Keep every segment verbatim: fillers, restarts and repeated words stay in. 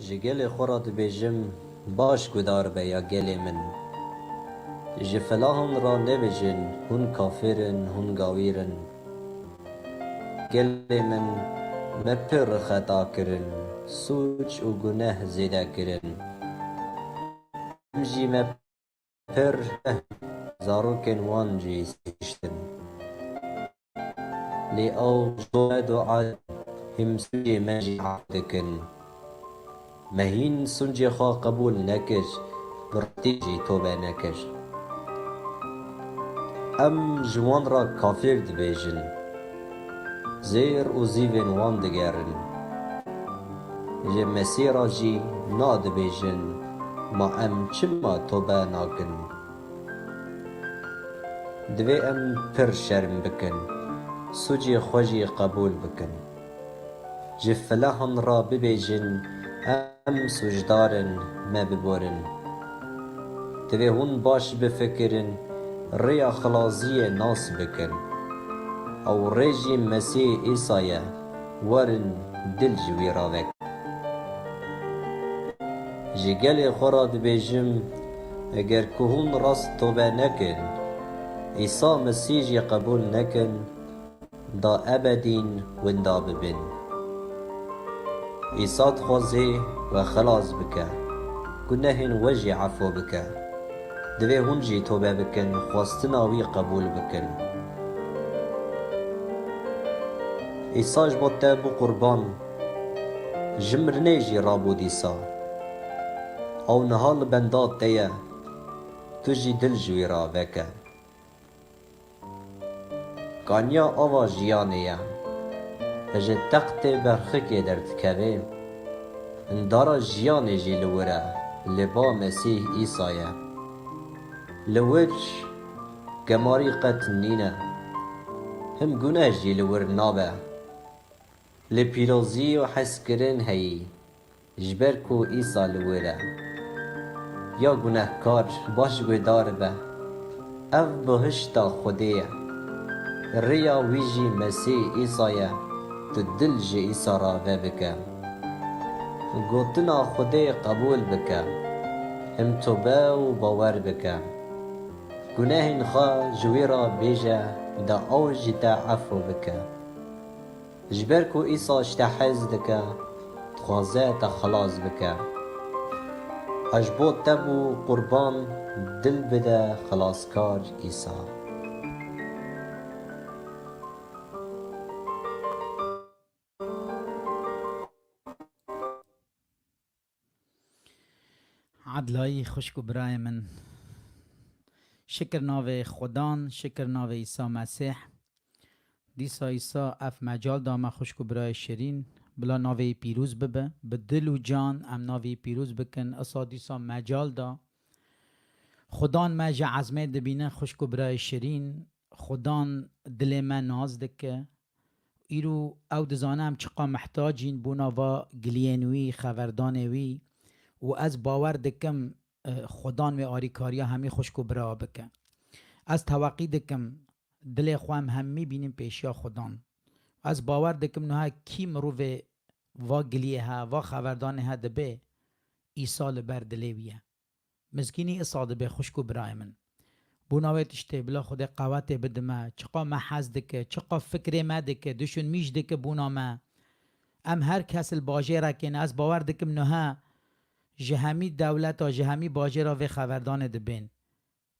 Ji gelê xwe re dibêjim, baş guhdar be ya gelê min. Ji felahan re nebêjin, hûn kafir in, hûn gawîr in. Gelê min, me pir xeta kirin, sûc û guneh zêde kirin. Em jî me pir zarokên wan jî sihiştin. Lê ew ji bo me dua dikin, him sûcê me jî ef dikin. Me hîn sûcê xwe qebûl nekir, bi rastî jî tobe nekir. Em ji wan re kafir dibêjin. Zêr û zîvên wan digerin. Ji Mesîh re jî nadibêjin, ma em çima tobe nakin? Divê em pir şerm bikin, sûcê xwe jî qebûl bikin. Ji felahan re bibêjin, em sûcdar in, me biborin. Divê hûn baş bifikirin, rêya xilasiyê nas bikin. Ew rê jî Mesîh Îsa ye, werin dil ji wî re vekin. Ji gelê xwe re dibêjim, eger ku hûn rast tobe nekin, Îsa Mesîh jî qebûl nekin, da ebedîn winda bibin. Îsa dixwaze we xilas bike, gunehên we jî efo bike. Divê hûn jî tobe bikin, xwestina wî qebûl bikin. Îsa ji bo te bû qurban, ji mirinê jî rabû dîsa. Ew niha li benda te ye, tu jî dil ji wî re veke. Kaniya ava jiyanê ye. Ji textê berxikê derdikeve. Hindara jiyanê jî li wir e, lê ba Mesîh Îsa ye. Li wir gemarî qet nîne. Him guneh jî li wir nabe. Lê pîrozî û hezkirin heyî, ji ber ku Îsa li wir e. Ya gunehkar, baş guhdar be. Ev bihişta Xwedê ye. Rêya wî jî Mesîh Îsa ye. Tu dil ji Îsa re vebike. Gotina Xwedê qebûl bike. Him tobe û bawer bike. Gunehên xwe ji wî re bêje, da ew ji te efû bike. Ji ber ku Îsa ji te hez dike, dixwaze te xilas bike. Ez ji bo te bû qurban, dil bide xilaskar Îsa. Edlayî xwişk û birayê min. Şikir navê Xudan, şikir navê Îsa Mesîh. Dîsa Îsa ev mecal da me xwişk û birayê şirîn. Bila navê wî pîroz bibe. Bi dil û can em navê wî pîroz bikin. Îsa dîsa mecal da. Xudan me ji ezmê dibîne xwişk û birayê şirîn. Xudan dilê me nas dike. Îro ew dizane em çiqa mihtac in bona va giliyên wî, xeverdanê wî û ez bawer dikim, e, Xudan wê arîkariya hemî xwişk û bira bike. Ez teweqî dikim dilê xwe em hemî bînin pêşiya Xudan. Ez bawer dikim niha kî mirovê va giliyê he, va xeverdanê he dibe, Îsa li ber dilê wî ye. Mizgînî îsa dibe xwişk û birayê min. Bona wê tiştê bila Xwedê qewetê bidime, çiqa me hez dike, çiqa fikrê me dike, düşünmîş dike bona me. Em her kes li bajêrekê ne, ez bawer dikim niha ji hemî dewleta, ji hemî bajêra vê xeverdanê dibên.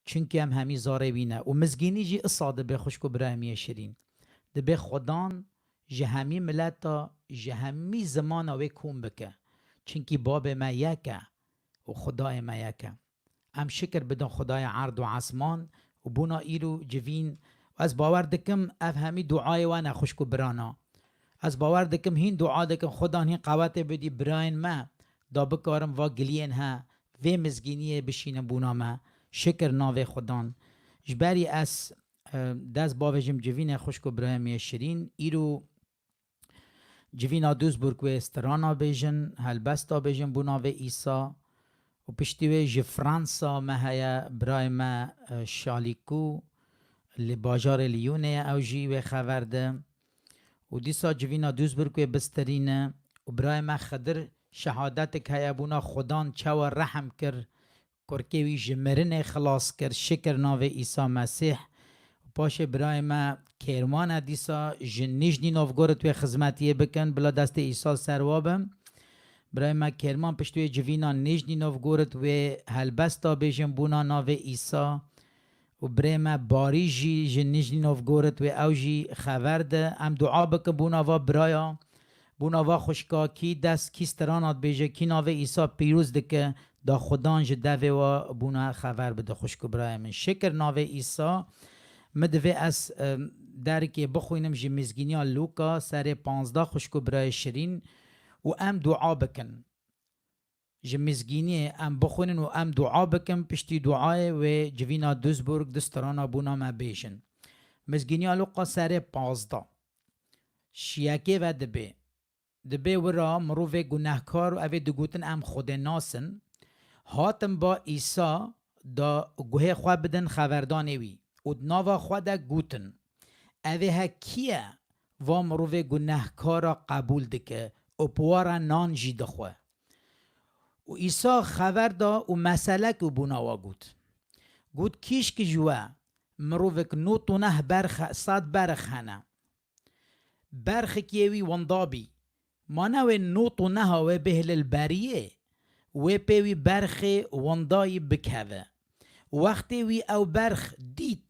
Çimkî em hemî zarê wî ne. Û mizgînî jî îsa dibe xwişk û birayê min yê şirîn. Dibe Xudan ji hemî mileta, ji hemî zimana wê kom bike. Çimkî babê me yek e û Xwedayê me yek e. Em şikir bidin Xwedayê erd û esman û bona îro civîn. Ez bawer dikim ev hemî duayê we ne xwişk û birana. Ez bawer dikim hîn dua dikin Xudan hîn qewetê bidî birayên me da bikarin va giliyên he vê mizgîniyê bişînin bona me. Şikir navê Xudan. Ji berî ez, e, dest bavêjim civînê xwişk û birayê min yê şirîn. Îro Civîna Duisburg wê strana bêjin, helbesta bêjin bo navê Îsa. Û piştî wê ji Fransa me heye birayê me, e, Şalîkû, li bajarê Liyonê ye, ew jî wê xever de. Û dîsa civîna Duisburg wê bistirîne. Û birayê me Xidir Şehadetik heye bûna Xudan çawa rehm kir, kurkê wî ji mirinê xilas kir, şikir navê Îsa Mesîh. Û paşê birayê me Kêrman e dîsa ji Nîjnî Novgorid wê xizmetiyê bikin, bila destê Îsa li ser wa be. Birayê me Kêrman pişt wê civîna Nîjnî Novgorid wê helbesta bêjin bûna navê Îsa. Û birê me Barî jî ji Nîjnî Novgorid wê ew jî xever de. Em dua bikin bûna va biraya, bûna va xwişka, kî dest, kî strana dibêje, kî navê Îsa pîroz dike, da Xudan ji devê wa bûna xever bide xwişk û birayê min. Şikir navê Îsa. Min divê ez, em, derikê bixwînim ji Mizgîniya Lûka serê panzdeh xwişk û birayê şirîn û em dua bikin. Ji mizgîniyê em bixwînin û em dua bikin, piştî duayê wê civîna Duisburg du strana bûna me bêjin. Mizgîniya Lûqa serê pazdeh. Şiyekê ve dibê. Dibê wira mirovê gunehkar û evê digotin em Xwedê nasin, hatin ba Îsa da guhê xwe bidin xeverdanê wî û di nava xwe de gotin, Evê he kî ye va mirovê gunehkara qebûl dike û bi wa re nan jî dixwe? Û Îsa xever da û meselek û bûna wa got. Got, kîşk ji we, mirovek not û neh berx, sed berx hene. Berxekê wî winda bî. Ma ne wê not û neha wê bihêle li beriyê, wê pê wî berxê windayî bikeve. Wextê wî ew berx dît,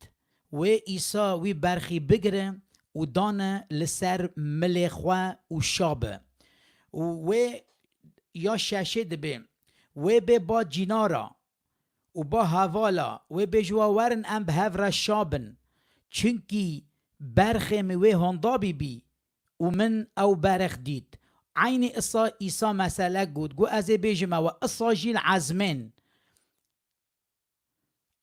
wê Îsa wî berxî bigire û dane li ser milê xwe û şa be. Û wê ya şeşê dibê, wê bê ba cînara û ba hevala, wê bê ji we werin em bi hev re şa bin. Çimkî berxê min wê honda bîbî û min ew berx dît. Eynî isa Îsa meselek got, got, ez ê bêjim ewe, isa jî li ezmên.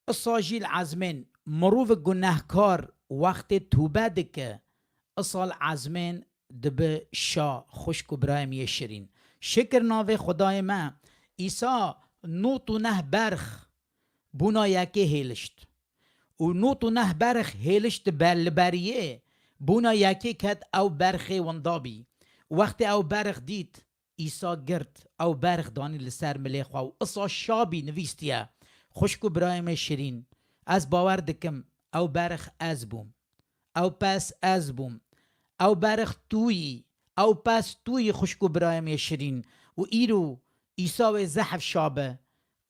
Isa jî li ezmên, mirovek gunehkar wextê tûbe dike, isa li ezmên dibe şa, xwişk û birayê min yê şirîn. Şikir navê Xwedayê me, Îsa not û neh berx bûna yekê hêlişt. Û not û neh berx hêlişt ber li beriyê, bûna yekê ket ew berxê winda bî. Wextê ew berx dît, Îsa girt, ew berx danî li ser milê xwe û isa şa bî nivîstiye, xwişk û birayê me şirîn, ez bawer dikim, ew berx ez bûm. Ew pes ez bûm. Ew berx tu yî. Ew pes tu yî, xwişk û birayê me şirîn. Û îro Îsa wê zehf şa be.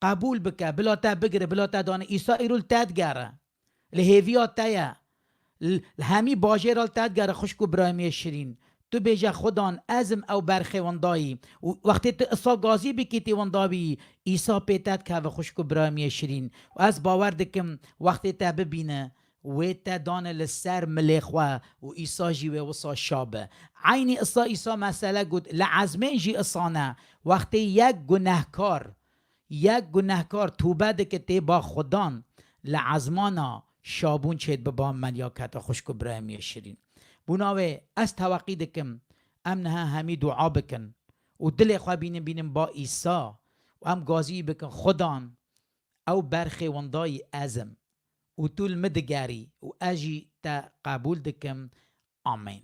Qebûl bike, bila te bigire, bila te dane. Îsa îro li te digere. Li hêviya te ye. Li, li hemî bajêra li te digere, xwişk û birayê me şirîn. Tu bêje, Xudan, ez im ew berxê windayî. Û wextê tu isa gazî bikî tê winda bî, Îsa pê te dikeve, xwişk û birayê me şirîn. Û ez bawer dikim, wextê te bibîne, wê te dane li ser milê xwe û Îsa jî wê wisa şa be. Eynî isa Îsa mesele got, li ezmên jî isa ne. Wextê yek gunehkar, yek gunehkar tûbe dike tê ba Xudan, li ezmana şabûn çêdibe ba meliya kete, xwişk û birayê me şirîn. Bûna wê ez teweqî dikim, em niha hemî dua bikin û dilê xwe bînin, bînin ba Îsa û em gazî bikin, Xudan, ew berxê windayî ez im û tu li min digerî û ez jî te qebûl dikim. Amîn.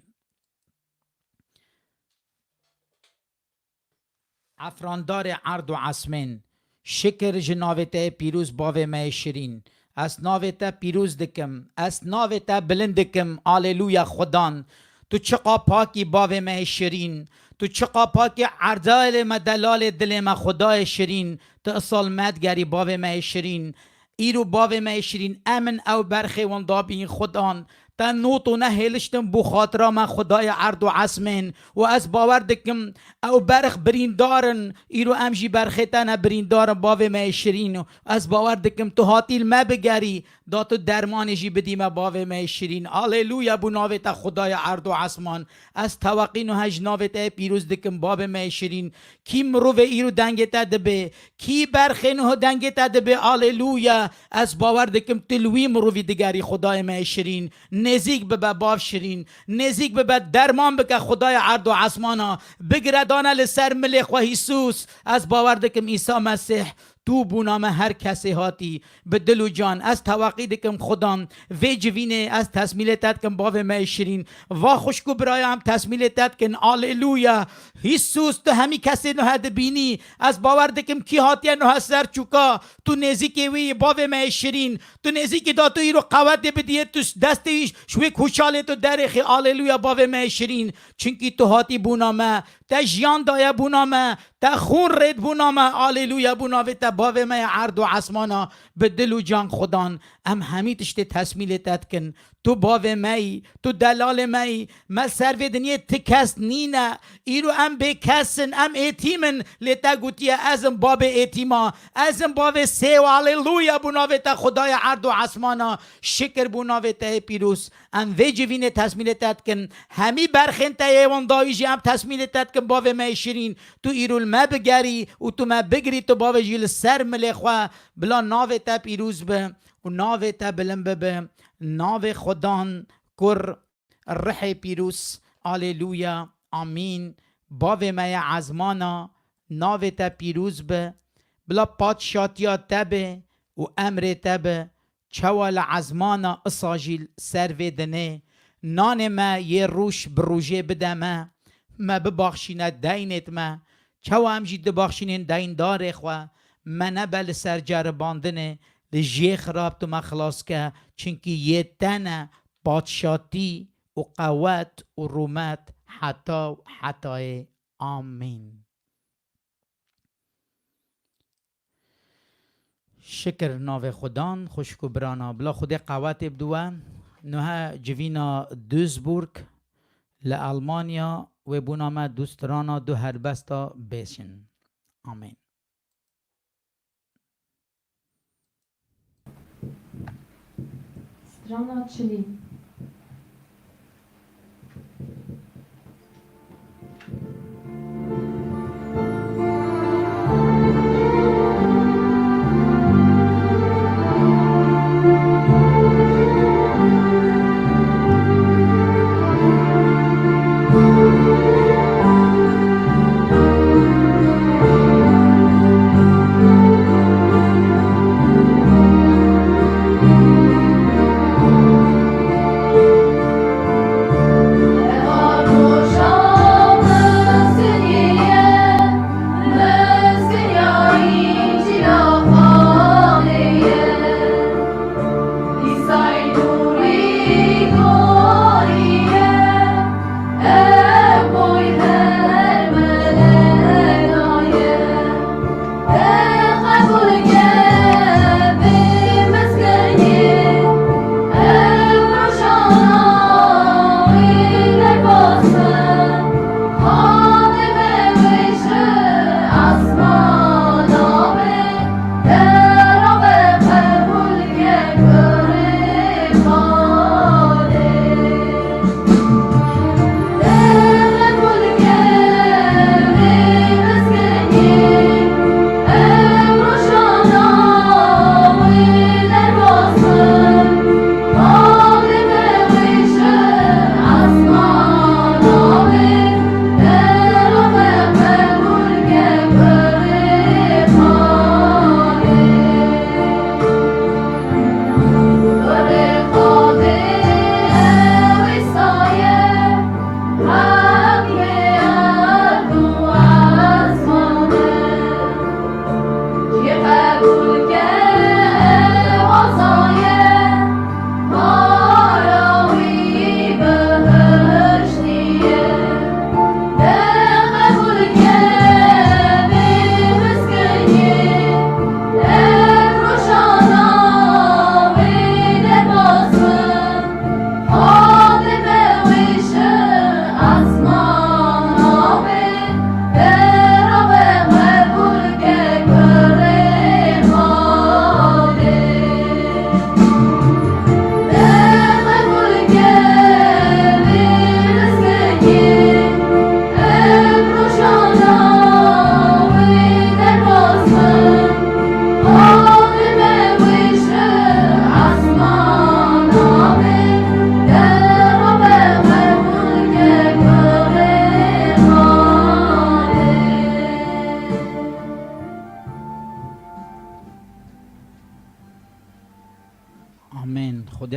Efrandarê erd û esmên, şikir ji navê te yê pîroz, bavê me yê şirîn. Ez navê te pîroz dikim, ez navê te bilind dikim. Alelûya Xudan. Tu çiqa pak î, bavê me yê şirîn. Tu çiqa pak î, erdalê me, delalê dilê me, Xwedayê şirîn. Tu isal me digerî, bavê me yê şirîn. Îro, bavê me yê şirîn, em in ew berxê winda bîn, Xudan. Te not û neh hêliştin bo xatira me, Xwedayê erd û esmên. Û ez bawer dikim, ew berx birîndar in. Îro em jî berxê te ne birîndar in, bavê me yê şirîn. Ez bawer dikim, tu hatî li me bigerî, da tu dermanê jî bidî me, bavê me yê şirîn. Alelûya, bo navê te, Xwedayê erd û esman. Ez teweqîn û hej navê te yê pîroz dikim, bavê me yê şirîn. Kî mirovê îro dengê te dibê, kî berxê niho dengê te dibê, alelûya, ez bawer dikim tu li wî mirovî digerî, Xwedayê me yê şirîn. Nêzîk bibe, bav şirîn. Nêzîk bibe, derman bike, Xwedayê erd û esmana. Bigire dane li ser milê xwe, Îsûs. Ez bawer dikim Îsa Mesîh, Tu bûna me her kesê hatî, bi dil û can. Ez teweqî dikim, Xudan, vê civînê ez tesmîlê te dikim, bavê me yê şirîn. Va xwişk û biraya em tesmîlê te dikin. Aleluya. Îsus, tu hemî kesê nuhe dibînî. Ez bawer dikim, kî hatiye nuhe ser çûka, tu nêzîkê wî yî, bavê me yê şirîn. Tu nêzîkî da, tu îro qewetê bidiyê, tu destê wî ji wê kûçalê tu derêxî. Aleluya, bavê me yê şirîn. Çimkî tu hatî bûna me. Te jiyan daye bûna me. Te xûn rêd bûna me. Aleluya, bû navê te, bavê me ya erd û esmana, bi dil û can Xudan. Em hemî tiştê tesmîlê te dikin. Tu bavê me yî, tu delalê me yî. Me ser vê dinyê ti kes nîne. Îro em bê kes in, em êtîm in. Lê te gotiye, ez im bavê êtîma. Ez im bavê sêw. Aleluya, bû navê te, Xwedaya erd û esmana. Şikir bû navê te yê pîroz. Em vê civînê tesmîlê te dikin. Hemî berxên te yê wendayî jî em tesmîlê te dikin, bavê me yê şirîn. Tu îro li me bigerî û tu me bigirî, tu bavê jî li ser milê xwe. Bila navê te pîroz be û navê te bilind bibe. Navê Xudan, Kur, Rihê Pîroz. Aleluya. Amîn. Bavê me ya ezmana, navê te pîroz be. Bila padşatiya te be û emrê te be. Çawa li ezmana isa jî li ser vê dinê. Nanê me yê roj bi rojê bide me. Me bibaxşîne deynêt me. Çawa em jî dibaxşînên deyndarê xwe. Me nebe li ser ceribandinê, li jê xirab tu me xilas ke. Çimkî yê te ne padşatî û qewet û rûmet heta û hetayê. Amîn. Şikir navê Xudan, xwişk û birana. Bila Xwedê qewetê bide we. Nuha civîna Duisburg li Almanya wê bûna me du strana, du helbesta bêjin. Amîn. Strana çilî.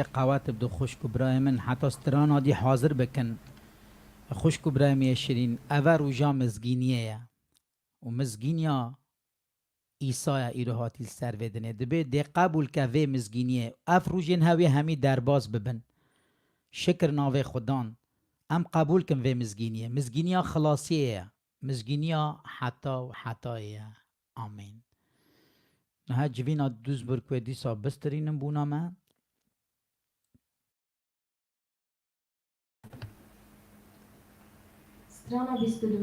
Qewet bide xwişk û birayê min, heta strana dî hazir bikin. Xwişk û birayê min yê şirîn, eve roja mizgîniyê ye. Û mizgîniya Îsaya îro hatî li ser vê dinê. Dibê dê qebûl ke vê mizgîniyê. Ev rojên hewê hemî derbas bibin. Şikir navê Xudan. Em qebûl kin vê mizgîniyê. Mizgîniya xilasiyê ye. Mizgîniya heta û hetayê ye. Amîn. Niha civîna Duisburg wê dîsa bistirînin bûna me. Strana bîst û du.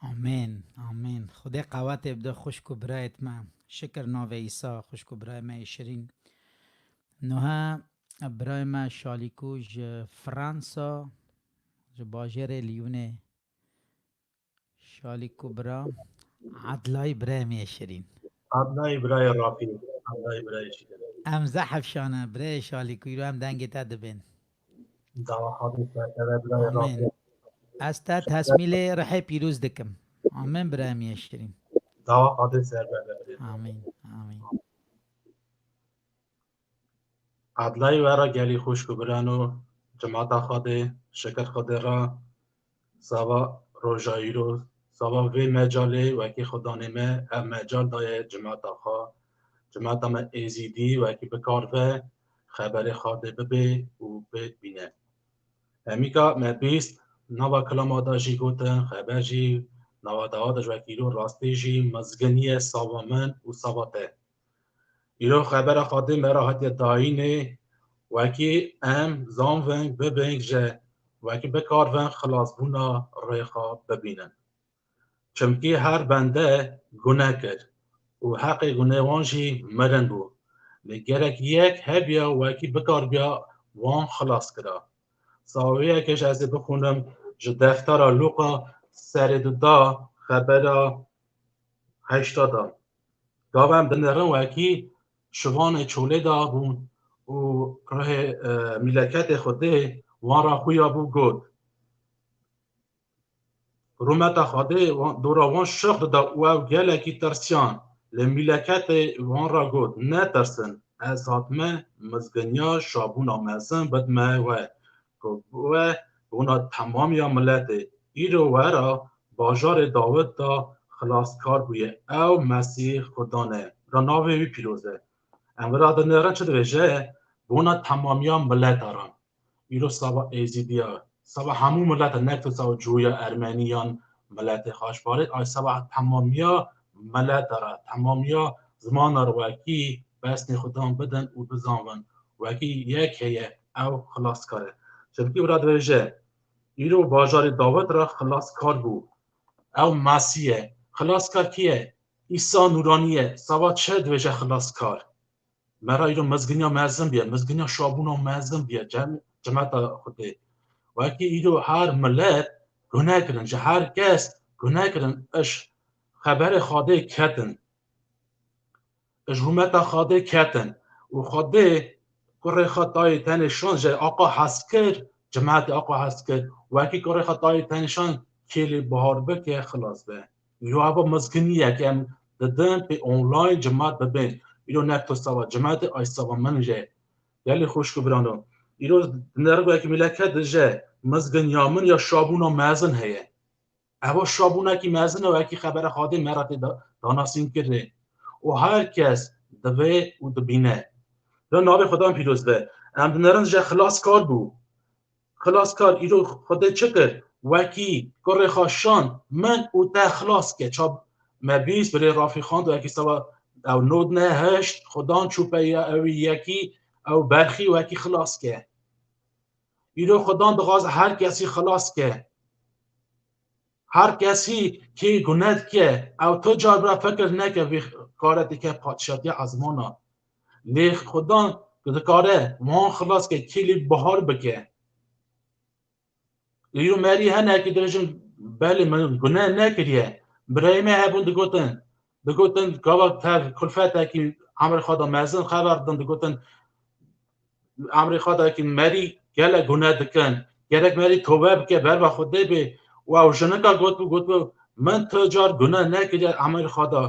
Amîn, amîn. Xwedê qewetê bide xwişk û birayêt me. Şikir navê Îsa, xwişk û birayê me yê şirîn. Niha birayê me Şalîkû ji Fransa, ji bajêrê Liyonê. Şalîkû bira, Edlayî birayê me yê şirîn. Edlayî birayê rapî, Edlayî birayê şirîn. Em zehf şane, birayê Şalîkû, îro em dengê te dibên. Dawa Xwedê ser te be birayê. Amîn. Rabî. Ez te tesmîlê rihê pîroz dikim. Amîn birayê min yê şirîn. Dawa Xwedê ser te be birayê. Amîn. Amîn. Adlayî we re gelî xwişk û birano, cimata Xwedê, şikir Xwedê re, sava roja îro, sava vê mecalê wekî Xudanê me ev mecal daye cimata xwe, cimata me Êzîdî wekî bikar ve xeberê Xwedê bibê û bibîne. Hemîka me bîst nava kilama da jî gotin, xeber jî nava dawa da ji wekî îro rastî jî mizginiye sava min û sava te. Îro xebera Xwedê me re hatiye dayînê, wekî em zanvin bibin ji wekî bikarvin xilasbûna rêxa bibînin. Çimkî her bende gune kir û heqê gune wan jî mirin bû. Lê gerek yek hebiya wekî bikarbiya wan xilas kira. Sawiyekê ji ez ê bixwînim ji deftera Lûqa serê du da xebera heşta da. Gava em dinêrin wekî şivanê çolê de bûn û rihê, e, mîleketê Xwedê wan re xuya bû got. Rûmeta Xwedê wan, dora wan şix dida û ew gelekî tirsiyan. Lê mîleketê wan re got, netirsin, ez hatime mizginiya şabûna mezin bidime we, ku we bona temamiya miletê. Îro we re bajarê Dawid de xilaskar bûye, ew Mesîh Xudan e. Ra navê wî pîroz e. Em vira dinêrin çi dibêje? Bona temamiya mileta re. Îro sava Êzîdiya, sava hemû mileta, ne tu sava Cûya, Ermeniyan, miletê xaşbarê, ay sava temamiya mileta re, temamiya zimana re wekî pesnê Xudan bidin û bizanvin. Wekî yek heye, ew xilaskar e. Çimkî vira dibêje, îro bajarê Dawid re xilaskar bû. Ew Mesîh e. Xilaskar kî ye? Îsa Nûranî ye. Sava çi dibêje xilaskar? Me re îro mizginiya mezin bîye, mizginiya şabûna mezin bîye, cem-, cemeta Xwedê. Wekî îro her milet gune kirin, ji her kes gune kirin, iş xeberê Xwedê ketin. Ji rûmeta Xwedê ketin. Û Xwedê kurê xwe tayê tenê şand, ji aqa hez kir, cemaetê aqa hez kir. Wekî kurê xwe tayê tenê şand, kêlî bihar bike, xilas be. Îro eva mizginiyek em didin pê online cemat bibên. Îro ne tu sava cematê, ay sava min jî. Gelî xwişk û birano. Îro di nervekî mîleket de jî mizgin ya min ya şabûna mezin heye. Eva şabûnekî mezin e, wekî xebera Xwedê me re tê da-, danasîn kirê. Û her kes divê û dibîne. Ra navê Xudan pîroz be. Em dinerin jî xilaskar bû. Xilaskar îro Xwedê çi kir? Wekî kurê xwe şand, min û te xilas ke. Ça me bîst birê Rafî xwend, wekî sava ew nod ne heşt, Xudan çû peya ewî yekî, ew berxî wekî xilas ke. Îro Xudan dixwaz her kesî xilas ke. Her kesî kê gune dike, ew tu car bira fikir neke vê kare dike padşatiya ezmana. Lê Xudan dikare wan xilas ke, kêlî bihar bike. Îro merî hinekî dibêjin, belê min gune nekiriye. Birayê me hebûn digotin, digotin, gava tev kulfetekî emrê xwe de mezin xeber didin, digotin, emrê xwe de ki merî gelek gune dikin. Gerek merî tobe bike, ber ve Xwedê bê. Û ew jinika gotibû, gotibû, min tu car gune nekiriye emrê xwe de.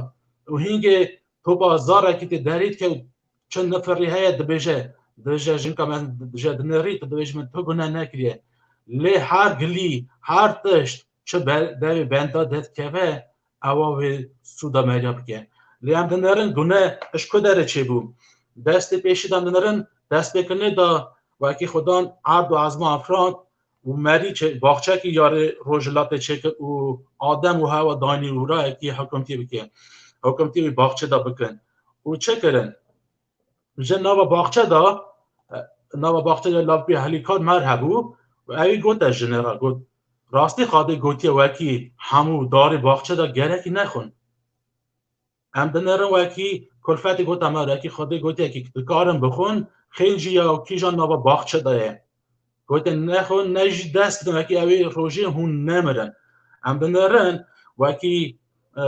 Û hîngê topa zarekî tê derî dike û çi nifirî heye dibêje. Dibêje jinka min dibêje dinêrî, tu dibêjî min tu gune nekiriye. Lê her gilî, her tişt, çi be-, devê benda derdikeve, ewa wê sûda meriya bike. Lê em dinerin gune ji ku derê çêbû. Destê pêşî de em dinerin, destpêkirinê de wekî Xudan erd û ezman afirand û merî çê-, baxçekî yarê rojhilatê çêkir û Adem û Hewa danî û ra yekî hikimtî bike. Hikimtî wî baxçe de bikin. Û çi kirin? Ji nava baxçe de, nava baxçe de lavpî helîkar mer hebû û ewî gote jinê re, got, rastî Xwedê gotiye wekî hemû darê baxçe de gerekî nexwin. Em dinerin wekî kulfetê gote me, wekî Xwedê gotiye ki dikarin bixwin, xêl jî ya kîjan nava baxçe de ye. Gote nexwin, ne jî dest bidin, wekî ewê rojê hûn nemirin. Em dinerin wekî, e,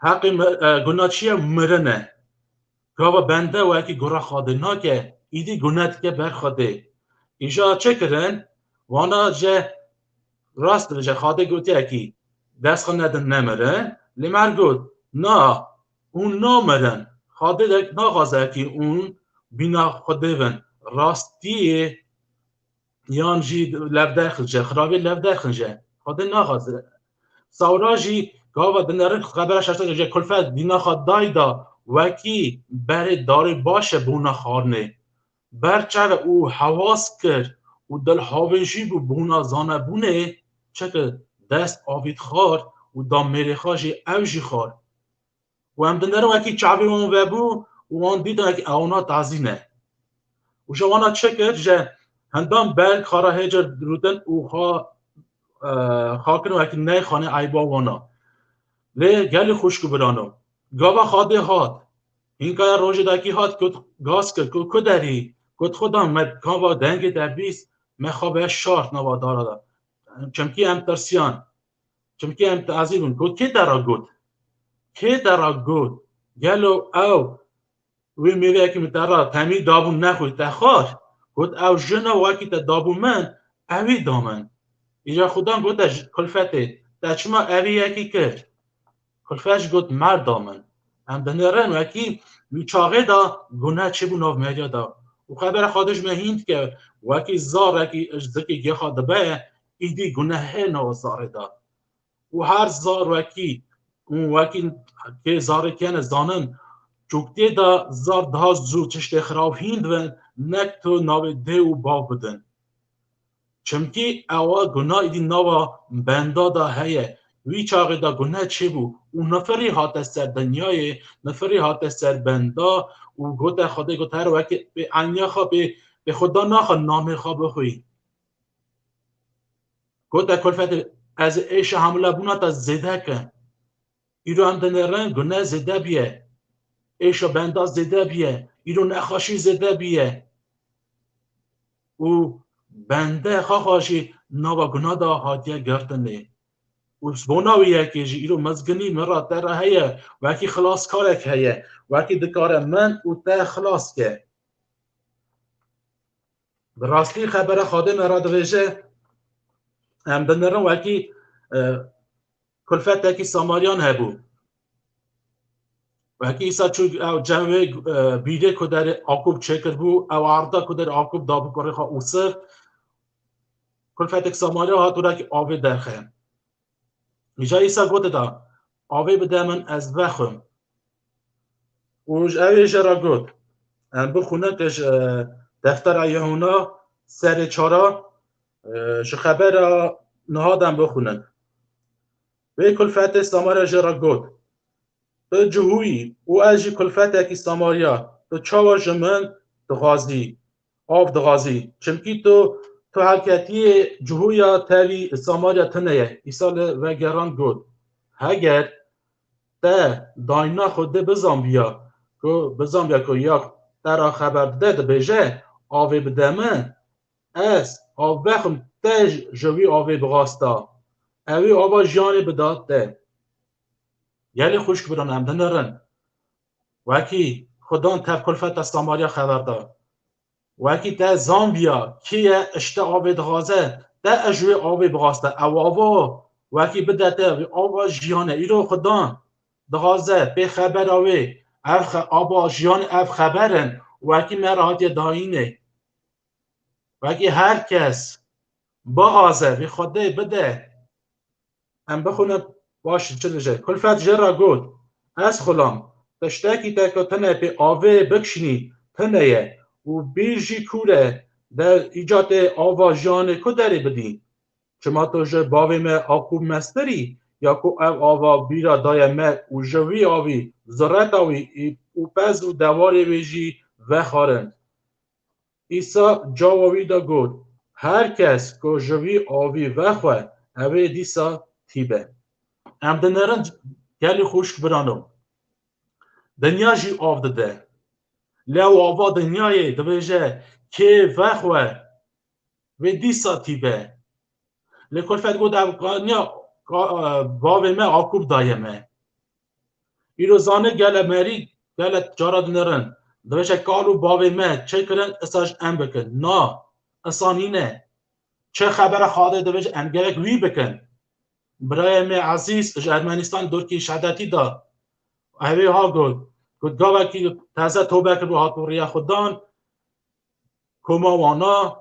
heqê mi-, e, guna çi ye? Mirin e. Gava bende wekî gura Xwedê nake, îdî gune dike ber Xwedê. Îja çi kirin? Wana je rast dibêje, Xadê gotiye kî dest xwe nedin nemirin. Lê mer got, na, hûn namirin. Xadê de naxwaze kî hûn bîna Xwedê bin. Rastiyê yan jî levderxin je, xirabê levderxin je. Xwedê naxwaze. Sawra jî gava dinerin xebera şaşta je kulfet dîna xwe dayda wekî berê darê baş e bona xwarinê. Ber çav e û hewas kir û dilhavêjî bû bona zanebûnê, çi kir dest avî dixwar û da mêrê xwe jî ew jî xwar. Û em dinerin wekî çavê wan vebû û wan dîtin wekî ewna tazî ne. Û ji wana çi kir? Ji hindan berg xara hêcir dirûtin û xwe, e, xakin wekî ney xanê eyba wana. Lê gelî xwişk û birano. Gava Xadê hat. Hînkaya rojê dakî hat, got, gaz kir, got, ku derî? Got, Xudan me gava dengê te bîst, me xwe ve şart nava dara de. Çimkî em tirsiyan. Çimkî em tazî bûn. Got, kê te ra got? Kê te ra got? Gelo ew wê mêveyekî min te ra temî dabûn nexwî te xwar? Got, ew jina wekî te dabû min, ewî da min. Îja Xudan gote ji kulfetê, te çima ewî yekî kir? Kulfet jî got, mer da min. Em dinêrin wekî wî çaxê de gune çêbû nav meriya de. Û xebera Xwedê ji me hîn dike, wekî zarekî ji zikê gexa dibe, îdî gune heye nav zarê de. Û her zar wekî, û wekî kê zarê kene zanin, çûktê de zar daha zû tiştê xirab hîn dibin, nek tu navê dê û bav bidin. Çimkî ewa guna îdî nava benda de heye. Wî çaxê de gune çêbû û nifirî hate ser dinyayê, nifirî hate ser benda û gote Xwedê got, her wekî pê eniya xwe pê, pê Xuda naxe namê xwe bixwî. Gote kulfetê, ez ê êşa hemilebûna te zêde kim. Îro em dinêrin gune zêde biye. Êşa benda zêde biye. Îro nexweşî zêde biye. Û bende xaxa jî nava guna de hatiye girtinê. Û ji bona wê yekê jî îro mizginî min ra te re heye, wekî xilaskarek heye, wekî dikare min û te xilas ke. Bi rastî xebera Xwedê me re dibêje, em dinêrin wekî, e, kulfetekî Samaryan hebû. Wekî Îsa çû ew cem wê, e, bîrê ku derê Akûb çêkiribû, ew arda ku derê Akûb dabû kurê xwe Ûsif, kulfetek Samarya hat û rekî avê derxe. Îja Îsa gote da, avê bide min ez vexwim. Û ji ew ê jê re got, em bixwînin ke ji, e, deftera Yehûna serê çara, e, ji xebera niha de em bixwînin. Wê kulfetê Samarya jê re got, tu cihû yî û ez jî kulfetekî Samarya, tu çawa ji min dixwazî? Av dixwazî. Çimkî tu, tu helketiyê cihûya tevî Samarya tune ye. Îsa li vegeran got, heger te dayna Xwedê bizanbiya, ku bizanbiya ku ya te ra xeber dide dibêje, avê bide min, ez av vexwim te ji wî avê bixwasta. Ewî ava jiyanê bida te. Gelê xwişk biran em dinêrin. Wekî Xudan tev kulfeta Samarya xeber da. Wekî te zanbiya kê ye, ji te avê dixwaze, te ji wê avê bixwaste. Ew ava wekî bide te, wê ava jiyan e. Îro Xudan dixwaze pê xebera wê, ev xe-, ava jiyan ev xeber in, wekî me re hatiye dayînê. Wekî her kes bixwaze, vê Xwedê bide. Em bixwînin baş çi dibêje. Kulfet jê re got, ez xulam, tiştekî te ku tune pê avê bikişînî, tune ye û bîr jî kûr e, de îca tê ava jiyanê ku derê bidî? Çima tu ji bavê me Aqûb mestirî, ya ku ev ava bîra daye me û ji vî avî zireta wî û pez û dewarê wê jî vexwarind? Îsa cawa wî de got, her kes ku ji vî avî vexwe, ew ê dîsa tîbe. Em dinêrin gelî xwişk birano. Dinya jî av dide. Lê ew ava dinyayê dibêje, kê vexwe, wê dîsa tîbe. Lê kulfet got, ev kaniya, ka-, e, bavê me Aqûb daye me. Îro zanê gele merî, gele cara dinêrin. Dibêje kal û bavê me çêkirin, esa jî em bikin. Na. Isa nîne. Çi xebera Xwedê dibêje, em gerek wî bikin. Birayê me ezîz ji Ermenistan dorkî şehadetî da. Ewê ha got. Got gavekî teze tobe kiribû hatibû riya Xudan. Koma wana,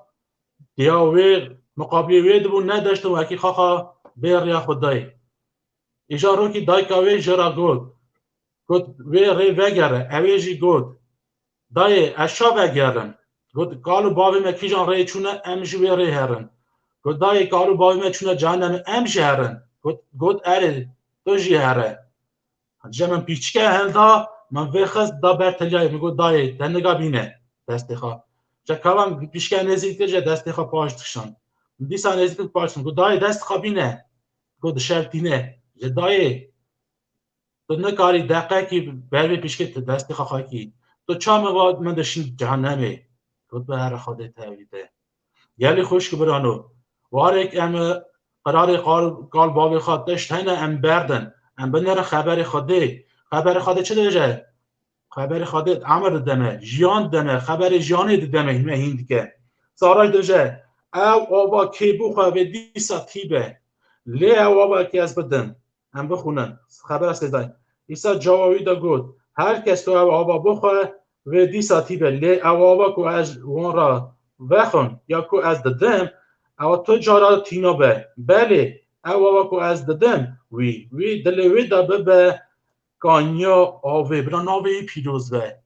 diya wê, muqabilê wê dibû, nedeştin wekî xaxa bê riya Xwedayê. Îja rokî dayika wê jê re got. Got, wê rê vegere. Ewê jî got, dayê, ez ça vegerim? Got, kal û bavê me kîjan rê çûne, em ji wê rê herin. Got, dayê, kal û bavê me çûne cehennemê, em jî herin. Got, got, erê, tu jî here. Ji min pîçke hilda, min vêxist da ber tilyayê, min got, dayê, te niga bîne destê xwe. Ji kavan pîçke nêzîk kir, ji destê xwe paş dikişand. Dîsa nêzîk kir paş dikişand. Got, dayê, dest xwe bîne. Got, dişewtîne. Ji dayê, tu nikarî deqekî ber vê pîçkê tu destê xwe xwekî. Tu ça min va min dişîn cehennemê? Got, bi here Xwedê tevî te. Gelî xwişk birano, warek em qirarê qal, qal bavê xwe tişt hene em berdin. Em binerin xeberê Xwedê. Xeberê Xwedê çi dibêje? Xeberê Xwedê emir dide me, jiyan dide me, xeberê jiyanê dide me, me hîn dike. Saray dibêje, ew ava kê bixwe vê dîsa tî be. Lê ew ava kê ez bidim. Em bixwînin. Xebera sêzdeh. Îsa cewabî de got, her kes ku ew ava bixwe, vê dîsa tî be. Lê ew ava ku ez wan re vexwim ya ku ez didim, ew tu cara tîna be. Belê, ew ava ku ez didim, wî, wî dilê wê de bibe kaniya avê, bila navê wî pîroz be.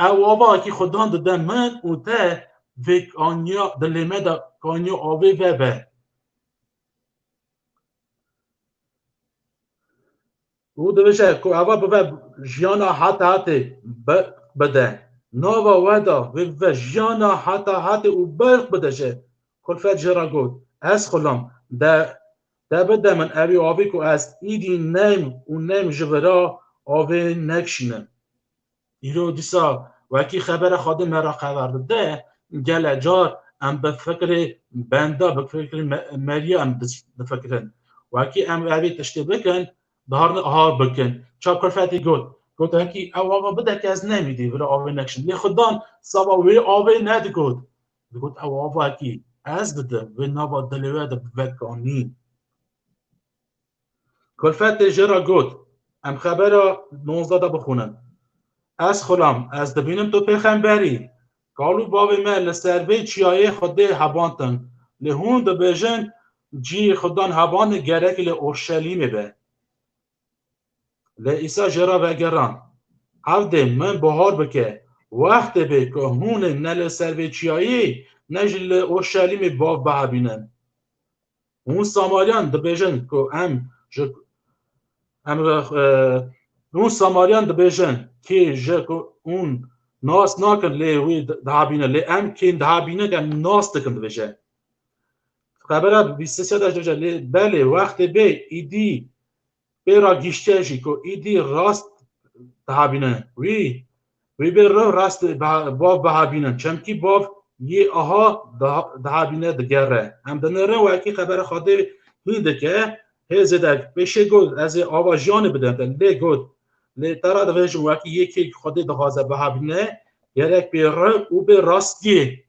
Ew ava ki Xudan dide min û te, vê kaniya dilê me de kaniya avê vebe. Û dibêje ku eva bibe jiyana heta hetê bi-, bide. Nava we de vê bibe jiyana heta hetê û berx bide jê. Kulfet jê re got, ez xulam, de, de bide min evî avî ku ez îdî neyim û neyim ji vira avê nekişînim. Îro dîsa wekî xebera Xwedê me re xeber dide, gelek car em bi fikrê benda, bi fikrê me-, meriya em dis-, difikirin. Wekî em evê tiştê bikin, diharin aha bikin. Ça kulfetê got, got, wekî ew ava bide ke ez nemîdî vira avê nekişim. Lê Xudan sava wê avê nedigot. Digot, ew ava ki ez didim, vê nava dilê we de bibe kanî. Kulfetê jê re got, em xebera nozdeh de bixwînin. Ez xulam, ez dibînim tu pêxember î. Kal û bavê me li ser vê çiyayê Xwedê hebantin. Lê hûn dibêjin, cihê Xudan hebandin gerek li Orşelîmê be. Lê Îsa jê re vegerand, Hevdê min bahar bike. Wextê bê ku hûn ê ne li ser vê çiyayê, ne jî li Orşelîmê bav bihebînin. Hûn Samariyan dibêjin ku em ji, em, e, hûn Samariyan dibêjin kê ji ku hûn nas nakin lê wî di-, dihabîne, lê em kê dihabîne em nas dikin dibêje. Xebera bîst û sê de dibêje, lê belê wextê bê îdî pê ra giştiye jî ku îdî rast dihabîne. Wî Wî bê rih rast biha-, bav bihabînin. Çemkî bav yê aha diha-, dihabîne digere. Em dinêrin wekî xebera Xwedê hîn dike, hê zêde pêşê got, ez ê ava jiyanê bidim te. Lê got, lê te re dibêjim wekî yê kê Xwedê dixwaze bihabîne, gerek bê rih û bê rastiyê.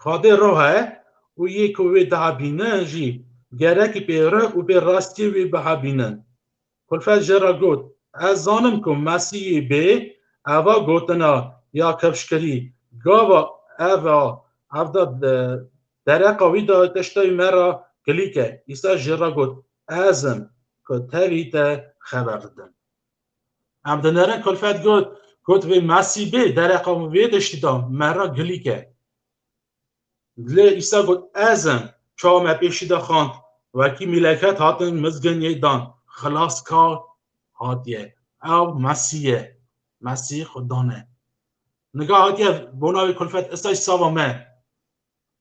Xwedê roh e û yê ku wê dihabînin jî gerekî pê rih û pê rastiyê wê bihabînin. Kulfet jê re got, ez zanim ku Mesîhê bê eva gotina ya kifşkirî, gava eva, evda de-, dereqa wî de tiştê me re gilîk e. Îsa jê re got, ez im ku tevî te xeber didim. Em dinêrin kulfet got, got vê Mesîh bê, dereqa vê tiştî de me re gilîk e. Lê Îsa got, ez im, çawa me pêşî de xwend, wekî mîleket hatin mizgin yê dan, xilaskar hatiye. Ew Mesîh e, Mesîh Xudan e. Niga hatiye bona wê kulfet, esta sava me.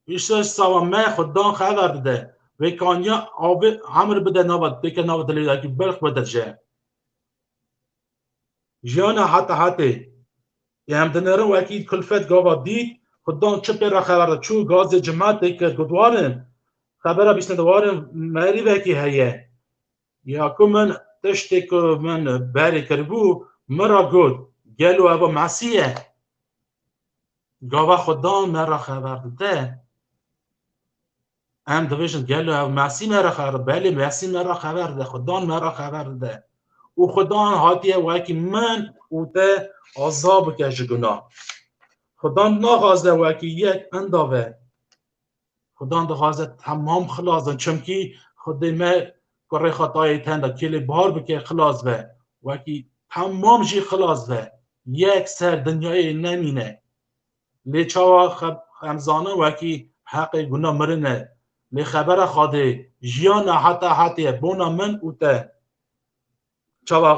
Îşte sava me Xudan xeber dide. Vê kaniya avê emir bide nava, têke nava dilê de ki berx bide je. Jiyana heta hetê. Em dinêrin wekî kulfet gava dît, Xudan çi pê re xeber de çû, gazê cimetê kir, got, warin, xebera bîstin de warin, merîvekî heye. Ya ku min tiştê ku min berê kiribû, min re got, gelo eva Mesîh e? Gava Xudan me re xeber dide. Em dibêjin, gelo ev Mesîh me re xeber dide? Belê, Mesîh me re xeber dide, Xudan me re xeber dide. Û Xudan hatiye wekî min û te azad bike ji guna. Xudan naxwaze wekî yek inda ve. Xudan dixwaze temam xilas bin. Çimkî Xwedê me kurê xwe tayê tenda kêlê bahar bike, xilas be. Wekî temam jî xilas be. Yek ser dinyayê nemîne. Lê çawa xe-, em zanin wekî heqê guna mirin e. Lê xebera Xwedê jiyan e heta hetê bona min û te. Çawa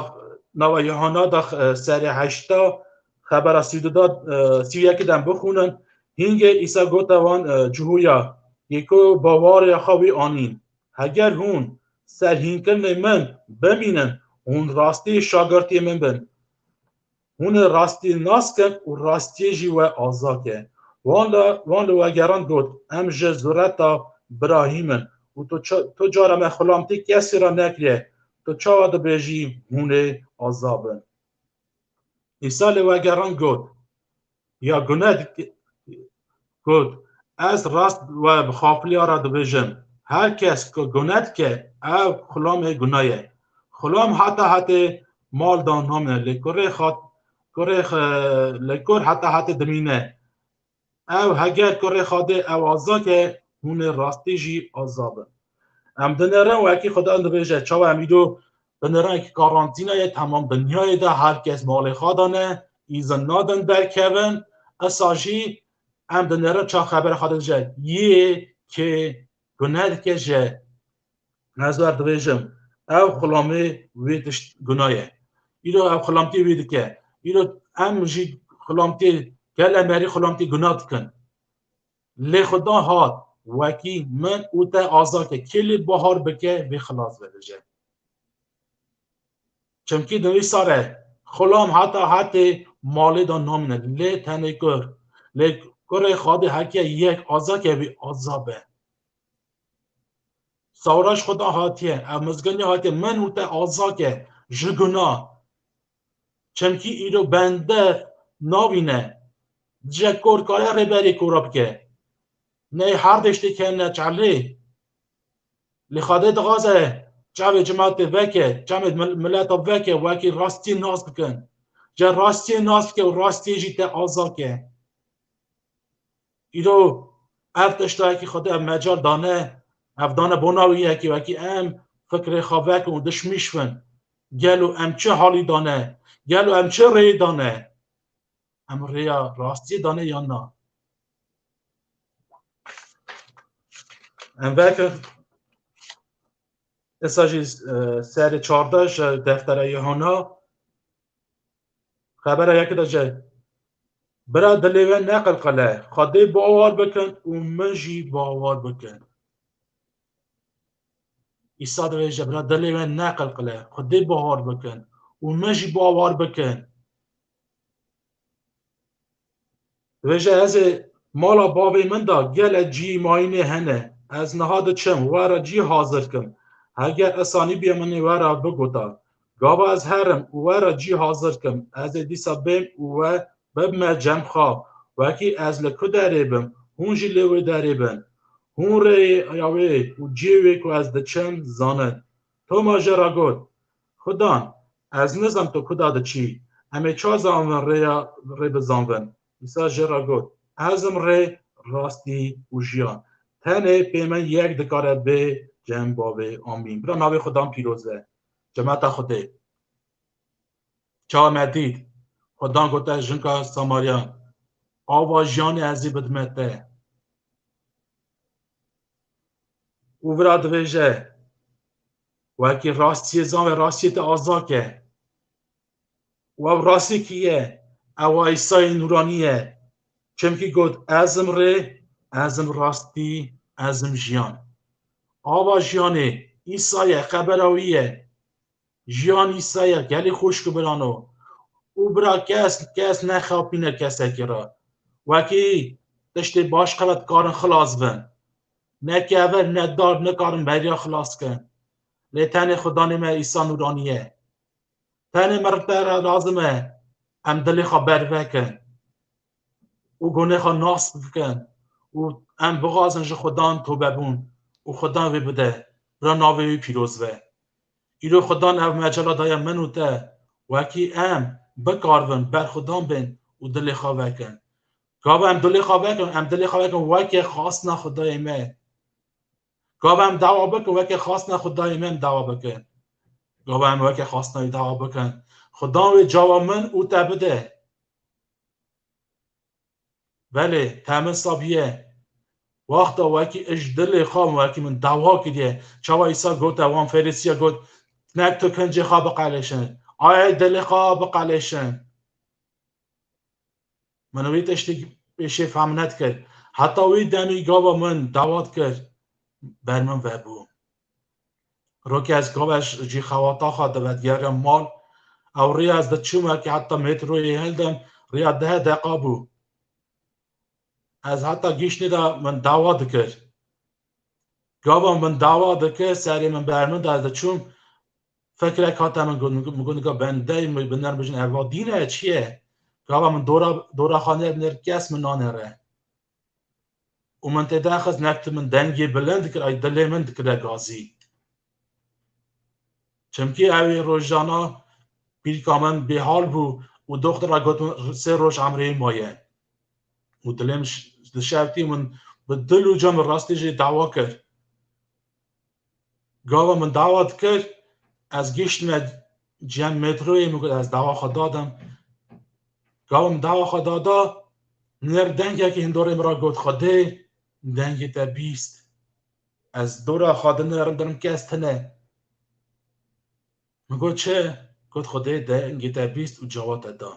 nava Yuhanna da, e, serê heşta, xebera sî du da, e, sî yekê de em bixwînin. Hingê Îsa gote wan, e, cihûya, yê ku bawerê xwe wî anîn. Heger hûn ser hînkirinê min bimînin, hûn rastî şagirtê min bin. Hûn ê rastî nas kin û rastiyê jî we aza ke. Wan li, wan li vegeran got, em ji zureta Birahîm in û tu ça-, tu cara me xulamtî kesî re nekiriye. Tu çawa dibêjî hûn ê aza bin? Îsa li vegeran got, ya gune dik-, got, ez rast we bi xafiliya re dibêjim, her kes ku gune dike, ew xulamê guna ye. Xulam heta hetê mal da namîne, lê kurê xat-, kurê x-, lê kur heta hetê dimîne. Ew heger kurê Xwedê ew aza ke, hûn ê rastî jî aza bin. Em dinêrin wekî Xudan dibêje, çawa em îro dinêrin wekî karantînayê temam dinyayê de her kes malê xwe dane, îzin nadin derkevin, esa jî em dinêrin ça xebera Xwedê dije, yê kê gune dike ji Ez wer dibêjim, ew xulamê wê tişt guna ye. Îro ew xulamtiyê wê dike. Îro em jî xulamtiyê, gelek merî xulamtiyê guna dikin. Lê Xudan hat, wekî min û te aza ke, kê lê bahar bike, vê xilas vedije. Çimkî di wî sare xulam heta hetê malê de namîne. Lê tenê kur. Lê kurê Xwedê heke yek aza ke, vê aza be. Sawra ji Xudan hatiye, ev mizgindî hatiye, min û te aza ke ji guna. Çimkî îro bende navîne. Dije kor kare rêberê kora bike. Ney her deştê kene çelê. Lê Xwedê dixwaze çavê cimatê veke, çavê mil-, mileta veke, wekî rastiyê nas bikin. Ji rastiyê nas bike û rastiyê jî te aza ke. Îro ev tişta yekî Xwedê ev mecal dane, ev dane bona wî yekî wekî em fikrê xwe vekin û dişmîş bin. Gelo em çi halî dane? Gelo em çi rêyê dane? Em rêya rastiyê dane yan na? Em vekin, esa jî, e, serê çardeh ji deftera Yuhanna, xebera yekê de ji, bira dilê we neqilqile, Xwedê bawer bikin û min jî bawer bikin. Îsa dibêje, bira dilê we neqilqile, Xwedê bawer bikin û min jî bawer bikin. Dibêje, ez ê mala bavê min de gelek cî mayînê hene. Ez niha diçim, we re cî hazir kim. Heger esanî bîye min ê we re bigota. Gava ez herim û we re cî hazir kim. Ez ê dîsa bêm û we bibime cem xwe. Wekî ez li ku derê bim, hûn jî li wê derê bin. Hûn rêya wê û cihê wê ku ez diçim zanin. Toma jê re got, Xudan, ez nizam tu kuda diçî. Em ê çawa zanvin rêya, rê bizanvin? Îsa jê re got, ez im rê, rastî û jiyan. Tenê pê min yek dikare bê cem bavê. Amîn. Bira navê Xudan pîroz be. Cemata Xwedê. Çawa me dît, Xudan gote jinka Samariyan, ava jiyanê ez ê bidime te. Û vira dibêje, wekî rastiyê zan ve rastiyê te aza ke. Û ew rastî kî ye? Ewa Îsayê Nûranî ye. Çimkî got, ez im rê, ez im rastî, ez im jiyan. Ava jiyanê Îsa ye, xebera wî ye. Jiyan Îsa ye, gelî xweşik birano. Û bira kes, kes nexapîne kesekî re. Wekî tiştê baş qelet karin xilas bin. Ne kever, ne dar nikarin beriya xilas kin. Lê tenê Xudanê me Îsa Nûranî ye. Tenê me te re lazim e em dilê xwe bervekin. û gunê xwe nas bikin û em bixwazin ji Xudan tobebûn û Xudan wê bide, bira navê wî pîroz be. Îro Xudan ev mecala daye min û te, wekî em bikaribin berxwedan bên û dilê xwe vekin. Gava em dilê xwe vekin, em dilê xwe vekin weke xastina Xwedayê me. Gava em dawa bikin, weke xastina Xwedayê me em dawa bikin. Gava em weke xastina wî dawa bikin. Xudan wê cava min û te bide. Belê, te min sabiye. Wexta wekî ij dilê xwe wekî min dawa kiriye. Çawa Îsa gote, wan Ferîsiya got, nek tu kincê xwe biqeleşin. Ayê dilê xwe biqeleşin. Min wî tiştî pêşê fehm nedikir. Heta wî demî gava min dawa dikir, ber min vebû. Rokê ez gava ez jî xewata xwe divedigeriya mal, ew rêya ez diçûm wekî heta metroyê hildim, rêya deh deqa bû. Ez heta gîştê de min dawa dikir. Gava min dawa dikir, serê min ber min de ez diçûm, fikrek hate min got, min got, nika bendey, min bi nerm bijin, eva dîn e, çi ye? Gava min dora, dora xwe nêr, nêr kes min nanêre. Û min tê de xist, nek tu min dengê bilind dikir, ay dilê min dikire gazî. Çimkî ew ê rojana pîrka min bêhal bû û doxtera got min sê roj emrê wî maye. Û dilê min ş-, dişewtî, min bi dil û can, min rastî jî dawa kir. Gava min dawa dikir, ez gihiştime cem metroyê, min got, ez dawa xwe dadim. Gava min dawa xwe dada, nêr dengekî hindorê min re got, Xwedê, dengê te bîst. Ez dora xwe dinêrim, dinim kes tune. Min got, çi? Got, Xwedê dengê te bîst û cava te da.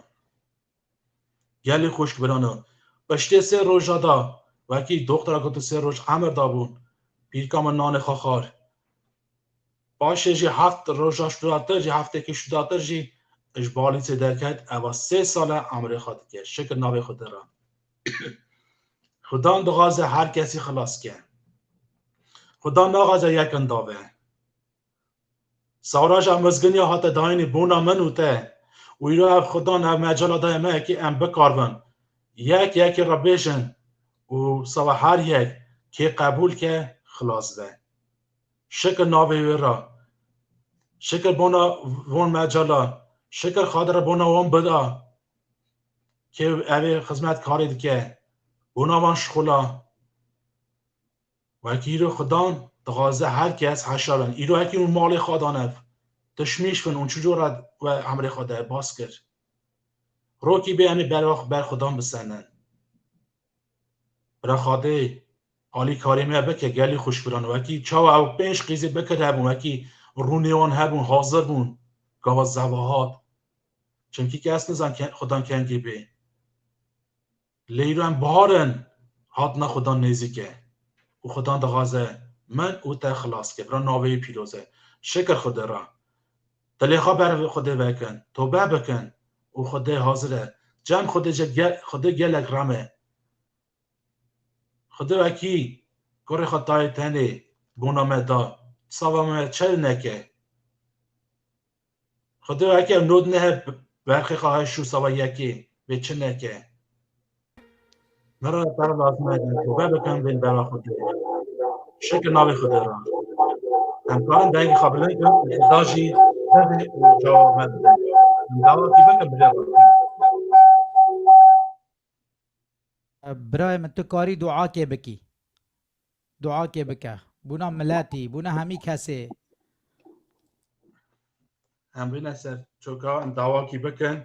Gelî xwişk birano. Piştê sê roja da, wekî doxtera got, sê roj emir dabûn. Pîrka min nanê xwe xwar. Paşê jî heft roja şudatir jî, heftekî şudatir jî ji balîsê derket, eva sê sal e emrê xwe dike. Şikir navê Xwedê re. Xudan dixwaze her kesî xilas ke. Xudan naxwaze yekin dave. Sawraja mizginiya hate dayînî bona min û te. Û îro ev Xudan ev mecala daye me ki em bikaribin. Yek yekî re bêjin û sava her yek kê qebûl ke xilas be. Şikir navê wê re. Şikir bona von mecala. Şikir Xwedê re bona wan bida. Kê ev ê xizmetkarê dike. Bona van şixula. Wekî îro Xudan dixwaze her kes heşa bin. Îro wekî hûn malê xwe dane, tişmîş bin û çi cor re we emrê xwe derbas kir. Rokî bê em ê ber, ber Xudan bisenin. Bira Xwedê alîkarî me bike, gelî xwişk biran. Wekî çawa ew pênc qîzê bikir hebûn, wekî rûnê wan hebûn, hazir bûn. Gava zeva hat. Çimkî kes nizan ke-, Xudan kengî bê. Lê îro em barin hatina Xudan nêzîk e. Û Xudan dixwaze min û te xilas ke. Bira navê wî pîroz e. Şikir Xwedê re. Dilê xwe ber Xwedê vekin. Tobe bikin. Û Xwedê hazir e. Cem Xwedê ce ge-, Xwedê gelek rem e. Xwedê wekî kurê xwe tayê tenê bona me da. Sava me çel neke. Xwedê weke nod nehe berxê xwe heşû sava yekê vê çi neke. Min re per lazim e, em tobe bikin, bên bera Xwedê. Şikir navê Xwedê re. Em karin dengê xwe bilind kin, Xweda jî bibê û cewab me bide. Em dawakî bikin, bilê Xwedê. Birayê min, tu karî duakê bikî. Duakê bike. Bûna miletî, bûna hemî kesê. Em bîne ser çoka, em dawakî bikin.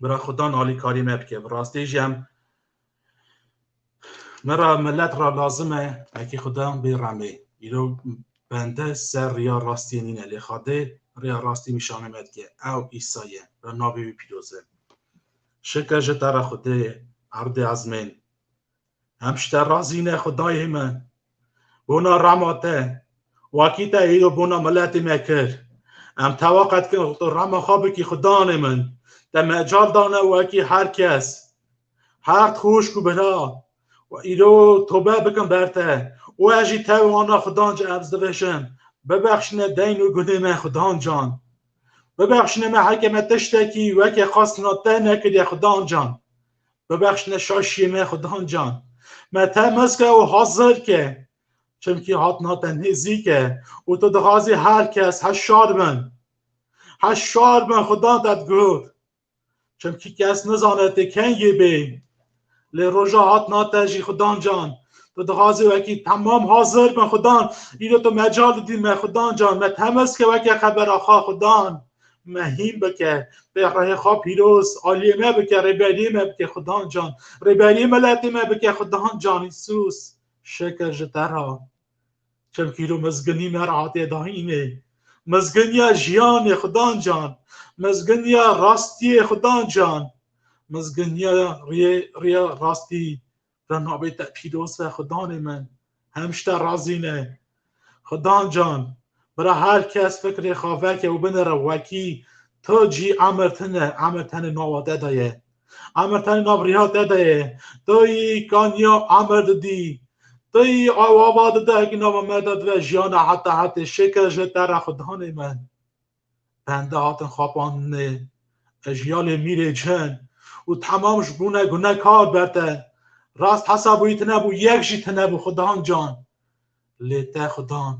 Bira Xudan alîkarî me bike. Bi rastî jî em, me ra, milet ra lazim e, wekî Xudan bê remê. Îro bende ser riya rastiyê nîne, lê Xwedê riya rastî nîşanê me dike. Ew Îsa ye. Bira navê wî pîroz e. Şikir ji te re Xwedê, erdê ezmên. Em ji te razî ne Xwedayê min. Bona rema te. Wekî te îro bona miletê me kir. Em tewaqa dikin, tu rema xwe bikî Xudanê min. Te mecal dane wekî her kes. Her xwişk û bira. Îro tobe bikin ber te. Û ez jî tev wana Xudan can ez dibêjim. Bibexşîne deyn û gunê me Xudan can. Bibexşîne me heke me tiştekî weke xwestina te nekiriye Xudan can. Bibexşine şaşiyê me, Xudan can. Me temiz ke û hazir ke. Çimkî hatina te nêzîk e û tu dixwazî her kes heşar bin. Heşar bin, Xudan te digot. Çimkî kes nizane tê kengê bê. Lê roja hatina te jî, Xudan can, tu dixwazî wekî temam hazir bin, Xudan. Îro tu mecal didî me, Xudan can. Me temiz ke weke xebera xwe, Xudan. Me hîn bike, pê rehê xwe pîroz, aliyê me bike, rêberiyê me bike, Xudan can. Rêberiyê miletê me bike, Xudan can. Îsûs, şikir ji te re. Çimkî îro mizginî me re hatiye dayînê. Mizginiya jiyanê, Xudan can. Mizginiya rastiyê, Xudan can. Mizginiya riyê, riya rastî re navê te pîroz be, Xudanê min. Em ji te razî ne. Xudan can, bira her kes fikrê xwe veke û binêre wekî tu cî emir tune, emir tenê nava te de ye. Emir tenê nav riya te de ye. Tu yî kaniya emir didî. Tu yî ava dide, ki nava me de dibe jiyana heta hetê. Şikir ji te re, Xudanê min. Bende hatin xapandinê, ji yalê mîrê cin û temam ji bûne gunekar ber te. Rast hesabûyî tine bû, yek jî tine bû, Xudan can. Lê te, Xudan,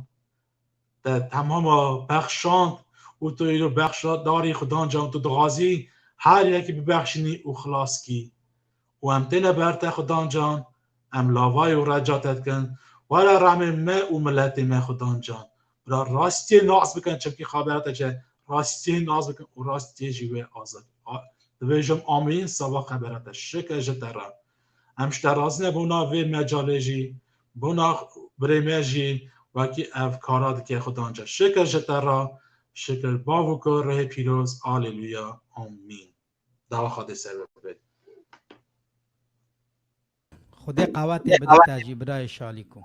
te temama bexşand û tu îro bexşdarî, Xudan can, tu dixwazî her yekî bibexşînî û xilas kî. Û em têne ber te, Xudan can, em lavayê û reca te dikin. Were rehmê me û miletê me, Xudan can. Bira rastiyê nas bikin, çimkî xebera te çi, rastiyê nas bikin û rastiyê jî wê azad. A-, dibêjim amîn, sava xebera te. Şikir ji te re. Em ji te razî ne bona vê mecalê jî, bona birê me jî, wekî ev kara dike, Xudan can. Şikir ji te re, şikir Bav û Kur, Rihê Pîroz. Aleluya. Amîn. Dawa Xwedê ser we bê. Xwedê qewetê bide te jî, birayê Şalîko.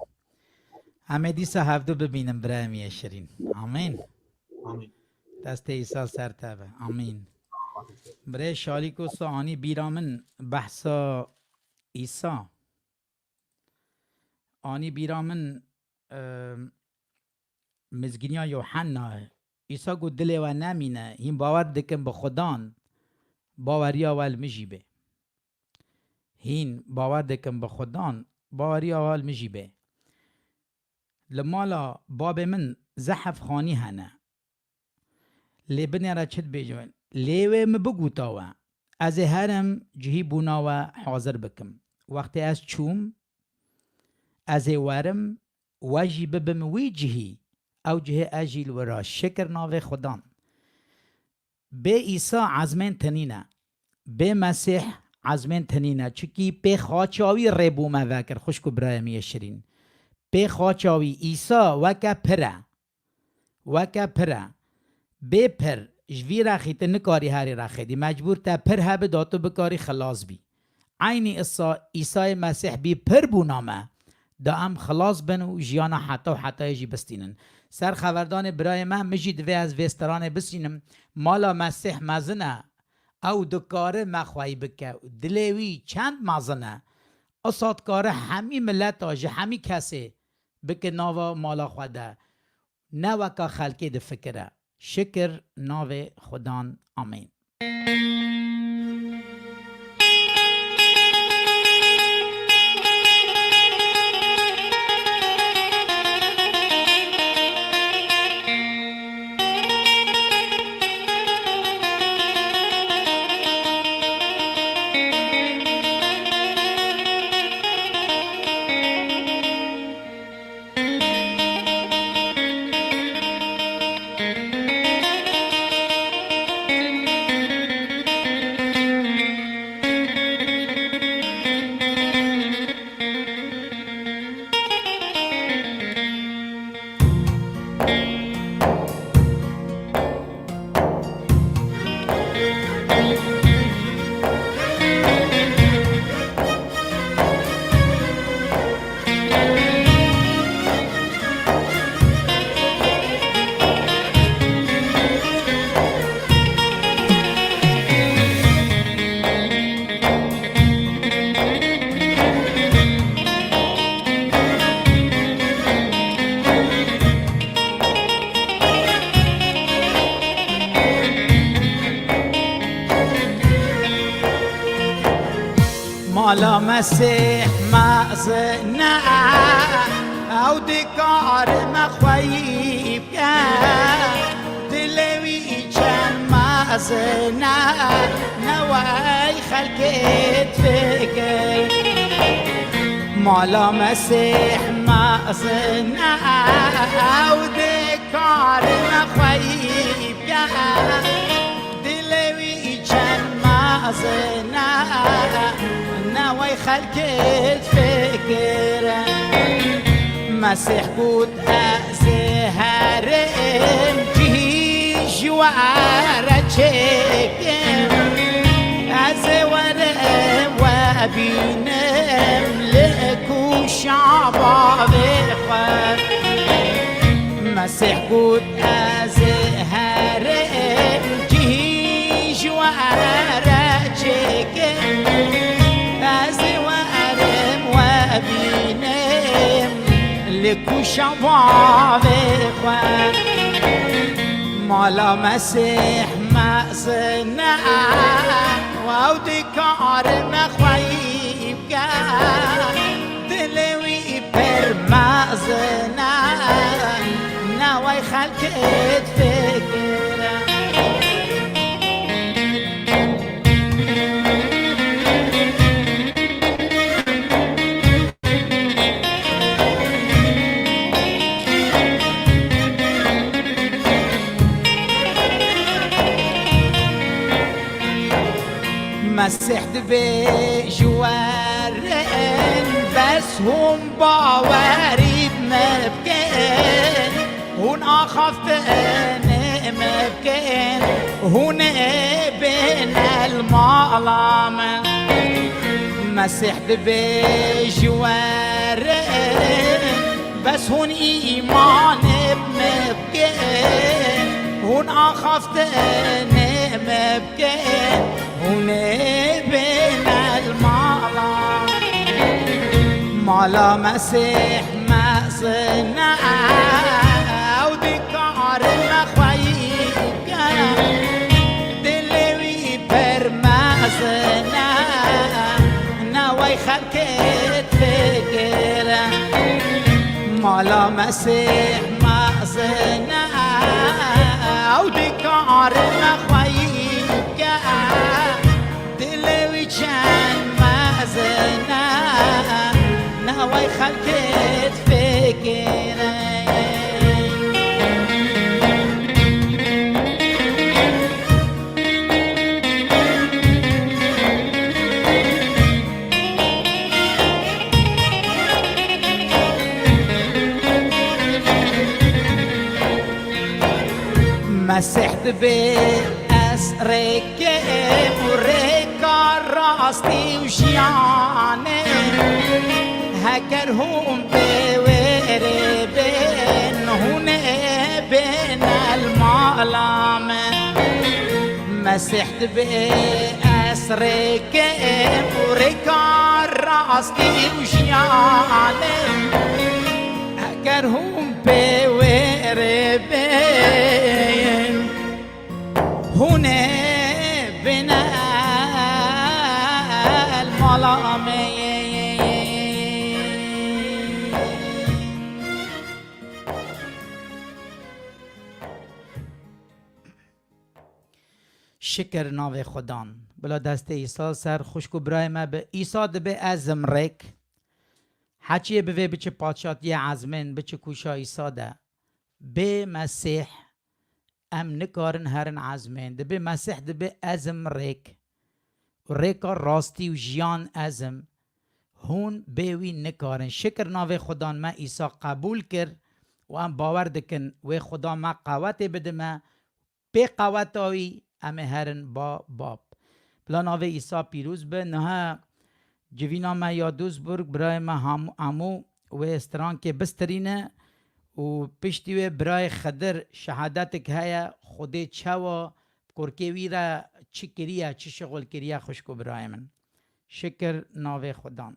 Em ê dîsa hevdu bibînin, birayê min yê şirîn. Amîn. Amîn. Destê Îsa ser te be. Amîn. Birayê Şalîko, sa anî bîra min behsa Îsa. Anî bîra min, e, mizgîniya Yohanna, Îsa got, "Dilê we nemîne, hîn bawer dikin bi Xudan, baweriya we li min jî bê." Hîn bawer dikin bi Xudan, baweriya we li min jî bê. Li mala babê min zehf xanî hene. Lê binêre çi dibêjin? Lê wê min bigota we, ez ê herim cihî bûna we hazir bikim. Wextê ez çûm, ez ê werim, we jî bibim wî cihî, ew cihê ez jî li wir a. Şikir navê Xudan. Bê Îsa ezmên tinîne. Bê Mesîh ezmên tinîne. Çikî pê xaça wî rê bo me vekir, xwişk û birayê min yê şirîn. Pê xaça wî Îsa weke pir e. Weke pir e. Bê pir, ji vî rexî tu nikarî herî rexê dî. Mecbûr te pir hebe da tu bikarî xilas bî. Eynî Îsa, Îsayê Mesîh bî pir bûna me, da em xilas bin û jiyana heta û hetayê jî bistînin. Ser xeverdanê birayê me, min jî divê ez vê stranê bistînim. Mala Mesîh mezin e, ew dikare me xweyî bike. Dilê wî çend mezin e. Îsa dikare hemî mileta, ji hemî kesê bike nava mala xwe de. Ne weka xelkê difikire. Şikir navê Xudan. Amîn. Mala Mesîh mezin e, ew dikare me xweyî bike. Dilê wî çend mezin e, newey xelkê difikir. Mala Mesîh mezin e, ew dikare me xweyî bike. Dilê wî çend mezin e, newey xelkê difikir. Mesîh got, ez ê herim cihî ji we re çêkim. Ez ê werim we bînim li kûşa bavê xwe. Mesîh got, ez ê herim cihî ji we re çêkim. Ez ê werim we bînim li kûşa bavê xwe. Mala Mesîh mezin e, ew dikare me xweyî bike. Dilê wî pir mezin e, newey xelkê difikire. Mesîh dibê ji we re in, bes hûn bawerî bi me bikin. Hûn axaftinê me bikin, hûn ê bêne li mala min. Mesîh dibê ji we re, bes hûn îmanê bi me bikin. Hûn axaftinê me bikin, hûn ê bêne li mala. Mala Mesîh mezin e, ew dikare me xweyî bike. Dilê wî pir mezin e, newey xelkê difikire. Mala Mesîh mezin e, ew dikare me xweyî bike. Dilê wî çend mezin e, newey xelkê difikire. Mesîh dibê ez rêkêm û rêka rastî û jiyanê. Heger hûn pê wê rê bên, hûn ê bêne li mala min. Mesîh dibê ez rêkêm û rêka rastî û jiyanê. Heger hûn pê wê rê bên, hûn ê bêne li mala me. Şikir navê Xudan. Bila destê Îsa ser xwişk û birayê me bi. Îsa dibê ezim rêk. Heçiyê bivê biçe paçatiyê ezmên, biçe kûşa Îsa de. Bê Mesîh em nikarin herin ezmên. Dibê Mesîh dibê ezim rêk. Û rêka rastî û jiyan ezim. Hûn bê wî nikarin. Şikir navê Xudan me Îsa qebûl kir û em bawer dikin wê Xuda me qewetê bidime. Pê qeweta wî em ê herin ba bab. Bila navê Îsa pîroz be. Niha civîna me ya Duisburg, birayê me hemû, hemû wê strankê bistirîne û piştî wê birayê Xidir şehadetik heye, Xwedê çawa bi kurkê wî re çi kiriye, çi şixul kiriye, xwişk û birayê min. Şikir navê Xudan.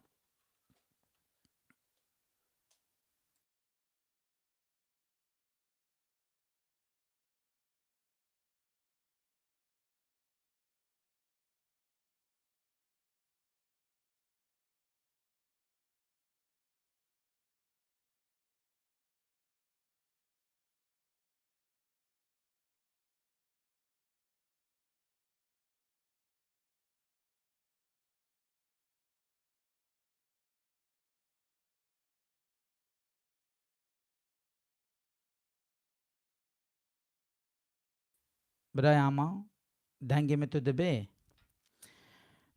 Birayê Ema, dengê min tu dibê?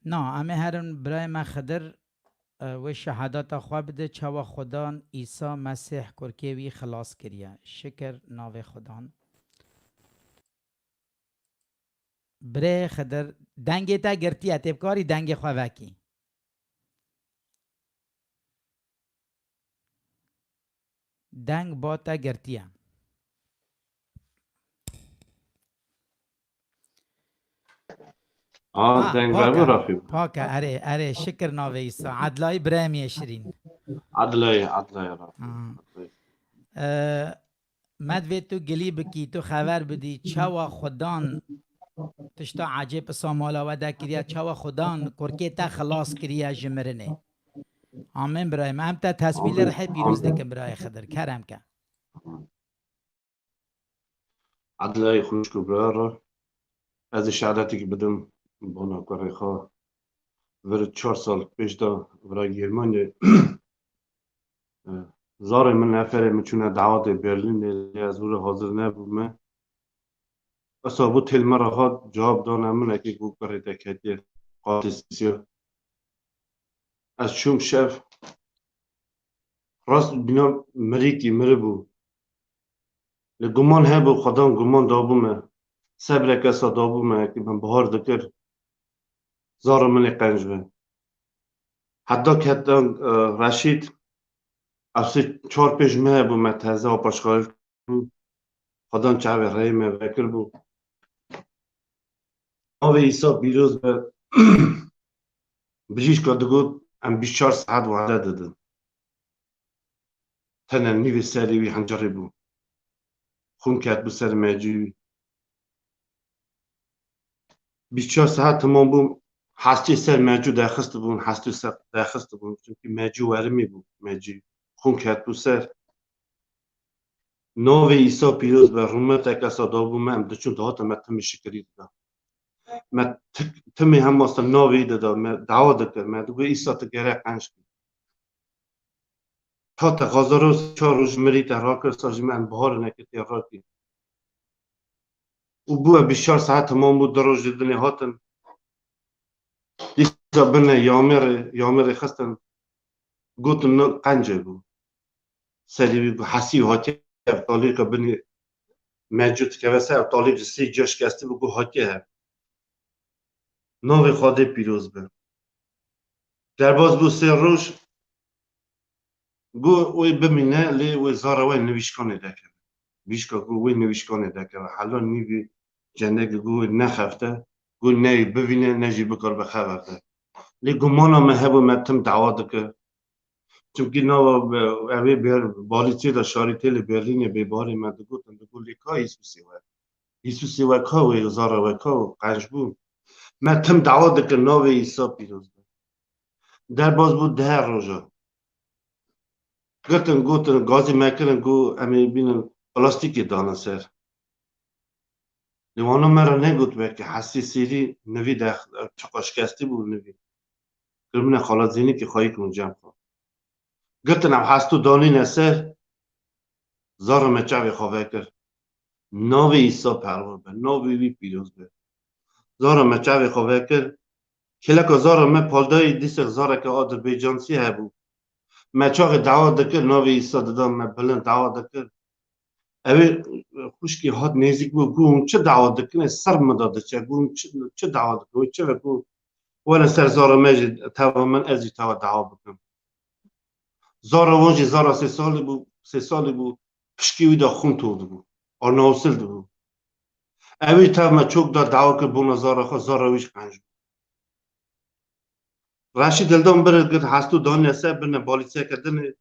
Na, em ê herin birayê me Xidir, e, wê şehadata xwe bide, çawa Xudan Îsa Mesîh kurkê wî xilas kiriye. Şikir navê Xudan. Birê Xidir, dengê te girtiye, tê bikarî dengê xwe vekî. Deng ba te girtiye. Aa, Ha, deng pak e, berbi Rafî. Pak e, erê, erê, şikir navê Îsa. Edlayî birayê min yê şirîn. Edlayî, Edlayî Rafî. Ha. Edlayî. Ee, Me divê tu gilî bikî, tu xeber bidî, çawa Xudan tişta ecêb isa mala we de kiriye, çawa Xudan kurkê te xilas kiriye ji mirinê. Amin birayê me. Em te tesbîh li Amin. Rihê pîroz Amin. Dikin birayê Xidir. Kerem ke. Edlayê xwişk û birayê re. Ez ê şehadetekî bidim bona kurê xwe. Vir çar sal pêş de vira Germanyê, e, zarê min, neferê min çûne dawetê Berlînê, lê ez wira hazir nebûme. Esa bû têl me re hat, cewab dane min, eke ku kurê te ketiye qatê sisiya. Ez çûm şev, rast bîna mirîkî miribû. Li guman hebû, Xudan guman dabû me. Sebrek esa dabû me, ki min bihar dikir. Zara min ê qenc be. Heta ketan, e, Reşîd, ev sê çar pêş me hebû, me teze paşxalî bû. Xudan çavê reyê me vekir bû. Navê Îsa pîroz be. Bijîşka digot, em bîst çar saet wade didin. Tene nîvê serê wî hencerê bû. Xûn ketbû ser mecû wî. Bîst çar saet temam bû. Hestê ser mecû dexistibûn, hestê ser dexistibûn. Çimkî mecû werimî bû, mecû. Xûn ketbû ser. Navê Îsa pîroz be, rûmetek esa dabû me, em diçûn dihate me timî şikirî dida. Me tik-, timî hema ser navê dida, me dawa dikir, me digot, Îsa tu gerek qenc kî. Ta te xazaro çar roj mirî te rakir, sa ji me em bihar nekir tê rakî. Û bû bîst çar saet temam bû, du roj di dinê hatin. Dîsa bine yamêrê, yamêrê xistin, gotin, "No qencê bû." Serî wî ku hesî hatiye, ev talîka binî mecû dikeve ser, ev talîk ji sê ciya şikestî bû, ku hatiye hev. Navê Xwedê pîroz be. Derbas bû sê roj, got wê bimîne, lê wê zara wê nivîşkanê dekeve. Bîşka ku wê nivîşkanê dekeve. Hela nîvî cenegê got wê nexefte, got ne wê bivîne, ne jî bikar bi xeber de. Lê gumana me hebû, me tim dawa dikir. Çimkî nava, e, ev ê ber-, balîçê de şarîtê li Berlînê bê barê me digotin, digot lê ka Îsûsê we? Îsûsê we ka wê, zara we ka qenc bû? Me tim dawa dikir navê Îsa pîroz be. Derbas bû deh roja. Girtin, gotin, gazî me kirin, got, "Em ê bînin plastîkê dane ser." Lê wana me re negot, weke hestê sêrî nivî de çiqa şikestî bû nivî. Kir min e xala Zînîkî xweyî kirin cem xwe. Girtin ev hestû danîne ser, zara me çavê xwe vekir. Navê Îsa perwer be, navê wî pîroz be. Zara me çavê xwe vekir. Kêleka zara me paldayî dîsek zareke Azerbeycansî hebû. Me çaxê dawa dikir, navê Îsa dida me bilind dawa dikir. Ew ê xwişkê hat nêzîk bû, got, "Hûn çi dawa dikin? Ê ser min de diçe." Got, "Hûn çi, çi dawa dikin? Wê çi ve?" Got, "Were ser zara me jî, teva min, ez jî teva dawa bikim." Zara wan jî zara sê salî bû, sê salî bû, pişkî wî de xûn tov dibû, arnawsil dibû. Ewî tev me çok da dawa kir bona zara xwe, zara wî jî qenc bû. Reşîd Hildan bir gir hestû daniye ser, birine balîçeke dinê,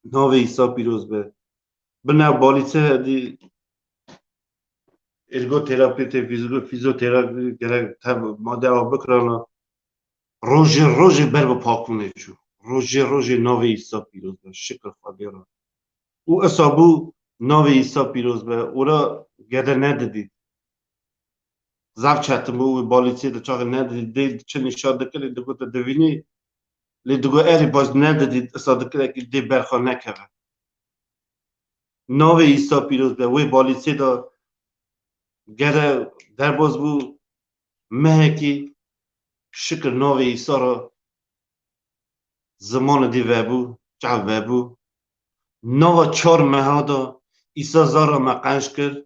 navê Îsa pîroz be. Birine balîçe dî ergoterapî tê, fîzyo-, fîzyoterapî gerek tev madde ew bikirana. Rojê rojê ber bi pakûnê çû. Rojê rojê navê Îsa pîroz be. Şikir Xwedê re. Û esa bû navê Îsa pîroz be. Ora gede nedidît. Zaf çetin bû, wî balîçê de çaxê nedidît. Dê çi nîşan dikir, digote divînî. Lê digo erê baş nedidît. Esa dikir ekî dê ber xwe nekeve. Navê Îsa pîroz be. Wê balîçê de gere derbas bû mehekî, şikir navê Îsa re zimanê dî vebû, çav vebû. Nava çar meha de Îsa zara me qenc kir.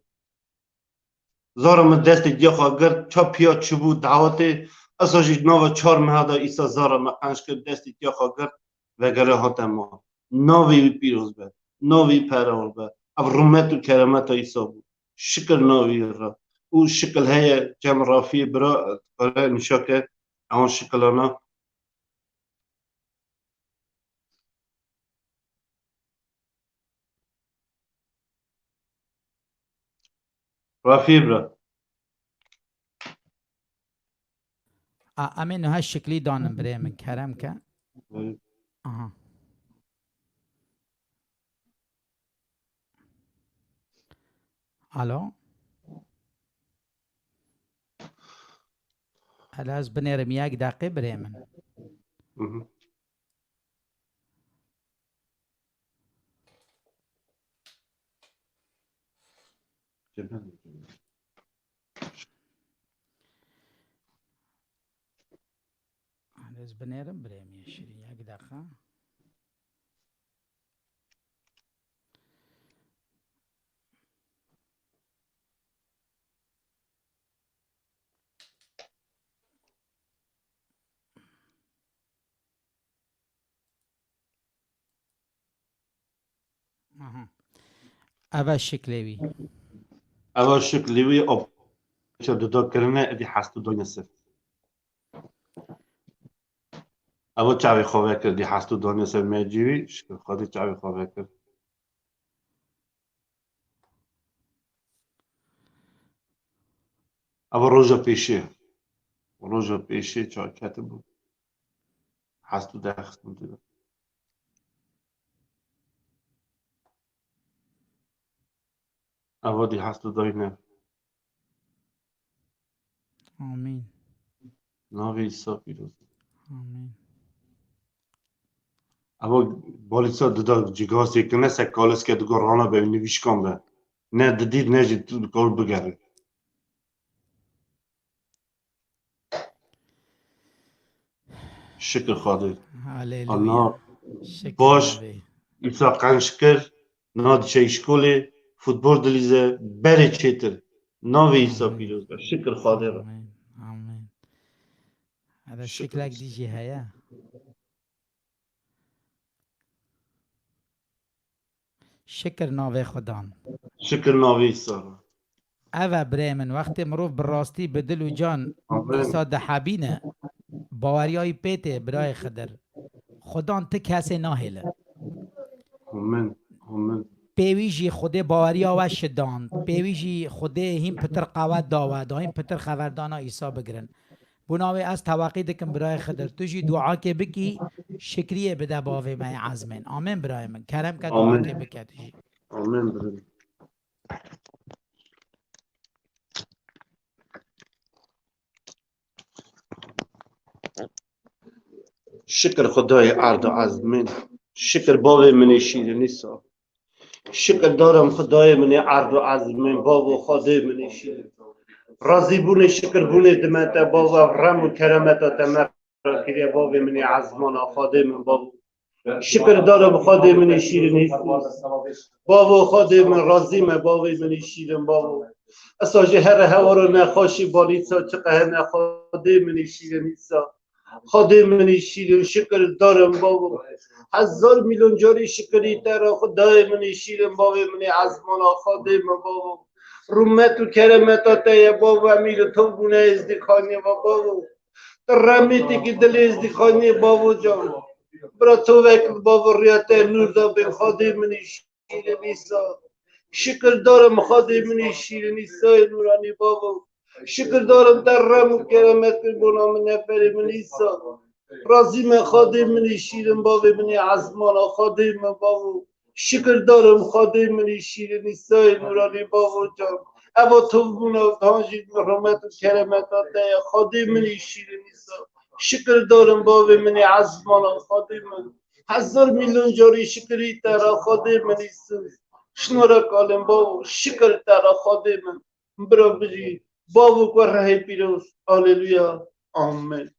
Zara min destê diya xwe girt, ça piya çûbû dawetê, esa jî nava çar meha de Îsa zara me qenc kir, destê diya xwe girt, vegere hate ma. Navê wî pîroz be, navê wî perewr be. Ev rûmet û keremeta Îsa bû. Şikir navê wî re. Û şikil heye, cem Rafiyê bira, dikare nîşa ke ewan şikilana. Rafî bira. A, em ê niha şiklî danin birê min, kerem ke. Evet. Aha. Alo. Hele ez binêrim yek deqê birê min. Hı hı. Ez binêrim birê min şirîn yek deqa. Aha. Eva şiklê wî. Eva şiklê wî op-, çe duda kirine, edî hest û dayne ser. Eva çavê xwe vekir, dî hest û dayne ser mecî wî, şikir Xwedê çavê xwe vekir. Eva roja pêşê. Roja pêşê çav ketibû. Hest û deh xistin tê de. Eva dî hest û dayne. Amîn. Navê Îsa pîroz. Amîn. Eva balîsa dida cigazê kine se kaliske digo rana be nivîşkan be. Ne didît ne jî tu dikol bigerî. Şikir Xwedê. Haleluya. Allah Şikir baş Xwedê. Îsa qenc kir, na diçe îşkolê, futbol dilîze, berê çêtir. Navê Îsa Amîn. Pîroz be. Şikir Xwedê re. Amîn. Amîn. Hele Şikir şiklek Îsa. Dî jî heye. Şikir navê Xudan. Şikir navê Îsa re. Ev e birê min, wextê mirov bi rastî, bi dil û can Amin. Îsa dihebîne, baweriya wî pê tê, birayê Xidir. Xudan ti kesê nahêle. Amin. Amin. Pê wî jî Xwedê baweriya we şidand. Pê wî jî Xwedê hîn pitir qewet da we, da hîn pitir xeverdana Îsa bigirin. Bona wê ez teweqî dikim birayê Xidir. Tu jî duakê bikî, şikriyê bide bavê me yê ezmên. Amin birayê min. Kerem ke Amin. Duakê bike tu jî. Amin birayê. Şikir Xwedayê erd û ezmên. Şikir bavê min ê şîrin Îsa. Şikir darim Xwedayê min ê erd û ezmên, bavo Xwedê min ê şîrin. Razîbûnê, şikirbûnê dime te, bavo, ev rem û keremeta te me re kiriye, bavê min ê ezmana, Xwedê min, bavo. Şikir darim Xwedê min ê şîrin Îsa. Bavo Xwedê min, razî me, bavê min ê şîrin, bavo. Esa jî here hewara nexweşî balîsa çiqe hene, Xwedê min ê şîrin Îsa. Xwedê min ê şîrin, şikir darim bavo. Hezar milyon carî şikirî te re Xwedayê min ê şîrin, bavê min ê ezmana, Xwedê min bavo. Rûmet û keremeta te ye bavo, em îro tov bûne êzdîxaniyê ve bavo. Tu remêtekî dilê êzdîxaniyê bavo can. Bira tovek bavo riya te nûr da bên Xwedê min ê şîrin Îsa. Şikir darim Xwedê min ê şîrin Îsayê nûranî bavo. Şikir darim te rem û keremet kir bona min neferê min Îsa. Razî me Xwedê min ê şîrin bavê min ê ezmana Xwedê min bavo. Şikir darim Xwedê min ê şîrin Îsayê nûranî bavo can. Eva tovbûna tan jî rehmet û keremeta te ye Xwedê min ê şîrin Îsa. Şikir darim bavê min ê ezmana Xwedê min. Hezar milyon carî şikirî te re Xwedê min Îsa. Şinore kalên bavo şikir te re Xwedê min. Bira bijî, bavok we rehê pîroz. Aleluya. Amen.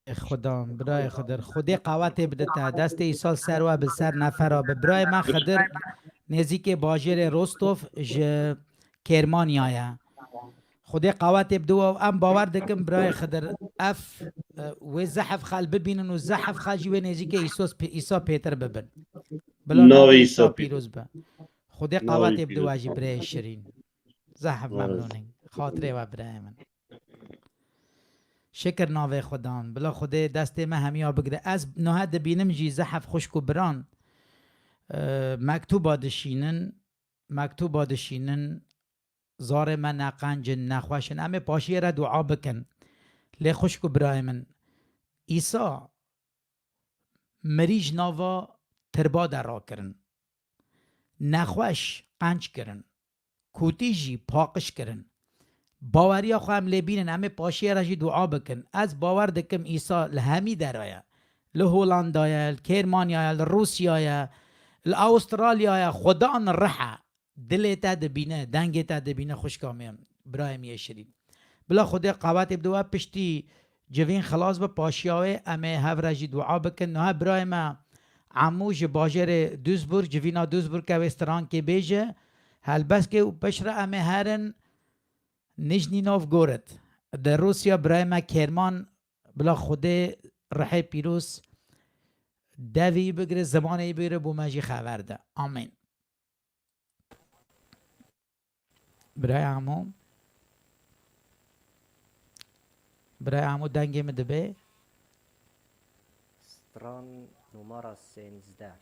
Xudan, birayê Xudir, Xwedê qawetê bidite. Destê Îsa li ser we bi ser nefera bi. Birayê me Xidir nêzîkê bajêrê Rostov ji Kêrmanya ye. Xwedê qawetê bide we û em bawer dikim birayê Xidir ev, e, wê zehf xel bibînin û zehf xel jî wê nêzîkê Îsos pê-, Îsa pêtir bibin. Bila Navê navê Îsa Îsa pîroz. Pîroz be. Xwedê Navê qawetê bide Pîroz. We jî birayê şirîn. Zehf Navê memnûn in. Xatirê we birayê min. Şikir navê Xudan. Bila Xwedê destê me hemiya bigire. Ez niha dibînim jî zehf xwişk û biran, e, mektuba dişînin, mektuba dişînin, zarê me ne qenc in, ne xweş in. Em ê paşiyê re dua bikin. Lê xwişk û birayê min, Îsa mirî ji nava tirba de rakirin. Nexweş qenc kirin. Kûtî jî paqij kirin. Baweriya xwe em lê bînin, em ê paşiyê re jî dua bikin. Ez bawer dikim Îsa li hemî dera ye. Li Holanda ye, li Kêrmanya ye, li Rûsya ye, li Awustralya ye. Xudan rih e. Dilê te dibîne, dengê te dibîne, xwişka me, birayê min yê şirîn. Bila Xwedê qawetê bide we piştî civîn xilas be, paşiya wê em ê hev re jî dua bikin. Niha birayê me Emû ji bajêrê Duisburg, civîna Duisburg e, wê strankê bêje, helbestê û piştre em ê herin Nizhny Novgorod. Di Rûsya birayê me Kêrman, bila Xwedê rihê pîroz devî bigire, zimanê bigire, bo me jî xeber de. Amîn. Birayê Emo. Birayê Emo dengê min dibe. Stran numara sêzdeh.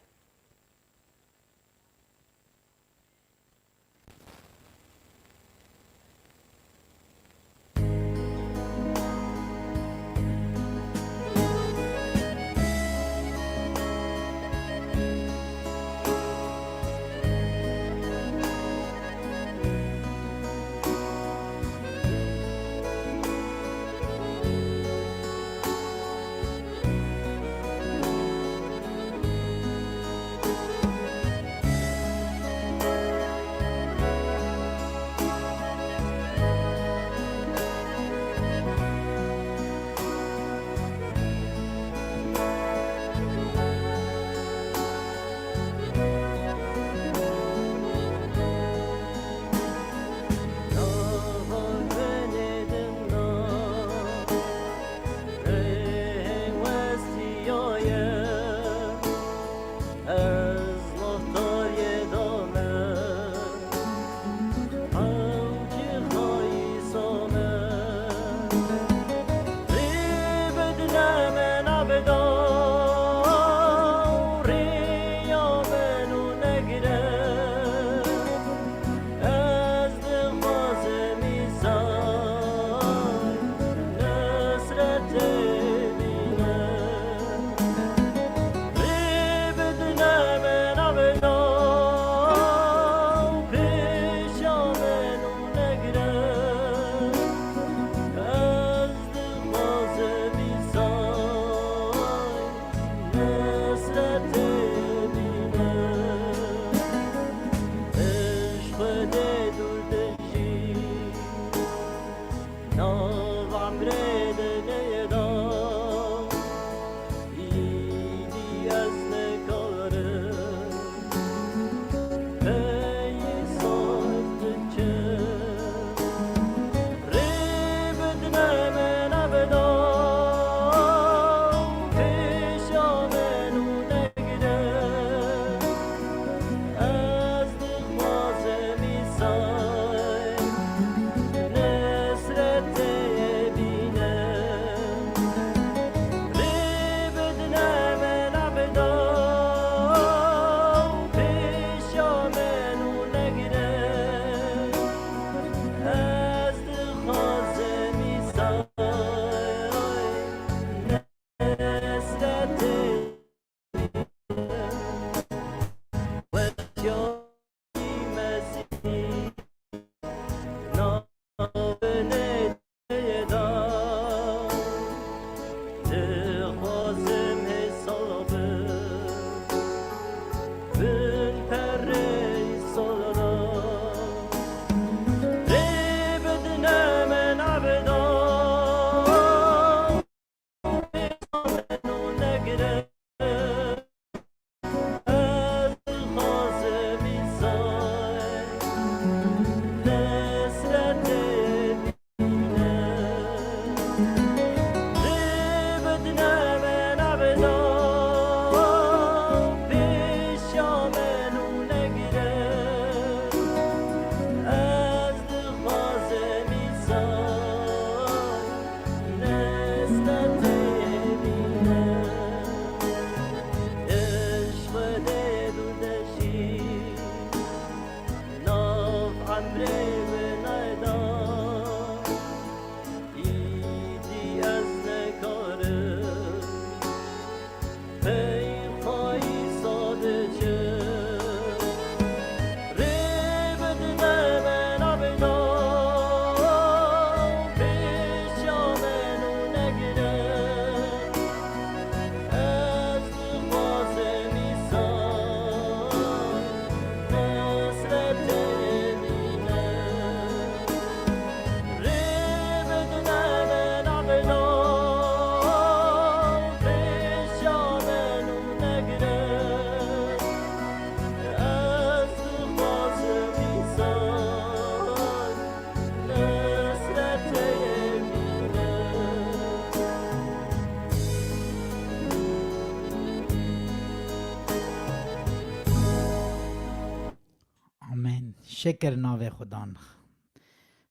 Amîn. Şikir navê Xudan.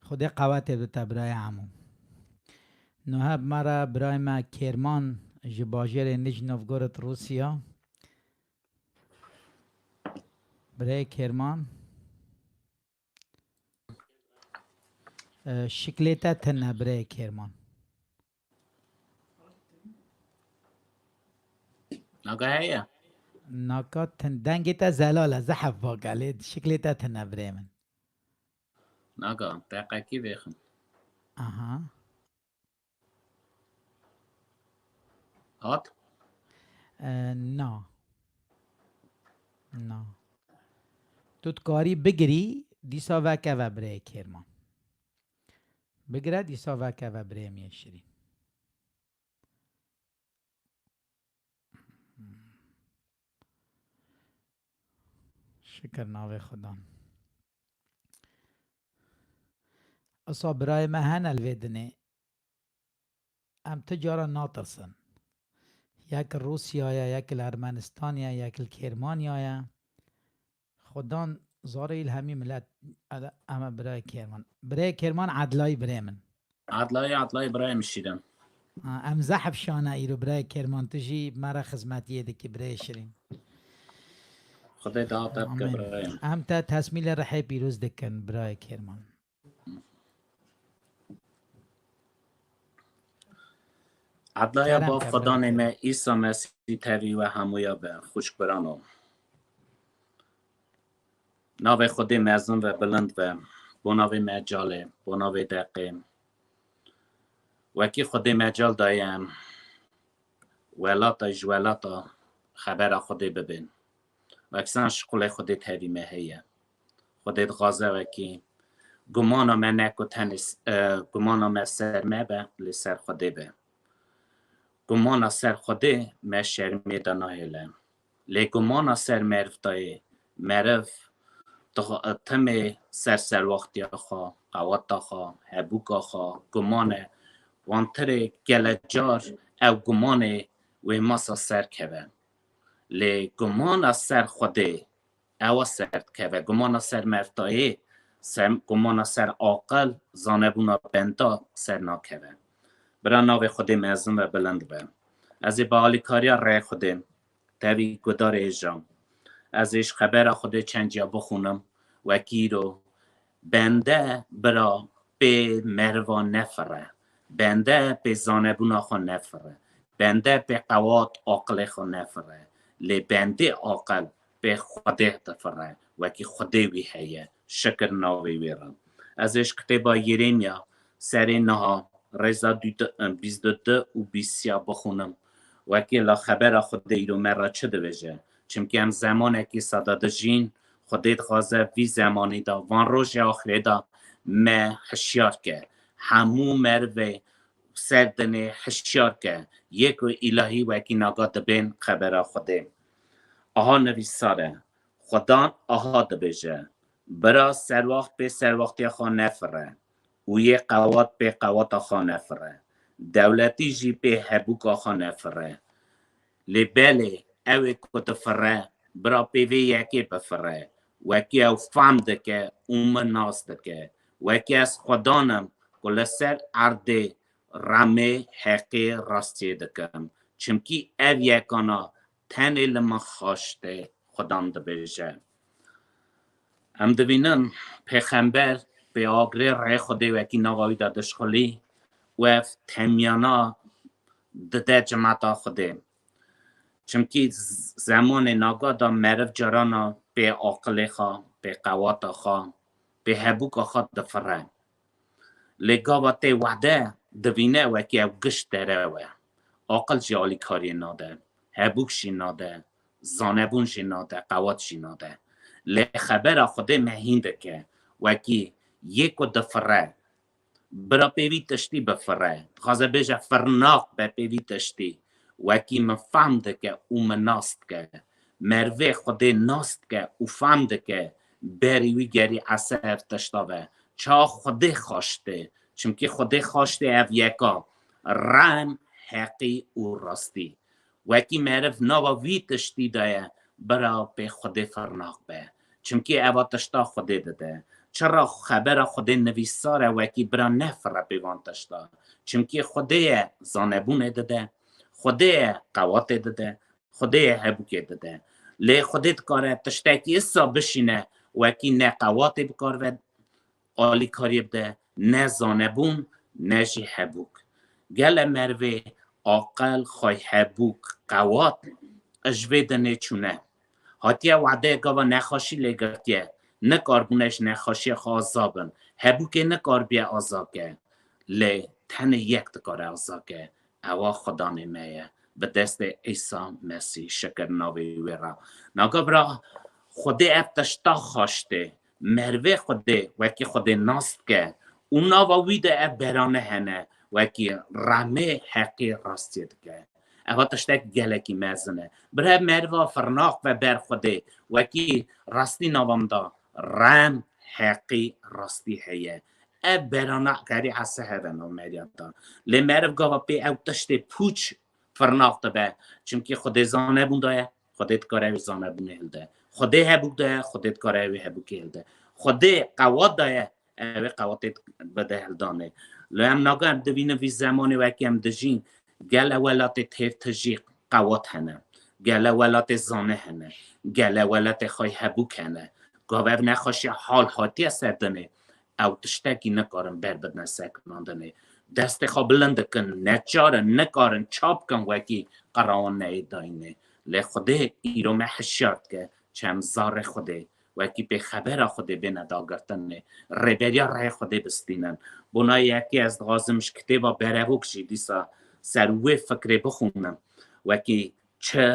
Xwedê qewetê bide te birayê hemû. Niha bi me re birayê me Kêrman ji bajêrê Nizhny Novgorod, Rûsya. Birayê Kêrman. E, şiklê te tune birayê Kêrman. Naka heye? Naka tin, dengê te zelal e, zehf bak e, lê şiklê te tune birê min. Naka, deqekî vêxin. Aha. Hat? E, na. Na. Tu dikarî bigirî, dîsa vekeve birê Kêrman. Bigire, dîsa vekeve birê min yê şirîn. Şikir navê Xudan. Esa birayê me hene li vê dinê. Em tu cara natirsin. Yek li Rûsya ye, yek li Ermenistan ye, yek li Kêrmanya ye. Xudan zarê îl hemî milet, em e birayê Kêrman. Birayê Kêrman Edlayî birê min. Edlayî, Edlayî birayê min şîrin. Ha, em zehf şane îro birayê Kêrman, tu jî me re xizmetiyê dikî birayê şirîn. Xwedê daha te bike Amîn. Birayê min. Em te tesmîlê rihê pîroz dikin birayê Kêrman. Edlaya Kerem bav ke, Xudanê kerem. Me Îsa Mesîh tevî we hemûya be, xwişk birano. Navê Xwedê mezin ve, bilind ve, bo navê mecalê, bo navê deqê. Wekî Xwedê mecal daye, welata ji welata xebera Xwedê bibên. Weksan şiqulê Xwedê tevî me heye. Xwedê dixwaze wekî gumana me ne ku tenê s-, e, gumana me ser me be, lê ser Xwedê be. Gumana ser Xwedê me şermê de nahêle. Lê gumana ser meriv dayê, meriv dix-, timê ser serwaxtiya xwe, qeweta xwe, hebûka xwe, gumane. Wantirê gele car ew gumanê wê masa ser keve. Lê gumana ser Xwedê, ewa ser dikeve. Gumana ser mevtayê, ser, gumana ser aqil, zanebûna benda ser nakeve. Bira navê Xwedê mezin ve bilind be. Ez ê bi alîkariya rê Xwedê tevî gudarê hêja. Ez ê ji xebera Xwedê çend ciya bixûnim, wekî îro. Bende bira pê meriva nefire. Bende pê zanebûna xwe nefire. Bende pê qewat aqilê xwe nefire. Lê bendê aqil pê Xwedê difire. Wekî Xwedê wî heye. Şikir navê wê re. Ez ê ji kitêba Yerêmiya serê niha rêza du-, bîst û du û bîst ya bixûnim. Wekî la xebera Xwedê îro me re çi dibêje? Çimkî em zemanekî sada dijîn, Xwedê dixwaze vî zemanî de, van rojê axirê de me hişyar ke. Hemû merivê ser dinê hişyar ke. Yê ku îlahî wekî naga dibên xebera Xwedê. Aha nivîsar e. Xudan aha dibêje, bira serwaxt pê serwaxtiya xwe nefire û yê qewat pê qewata xwe nefire. Dewletî jî pê hebûka xwe nefire. Lê belê ew ê ku difire, bira pê vê yekê bifire. Wekî ew fam dike û min nas dike. Wekî ez Xudan im ku li ser erdê remê, heqê, rastiyê dikim. Çimkî ev yekana tenê li min xaş tê, Xudan dibêje. Em dibînin pêxember pê agirê rê Xwedê wekî nava wî de dişxulî û ev temiyana dide cimata Xwedê. Çimkî z-, zemanê naga de meriv carana pê aqilê xwe, pê qewata xwe, pê hebûka xwe difire. Lê gava tê wehde dibîne wekî ew giş derew e. Aqil jî alîkariyê nade, hebûk jî nade, zanebûn jî nade, qewat jî nade. Lê xebera Xwedê me hîn dike, wekî yê ku difire, bira pê vî tiştî bifire. Dixwaze bêje firnaq be pê vî tiştî. Wekî min fehm dike û min nas dike. Merivê Xwedê nas dike û fehm dike, berî wî gerî ese ev tişta ve. Çawa Xwedê xaş tê? Çimkî Xwedê xaş tê ev yeka. Rem, heqî û rastî. Wekî meriv nava vî tiştî de ye, bira pê Xwedê firnaq be. Çimkî eva tişta Xwedê dide. Çira xebera Xwedê nivîsar e, wekî bira nefire pê van tişta. Çimkî Xwedê ye zanebûnê dide. Xwedê ye qewatê dide. Xwedê ye hebûkê dide. Lê Xwedê dikare tiştekî îsa bişîne, wekî ne qewatê bikar ve alîkariyê bide, ne zanebûn, ne jî hebûk. Gele merivê aqil, xwey hebûk, qewat ji vê dinê çûne. Hatiye wadeyê gava nexweşî lê girtiye. Nikarbûne ji nexweşiyê xwe aza bin. Hebûkê nikarbiye aza ke. Lê tenê yek dikare aza ke. Ewa Xudanê me ye. Bi destê Îsa Mesîh şikir navê wê re. Naga bira Xwedê ev tişta xwaştê. Merivê Xwedê wekî Xwedê nas dike û nava wî de ev berane hene, wekî remê heqî rastiyê dike. Eva tiştek gelekî mezin e. Bira meriva firnaq ve ber Xwedê, wekî rastî nava min da rem, heqî, rastî heye. Ev berana gerî ese heve nav meriya da. Lê meriv gava pê ew tiştê pûç firnaq dibe. Çimkî Xwedê zanebûn daye, Xwedê dikare ew zanebûnê hilde. Xwedê hebûk daye, Xwedê dikare ew hebûkê hilde. Xwedê qewat daye, ew ê qewatê bide hildanê. Lê em naga em dibînin vî zemanê wekî em dijîn, gele welatê têr tijî qewat hene. Gele welatê zane hene. Gele welatê xwey hebûk hene. Gava ev nexweşiya hal hatiye ser dinê. Ew tiştekî nikarin ber bidine sekinandinê. Destê xwe bilind dikin, neçar in, nikarin çap bikin wekî qerawan neyê dayînê. Lê Xwedê îro me hişyar dike, çem zarê Xwedê, wekî pê xebera Xwedê bêne dagirtinê, rêberiya rehê Xwedê bistînin. Bona yekê ez dixwazim ji kitêba Berevok jî dîsa ser wê fikrê bixwînim. Wekî çi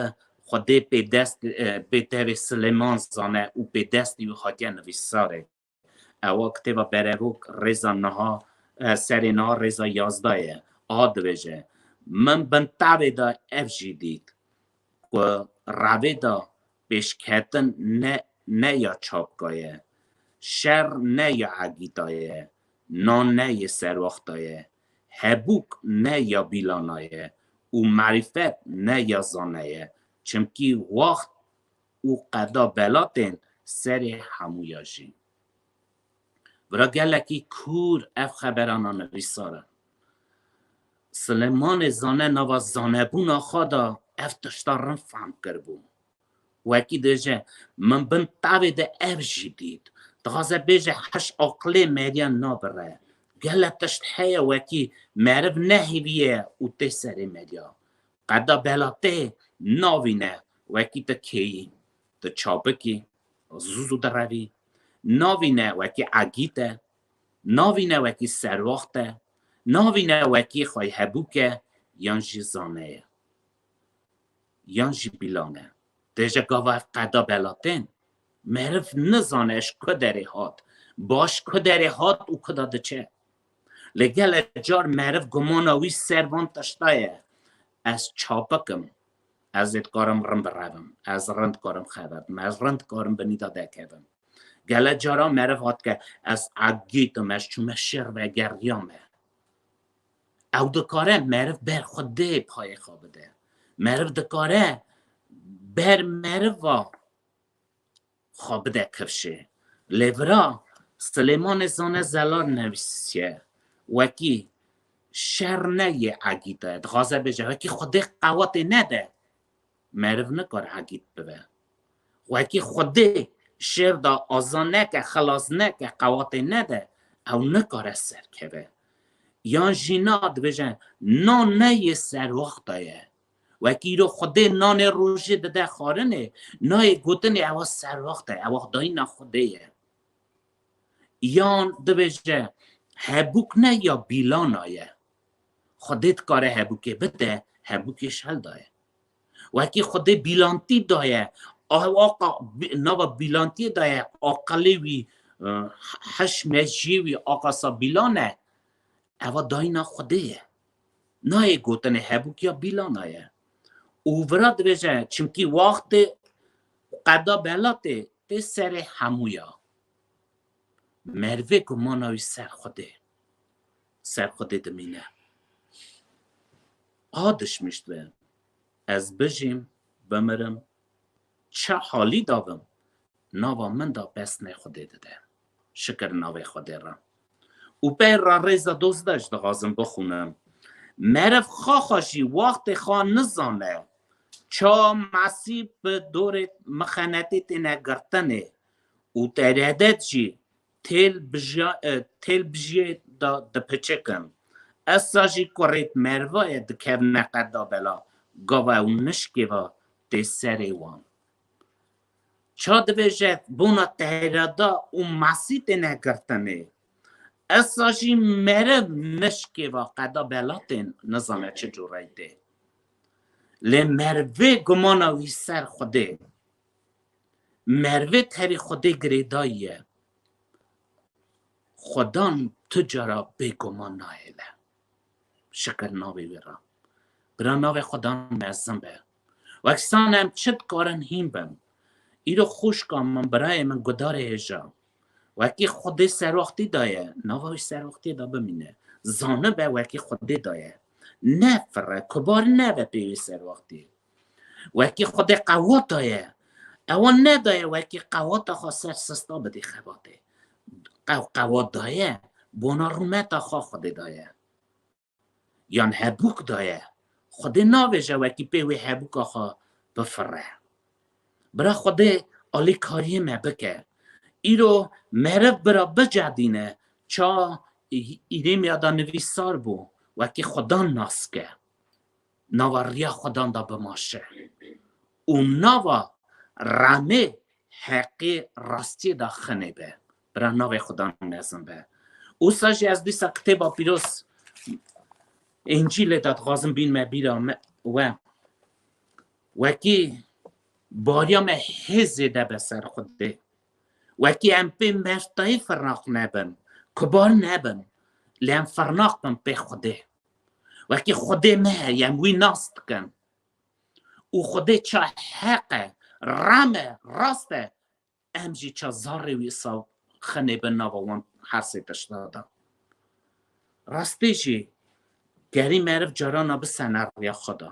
Xwedê pê dest, e, pê tevê Silêman zane û pê destî wî hatiye nivîsarê. Ewa kitêba Berevok rêza niha, e, serê niha rêza yazdeh ye. A dibêje, min bin tavê de ev jî dît, ku ravê de pêşketin ne, ne ya çapka ye, şer ne ya egîta ye, nan ne yê serwaxta ye, hebûk ne ya bîlana ye û marîfet ne ya zane ye. Çimkî waxt û qeda belatên serê hemûya jî. Vira gelekî kûr ev xeberana nivîsar e. Silêmanê zane nava zanebûna xwe de ev tişta rind fehm kiribû. Wekî dêje, min bin tavê de ev jî dît. Dixwaze bêje heş aqilê meriya nabire. Gele tişt heye wekî meriv nehêviye û tê serê meriya. Qeda belatê navîne wekî ti kêyî, ti çapikî, zû zû direvî. Navîne wekî egît e, navîne wekî serwaxt e, navîne wekî xwey hebûk e, yan jî zane ye, yan jî bîlan e. Dêje gava ev qeda belatên, meriv nizane ji ku derê hat, baş ku derê hat û ku de diçe. Lê gele car meriv gumana wî ser van tişta ye. Ez çapik im. Ez ê dikarim rind birevim. Ez rind dikarim xeber bidim. Ez rind dikarim binî de dekevim. Gele cara meriv hat ke ez egît im, ez çûme şêr vegeriyame. Ew dikare meriv ber Xwedê payê xwe bide. Meriv dikare ber meriva xwe bide kifşê. Lê vira Silêmanê Zane Zelal nivîsiye. Wekî şer ne yê egîta ye. Dixwaze bêje, wekî Xwedê qewatê nede, meriv nikare egît bibe. Wekî Xwedê şêr da aza neke, xilas neke, qewatê nede, ew nikare serkeve. Yan jî na dibêje, na ne yê serwaxta ye. Wekî îro Xwedê nanê rojê dide xwarinê, nayê gotinê ewa serwaxt e, ewa dayîna Xwedê ye. Yan dibêje, hebûk ne ya bîlana ye. Xwedê dikare hebûkê bide, hebûkê ji hel daye. Wekî Xwedê bîlantî daye, ew aqa bi-, nava bîlantiyê daye, aqilê wî, e, heş mejiyê wî aqasa bîlan e, ewa dayîna Xwedê ye. Nayê gotinê hebûk ya bîlana ye. Û vira dibêje, çimkî waxtê qeda belatê tê serê hemûya. Merivê gumana wî ser Xwedê, ser Xwedê dimîne. A dişmiş dibe, ez bijîm, bimirim, çi halî de bim, nava min de pesnê Xwedê dide. Şikir navê Xwedê re. Û pey re rêza dozdeh jî dixwazim bixwînim. Meriv xaxa jî wextê xwe nizane. Ça Mesîh bi dorê mixenetê têne girtinê û teredet jî têl bijya-, e, têl bijiyê de dipiçikin. Esa jî kurêt merva ye dikevne qeda bela, gava ew nişkêva tê serê wan. Ça dibêje bona tereda û Mesîh têne girtinê. Esa jî meriv nişkêva qeda bela tên nizane çi cûrey tê. Lê merivê gumana wî ser Xwedê. Merivê terî Xwedê girêdayî ye. Xudan tu cara bêguman nahêle. Şikir navê wî re. Bira navê Xudan mezin be. Wek san em çi dikarin hîn bin. Îro xwişka min, birayê min, gudarê hêja. Wekî Xwedê serwaxtî daye, nava wî serwaxtî de bimîne. Zanibe wekî Xwedê daye. Nefire, kubar nebe pê wî serwaxtî. Wekî Xwedê qewat daye. Ewa nedaye wekî qewata xwe ser sista bidî xebatê. Qew-, qewat daye, bona rûmeta xwe Xwedê daye. Yan hebûk daye. Xwedê navêje wekî pê wê hebûka xwe bifire. Bira Xwedê alîkariyê me bike. Îro meriv bira bicedîne, ça Î-, Îrêmiya de nivîsar bû, wekî Xudan nas ke. Nava riya Xudan de bimaşe. Û nava remê heqê rastiyê de xinê be. Bira navê Xudan mezin be. Usa jî ez dîsa kitêba pîroz Încîlê de dixwazim bînme bîra me we. Wekî bariya me hê zêde be ser Xwedê. Wekî em pê mertayî firnaq nebin, kubar nebin. Lê em firnaq bin pê Xwedê. Wekî Xwedê me heye, em wî nas dikin. Û Xwedê ça heq e, rem e, rast e, em jî ça zarê wî saw xinê bin nava wan hersê tişta de. Rastî jî gerî meriv carana bisene riya xwe de.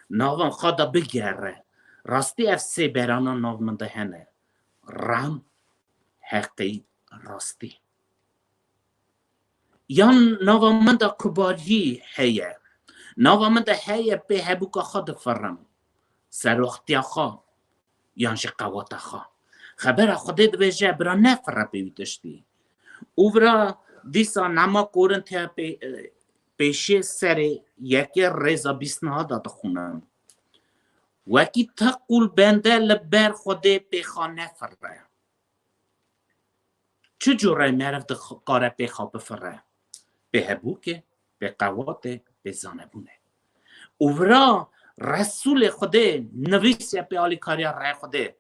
Navan xwe de bigere. Rastî ev sê berana nav min de hene. Rem, heqî, rastî. Yan nava min de kubarî heye. Nava min de heye pê hebûka xwe difirim. Serwaxtiya xwe. Yan jî qewata xwe. Xebera Xwedê dibêje bira nefire pê wî tiştî. Û bira dîsa Nema Korintiya pê-, pêşê serê yekê rêza bîst niha de dixwînim. Wekî ti qûl bende li ber Xwedê pê xwe nefire. Çi cûre meriv dikare pê xwe bifire? Pê hebûkê, pê qewatê, pê zanebûnê. Û vira Resûlê Xwedê nivîsiye pê alîkariya rê Xwedê.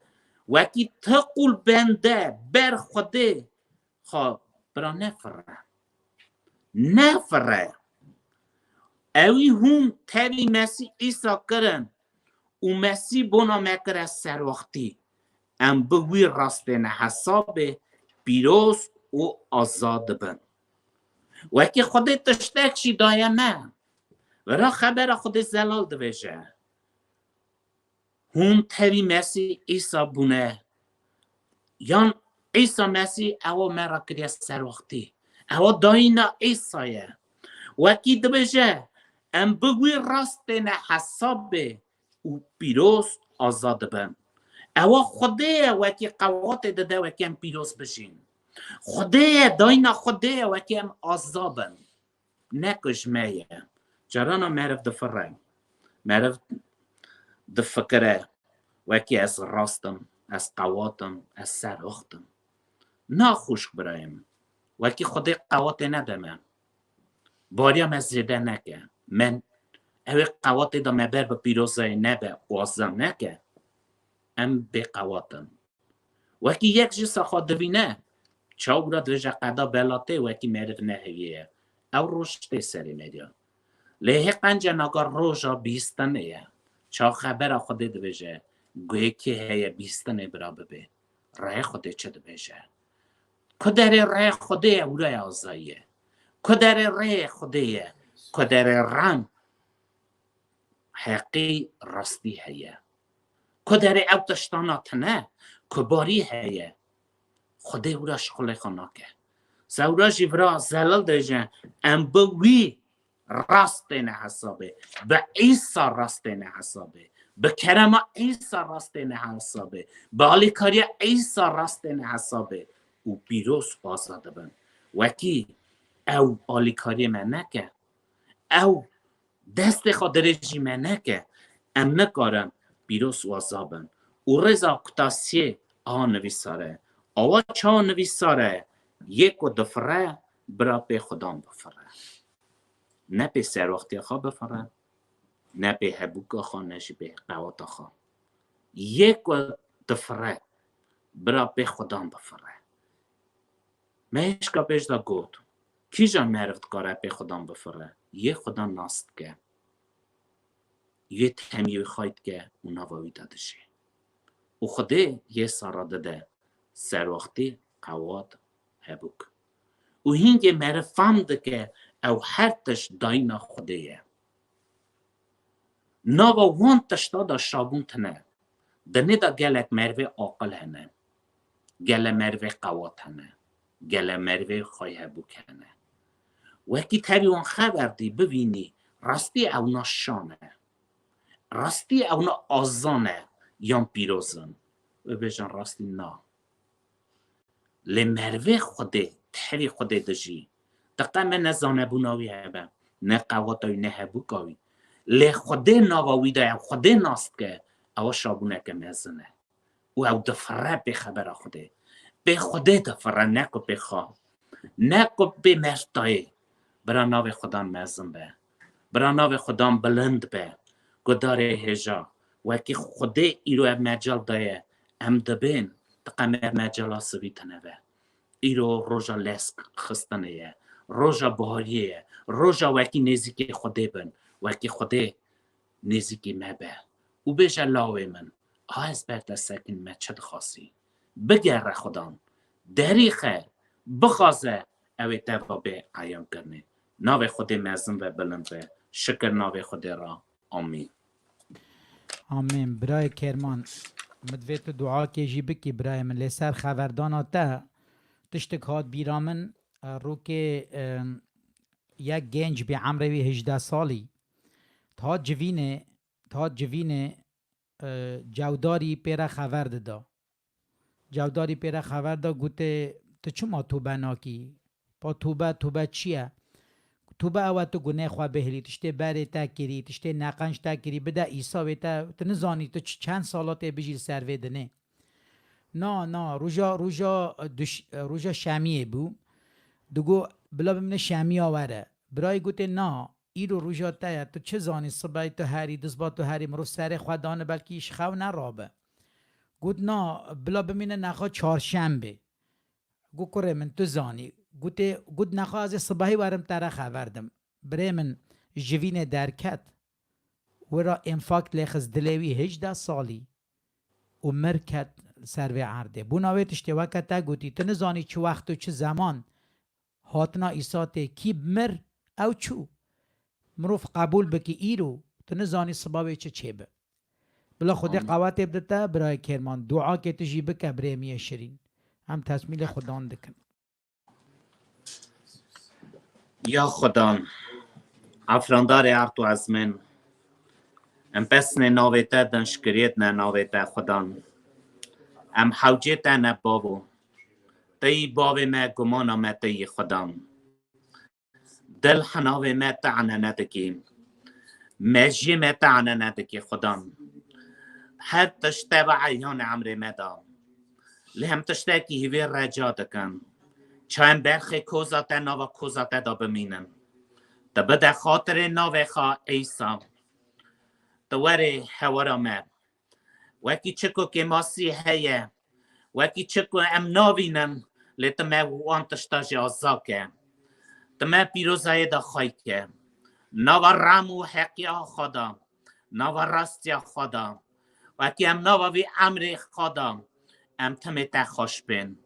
Wekî ti qûl bende ber Xwedê xwe bira nefire. Nefire. Ewî hûn tevî Mesîh Îsa kirin û Mesîh bona me kire serwaxtî. Em bi wî rastêne hesabê pîroz û azad dibin. Wekî Xwedê tiştek jî daye me. Vira xebera Xwedê zelal dibêje. Hûn tevî Mesîh Îsa bûne. Yan Îsa Mesîh ewa me re kiriye serwaxtî. Ewa dayîna Îsa ye. Wekî dibêje, em bi wî rastêne hesabê û pîroz azad dibin. Ewa Xwedê ye wekî qewatê dide wekî em pîroz bijîn. Xwedê ye, dayîna Xwedê ye wekî em azad bin. Ne ku ji me ye. Carana meriv difire. Meriv difikire, wekî ez rast im, ez qewat im, ez serwaxt im. Na xwişk birayê min. Wekî Xwedê qewatê nede me. Bariya me zêde neke. Me, ew ê qewatê de me ber bi pîrozayê nebe û azad neke. Em bêqewat in. Wekî yek ji saxa divîne, çaw bira dibêje qeda bela tê wekî meriv nehêviye ye. Ew roj tê serê me de. Lê hê qence naga roja bîstinê ye. Çaw xebera Xwedê dibêje, guhê kê heye bîstinê bira bibê. Rê Xwedê çi dibêje? Ku derê rê Xwedê ye, wira ye azayî ye. Ku derê rê Xwedê ye, ku derê rem heqî rastî heye. Ku derê ew tiştana tine, kubarî heye. Xwedê wira şixulê xwe nake. Sewra jî vira zelal dêje, em bi wî rast têne hesabê. Bi Îsa rast têne hesabê. Bi kerema Îsa rast têne hesabê. Bi alîkariya Îsa rast têne hesabê. Û pîroz û azad dibin. Wekî ew alîkariyê me neke, ew destê xwe dirêjî me neke, em nikarin pîroz û azad bin. Û rêza kutasiyê a nivîsar e. Awa çawa nivîsar e? Yê ku difire, bira pê Xudan bifire. Ne pê serwextiya xwe bifire, ne pê hebûka xwe, ne jî pê qewata xwe. Yê ku difire, bira pê Xudan bifire. Me hişka pêş de got, kîjan meriv dikare pê Xudan bifire? Yê Xudan nas dike. Yê temî wî xay dike û nava wî de dijî. Û Xwedê yê sara dide serwextî, qewat, hebûk. Û hîngê meriv fam dike ew her tişt dayîna Xwedê ye. Nava wan tişta de şabûn tune. Dinê de gelek merivê aqil hene. Gele merivê qewat hene. Gele merivê xay hebûk hene. Wekî tevî wan xeber dî bivînî, rastî ewna şan e. Rastî ewna azan e yan pîroz in. Bibêjin rastî na. Lê merivê Xwedê, tevî Xwedê dijî. Diqe me ne zanebûna wî hebe, ne qewata wî, ne hebûka wî. Lê Xwedê nava wî de ye, Xwedê nas dike, ewa şabûneke mezin e. Û ew difire pê xebera Xwedê. Pê Xwedê difire, ne ku pê xwe. Ne ku pê mertayê. Bira navê Xudan mezin be. Bira navê Xudan bilind be. Gudarê hêja. Wekî Xwedê îro ev mecal daye. Em dibên, diqe me ev mecala sivîtine be. Îro roja lesk xistinê ye. Roja bihariyê ye. Roja wekî nêzîkê Xwedê bin. Wekî Xwedê nêzîkî me be. Û bêje lawê min, a ez ber te sekin me çi dixwazî? Bigere Xudan. Derîxe, bixwaze, ew ê teva bê eyan kirinê. Navê Xwedê mezin ve bilind be. Şikir navê Xwedê ra. Amîn. Amîn. Birayê Kerman, min divê tu duakê jî bikî birayê min. Lê ser xeverdana te tiştek hat bîra min, e, rûkê, e, yek genc bî emrê wî hejdeh salî. Hat civînê, hat civînê, e, cewdarî pê re xever dida. Cewdarî pê re xever da, gotê, tu çima tobe nakî? Pa tobe, tobe çi ye? Tobe ew e tu gunê xwe bihilî, tiştê berê te kirî, tiştê neqenc te kirî, bide Îsa wê te, tu nizanî tu çi, çend sala tê bijî li ser vê dinê. Na, na, roja, roja, e, duş-, e, roja şemiyê bû. Digo, bila bimîne şemiya were. Birayê gotê, na, îro roja te ye, tu çi zanî, sibehê tu herî, dizba tu herî, mirov serê xwe dane, belkî ji xew nerabe. Got, na, bila bimîne nexa çarşembê. Got, kurê min, tu zanî. Gotê, got, nexa ez ê sibehî werim te re xever dim. Birê min, jivînê derket. Wira înfarkt lê xist dilê wî hejdeh salî û mir ket ser vê erdê. Bûna wê tiştê weke te gotî, tu nizanî çi wext û çi zeman hatina Îsa tê, kî mir, ew çû. Mirov qebûl bikî îro, tu nizanî siba wê çi çêbi. Bila Xwedê Amîn. Qewetê bide te, birayê Kêrman, duakê tu jî bike, birê min yê şirîn. Em tesmîlê Xudan dikin. Ya Xudan, efrandarê erd û ezmên, em pesnê navê te din, şikiriyê dine navê te Xudan. Em hewcê te ne bavo. Te yî bavê me, gumana me te yî Xudan. Dil hinavê me te enene dikî. Mejiyê me te enene dikî Xudan. Her tişt te ve eyanê emrê me da. Lê em tiştekî hîvê reca dikin. Ça em berxê koza te nava koza te da bimînin. Tu bide xatirê navê xwe Îsa. Tu werê hewara me. Wekî çi ku kêmasî heye, wekî çi ku em navînin, lê tu me wan tişta jî aza ke. Tu me pîrozayê de xay ke. Nava rem û heqiya xwe de, nava rastiya xwe de. Wekî em nava vî emrê xwe de, em timê te xweş bên.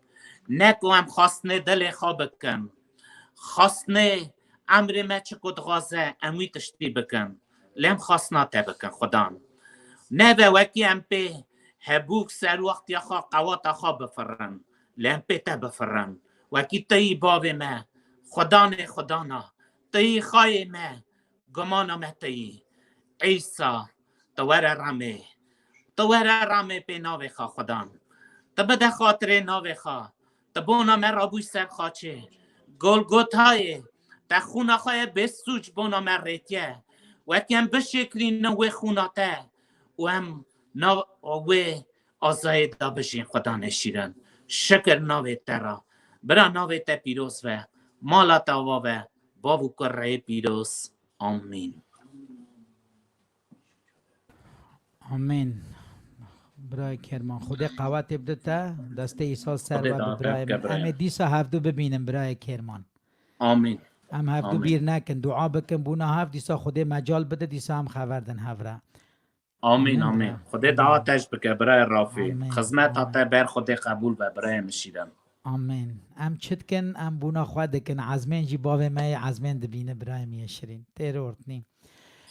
Ne ku em xwestinê dilê xwe bikin. Xwestinê emrê me çi ku dixwaze, em wî tiştî bikin. Lê em xwestina te bikin, Xudan. Nebe wekî em pê hebûk serwextiya xwe, qewata xwe bifirin, lê em pê te bifirin. Wekî tu yî bavê me, Xudanê xudana, tu yî xayê me, gumana me tu yî. Îsa, tu were remê, tu were remê pê navê xwe Xudan. Tu bide xatirê navê xwe, tu bona me rabûy ser xaçê. Golgotayê, te xûna xwe ye bê sûc bona me rêtiye. Wek em bişêkirînin wê xûna te û em nav wê azayê de bijîn Xudanê şîrin. Şikir navê te re. Bira navê te pîroz ve. Mala te ava ve. Bav û kureyê pîroz. Amîn. Amîn. Birayê Kerman, Xwedê qewetê bide te, destê Îsa ser Xwedê we bi daxem birayê ke min. Em birayê. Ê dîsa hevdu bibînin birayê Kerman. Amîn. Em hevdu Amîn. Bîr nekin, dua bikin, bûna hev, dîsa Xwedê mecal bide, dîsa em xever din hev re. Amîn, Amîn, amîn. Bira. Xwedê dawa te ji bike, birayê Rafî. Amîn, Xizmeta amîn. Te ber Xwedê qebûl be, birayê min şîrin. Amîn. Em çi dikin? Em bûna xwe dikin. Ezmên jî bavê me yê ezmên dibîne, birayê min yê şirîn. Têr ortnî.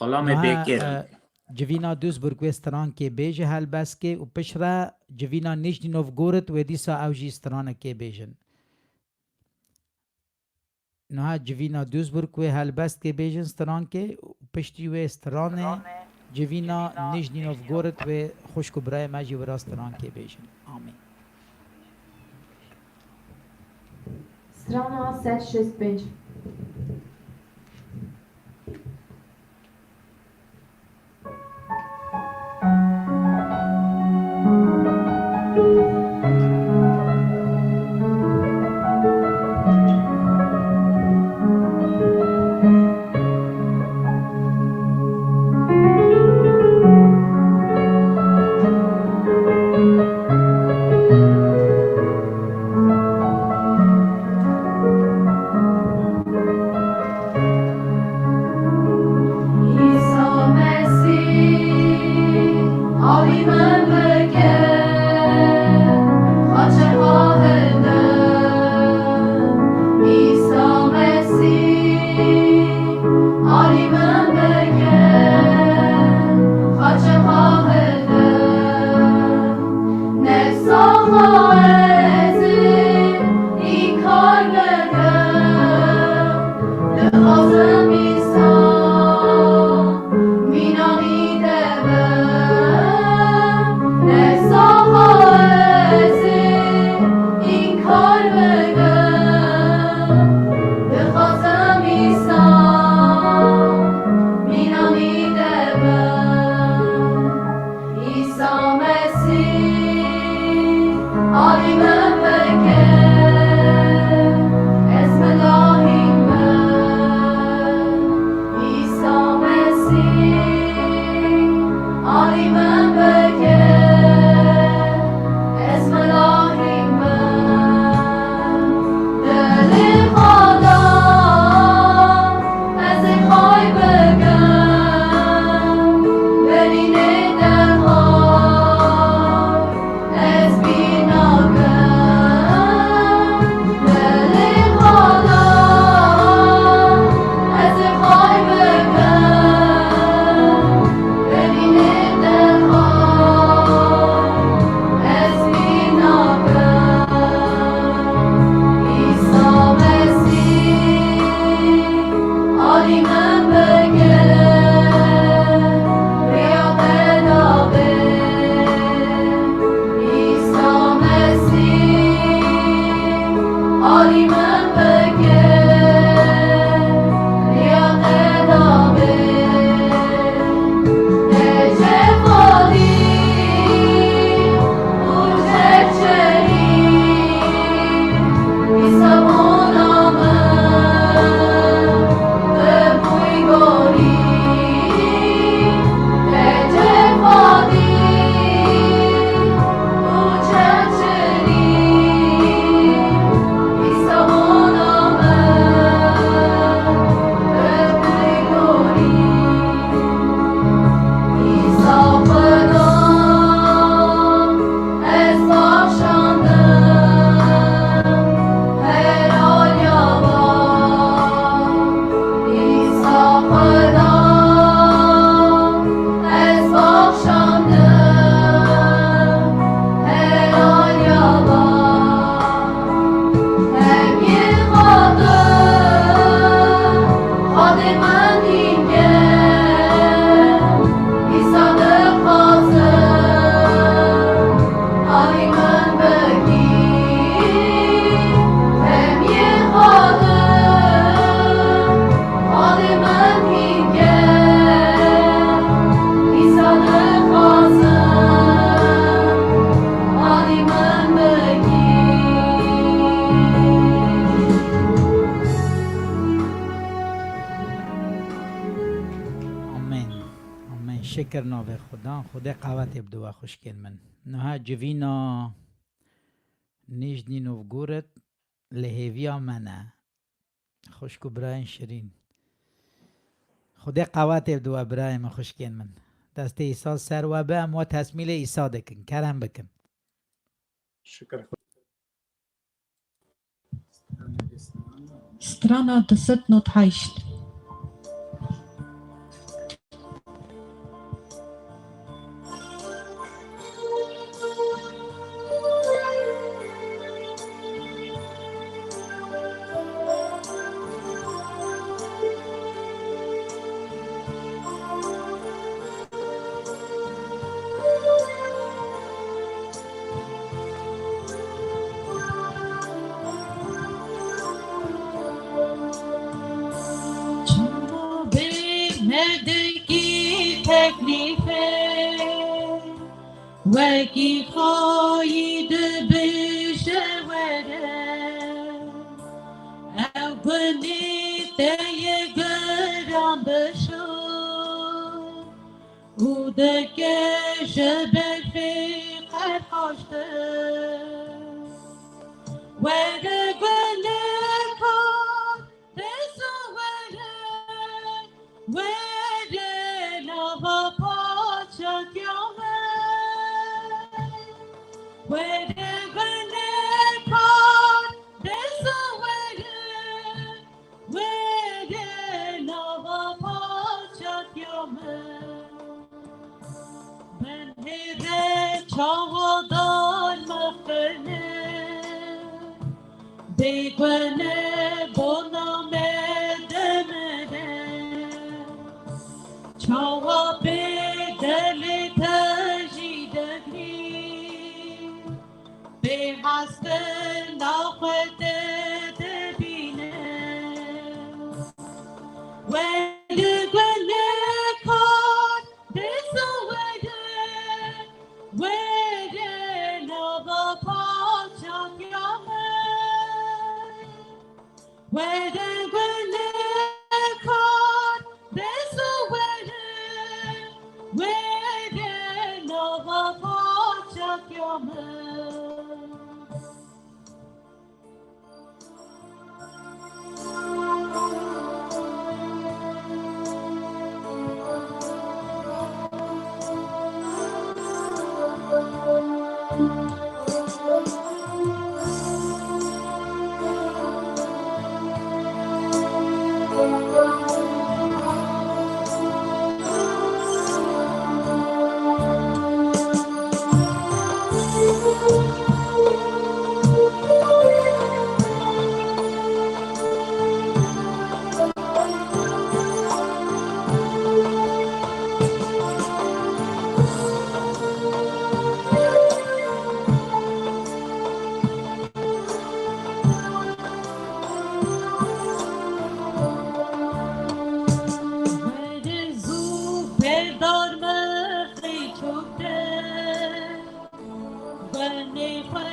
Xulamê Niha, bêkêr. E, civîna Duisburg wê strankê bêje helbestkê û piştre civîna Nijnî Novgorod wê dîsa ew jî stranekê bêjin. Niha civîna Duisburg wê helbestkê bêjin strankê û piştî wê stranê civîna Nijnî Novgorod wê xwişk û birayê me jî wira strankê bêjin. Amîn. Strana sed şêst pênc. Şikir navê Xudan, Xwedê qewetê bide we xwişkên min. Niha civîna Nîjdînov Gurit li hêviya me ne. Xwişk û birayên şirîn. Xwedê qewetê bide we birayên min, xwişkên min. Destê Îsa ser we be, em we tesmîlê Îsa dikin. Kerem bikin. Şikir Xwedê. Strana du sed nod heşt. Çima bê me dengî teklîfê, wekî xayî dibêje were, ew gunê te ye giran bişo. û dike ji berfê qerqaştir. Were gulê kar, dest û were, were nava paçatiya me. Were gulê kar, dest û were, Were nava paçatiya me. Ben hêre çawa dan mextene, bêgune bona me demere. Çawa bê delê te jî degrî. Bê hestin nexwe te dibîne. Were gulê kar, dest û were, were nava paçatiya me. Were gulê kar, dest û were, were nava paçatiya me. Were zû berdar me xîçok te, gunê xwe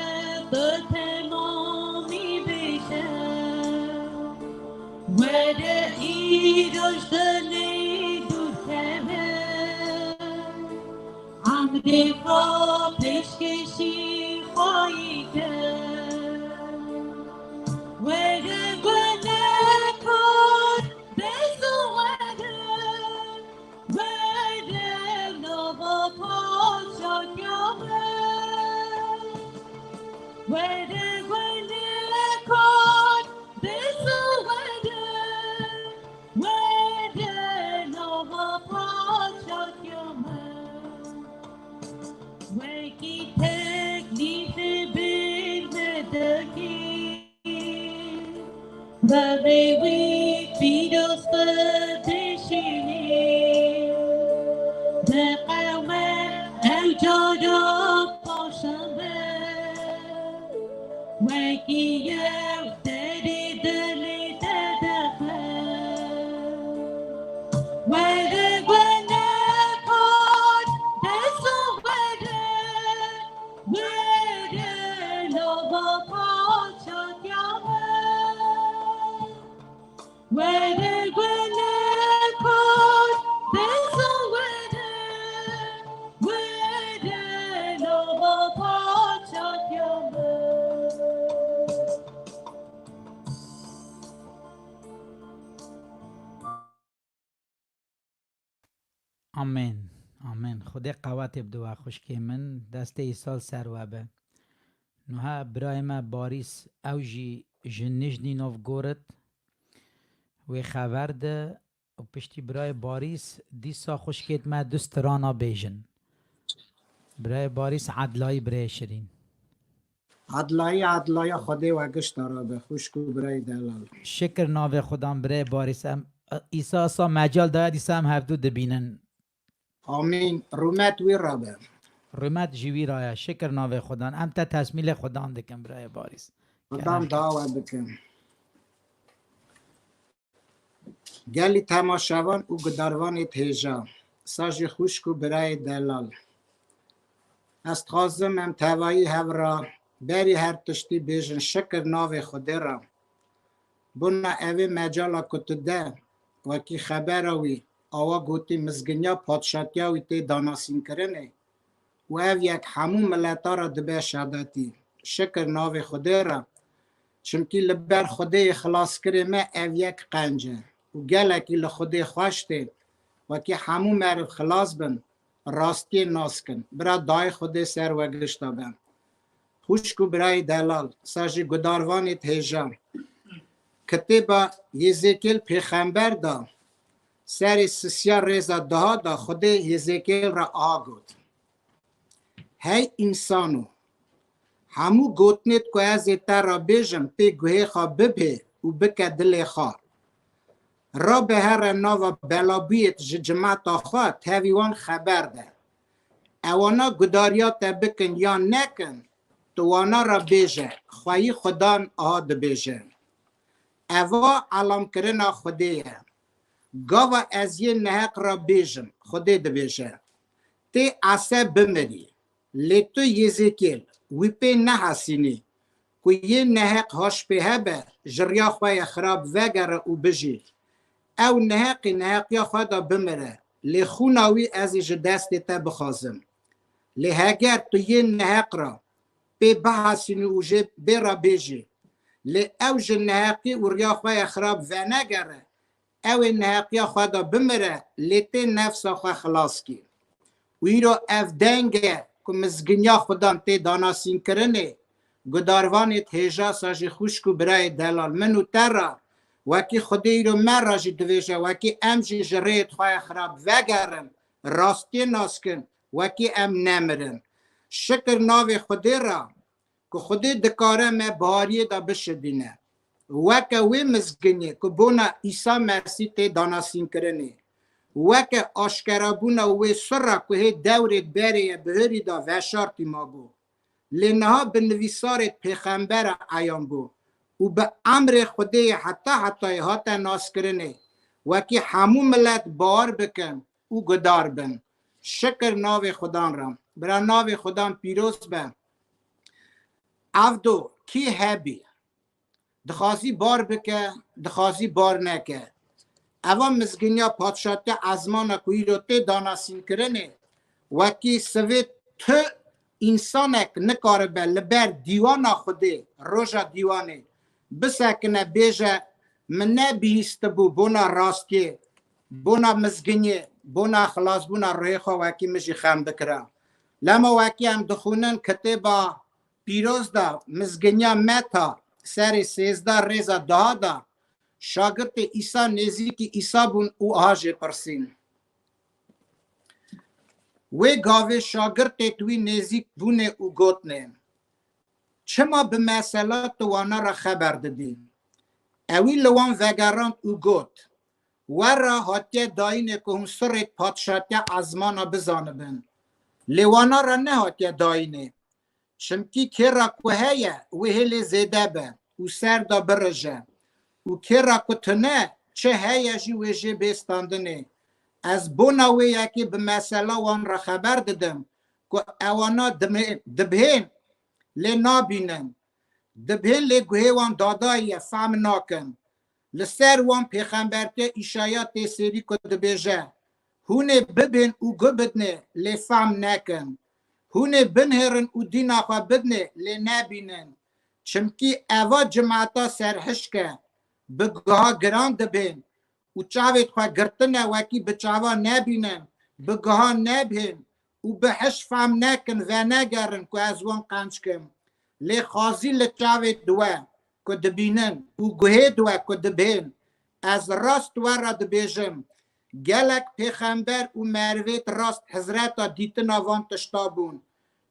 bi temamî bêje. Were îro ji dilê dûr keve, emrê xwe pêşkêşî xwayî ke. Were gulê kar, dest û were, were nava paçatiya me. Were gulê kar, dest û were, were nava paçatiya me. Wekî teklîfê bêr me dekî, berê wî pîroz te dişînî. Diqewime ew cara paşan be. Wekî yew derê dilê te dexe. Were gulê kar, dest û were, were nava paçatiya me. Were gulê kar, dest û were, Amên. Amên. Xwedê qewetê bide we xwişkê min. Destê Îsa li ser we be. Nuha birayê me Barîs, ew jî ji Nijnî nov gorit. Wê xeber de û piştî birayê Barîs dîsa xwişkêt me du strana bêjin. Birayê Barîs Edlayî birayê şirîn. Edlayî, Edlaya Xwedê we gişta re be, xwişk û birayê delal. Şikir navê Xudan birayê Barîs. Em, Îsa esa mecal daye dîsa em hevdu dibînin. Amîn. Rûmet wî re be. Rûmet ji wî re ye. Şikir navê Xudan. Em te tesmîlê Xudan dikin birayê Barîs. Xudan dawa bikin. Gelî temaşevan û gudarvanê hêja, sa jî xwişk û birayê delal. Ez dixwazim em tevayî hev re berî her tiştî bêjin şikir navê Xwedê re. Bona evê mecala ku tu de, wekî xebera wî, awa gotî mizginiya padşatiya wî tê danasînkirinê û ev yek hemû mileta re dibe şadetî. Şikir navê Xwedê re. Çimkî li ber Xwedê yê xilaskirê me ev yek qenc e û gelekî li Xwedê xweş tê, wekî hemû meriv xilas bin, rastiyê nas kin. Bira dayê Xwedê ser we gişta be. Xwişk û birayê delal, sa jî gudarvanê hêja. Kitêba Yêzêkêl pêxember da, serê sisiya rêza daha da Xwedê Yêzêkêl re aha got. Hey însano, hemû gotinêt ku ez ê te re bêjim pê guhê xwe bibê û bike dilê xwe. Rabe here nava belabûyêt ji cimeta xwe tevî wan xeber de. Ewana gudariya te bikin yan nekin, tu wana re bêje, xweyî Xudan aha dibêje. Eva elamkirina Xwedê ye. Gava ez yê neheq re bêjim, Xwedê dibêje. Tê ese bimirî. Lê tu Yêzêkêl, wî pê nehesînî, ku yê neheq haş pê hebe, ji riya xwe ye xirab vegere û bijî. Ew neheqî neheqiya xwe de bimire, lê xûna wî ez ê ji destê te bixwazim. Lê heger tu yê neheq re pê bihesînî û jê bê re bêjî, lê ew ji neheqî û riya xwe ye xirab venegere, ew ê neheqiya xwe de bimire, lê tê nefsa xwe xilas kî. Û îro ev deng e ku mizginiya Xudan tê danasînkirinê, gudarvanê hêja sa jî xwişk û birayê delal min û te re, wekî Xwedê îro me re jî divêje, wekî em jî ji rêyê xwe ye xirab vegerin, rastiyê nas kin, wekî em nemirin. Şikir navê Xwedê re, ku Xwedê dikare me bihariyê de bişidîne. Weke wê mizginiyê ku bona Îsa Mesîh tê danasînkirinê. Weke aşkerabûna wê sirra ku hê dewrêd berê ye bihurî de veşartî mabû. Lê niha bi nivîsarêd pêxembera eyan bû û bi emrê Xwedê yê heta hetayê hate naskirinê. Wekî hemû milet bawer bikin û gudar bin. Şikir navê Xudan re. Bira navê Xudan pîroz be. Evdo kî hebî, dixwazî bar bike, dixwazî bar neke. Eva mizginiya padşatiya ezmana ku îro tê danasînkirinê, wekî sivê tu însanek nikaribe li ber dîwana Xwedê, roja dîwanê, bisekine bêje, min nebihîstibû bona rastiyê, bona mizginiyê, bona xilasbûna ruhê xwe wekî min jî xem dikira. Lema wekî em dixwînin kitêba pîroz de, mizginiya Meta, serê sêzdeh rêza daha de, şagirtê Îsa nêzîkî Îsa bûn û aha jê pirsîn. Wê gavê şagirtêd wî nêzîk bûnê û gotnê, çima bi mesela tu wana re xeber didî? Ewî li wan vegerand û got, we re hatiye dayînê ku hûn sirrêd padşatiya ezmana bizanibin. Lê wana re nehatiye dayînê. Çimkî kê re ku heye, wê hêlê zêde be û ser de birije. Û kê re ku tune, çi heye jî wê jê bê standinê. Ez bona wê yekê bi mesela wan re xeber didim ku ewana dime-, dibihên, lê nabînin. Dibihên lê guhê wan dadayî ye, fehm nakin. Li ser wan pêxembertiya Îşaya tê sêrî ku dibêje, hûn ê bibên û guh bidinê, lê fehm nekin. Hûn ê binihêrin û dîna xwe bidinê, lê nebînin. Çimkî eva cimata serhişk e, bi guha giran dibên û çavêd xwe girtine wekî bi çava nebînin, bi gihan nebihên û bi hiş fam nekin, venegerin ku ez wan qenc kim. Lê xazî li çavê diwe ku dibînin û guhê diwe ku dibên. Ez rast we re dibêjim, gelek pêxember û merivêt rast hizreta dîtina van tişta bûn.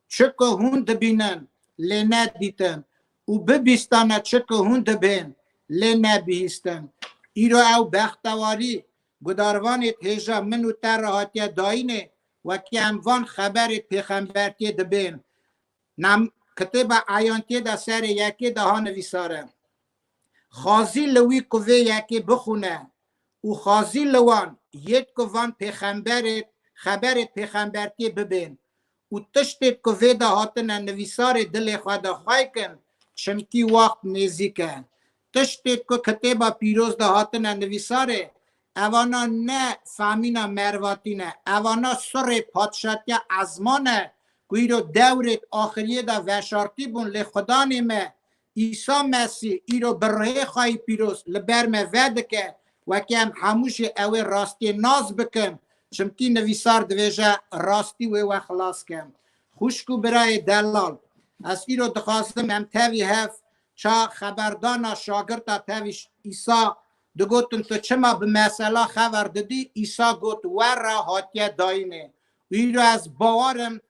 Çi ku hûn dibînin, lê nedîtin û bibîstane çi ku hûn dibên, lê nebihîstin. Îro ew bextewarî gudarvanêt hêja min û te re hatiye dayînê, wekî em van xeberê pêxembertiyê dibên. Nam kitêba Eyantiyê de serê yekê de ha nivîsare. Xazî li wî ku vê yekê bixwîne û xazî li wan yêt ku van pêxemberê, xeberê pêxembertiyê bibên û tiştêt ku vê de hatine nivîsarê dilê xwe de xwey kin, çimkî wext nêzîk e. Tiştêt ku kitêba pîroz de hatine nivîsarê, evana ne famîna mervatî ne, evana surê padşatiya ezman e ku îro dewrêt axiriyê de veşartî bûn, lê Xudanê me Îsa Mesîh îro bi rihê xwe yî pîroz li ber me vedike, wekî em hemû jî ew ê rastiyê nas bikin, çimkî nivîsar divêje, rastî wê we xilas ke. Xwişk û birayê delal, ez îro dixwazim em tevî hev ça xeberdana şagirta tevî Îsa digotin, tu çima bi mesela xeber didî? Îsa got, we re hatiye dayînê. Îro ez bawer im,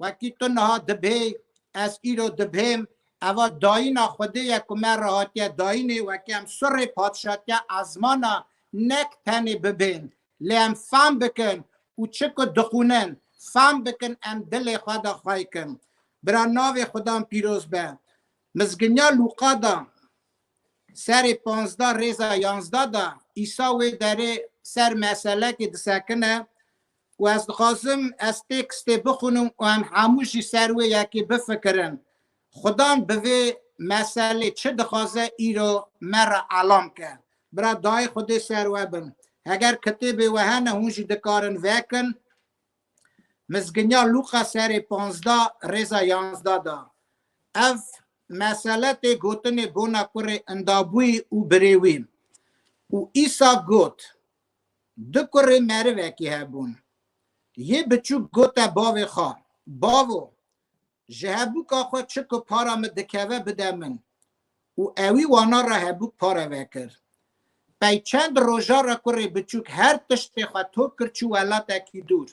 wekî tu niha dibêy, ez îro dibêm, eva dayîna Xwedê ye ku me re hatiye dayînê, wekî em surê padşatiya ezmana nek tenê bibên, lê em fam bikin û çi ku dixwînin, fam bikin, em dilê xwe de xwey kin. Bira navê Xudan pîroz be. Mizginiya Lûqa de serê panzdeh rêza yanzdeh de Îsa wê derê ser meselekê disekine û ez dixwazim ez tekstê bixwînim û em hemû jî ser wê yekê bifikirin. Xudan bi vê meselê çi dixwaze îro me re elam ke. Bira dayê Xwedê ser we bin. Heger kitêbê we hene hûn jî dikarin vekin. Mizginiya Lûqa serê panzdeh rêza yanzdeh de. Ev mesele tê gotinê bona kurê indabûyî û birê wî. Û Îsa got, du kurê merivekî hebûn. Yê biçûk gote bavê xwe, bavo, ji hebûka xwe çi ku para min dikeve bide min. Û ewî wana re hebûk pare vekir. Pey çend roja re kurê biçûk her tiştê xwe top kir çû welatekî dûr.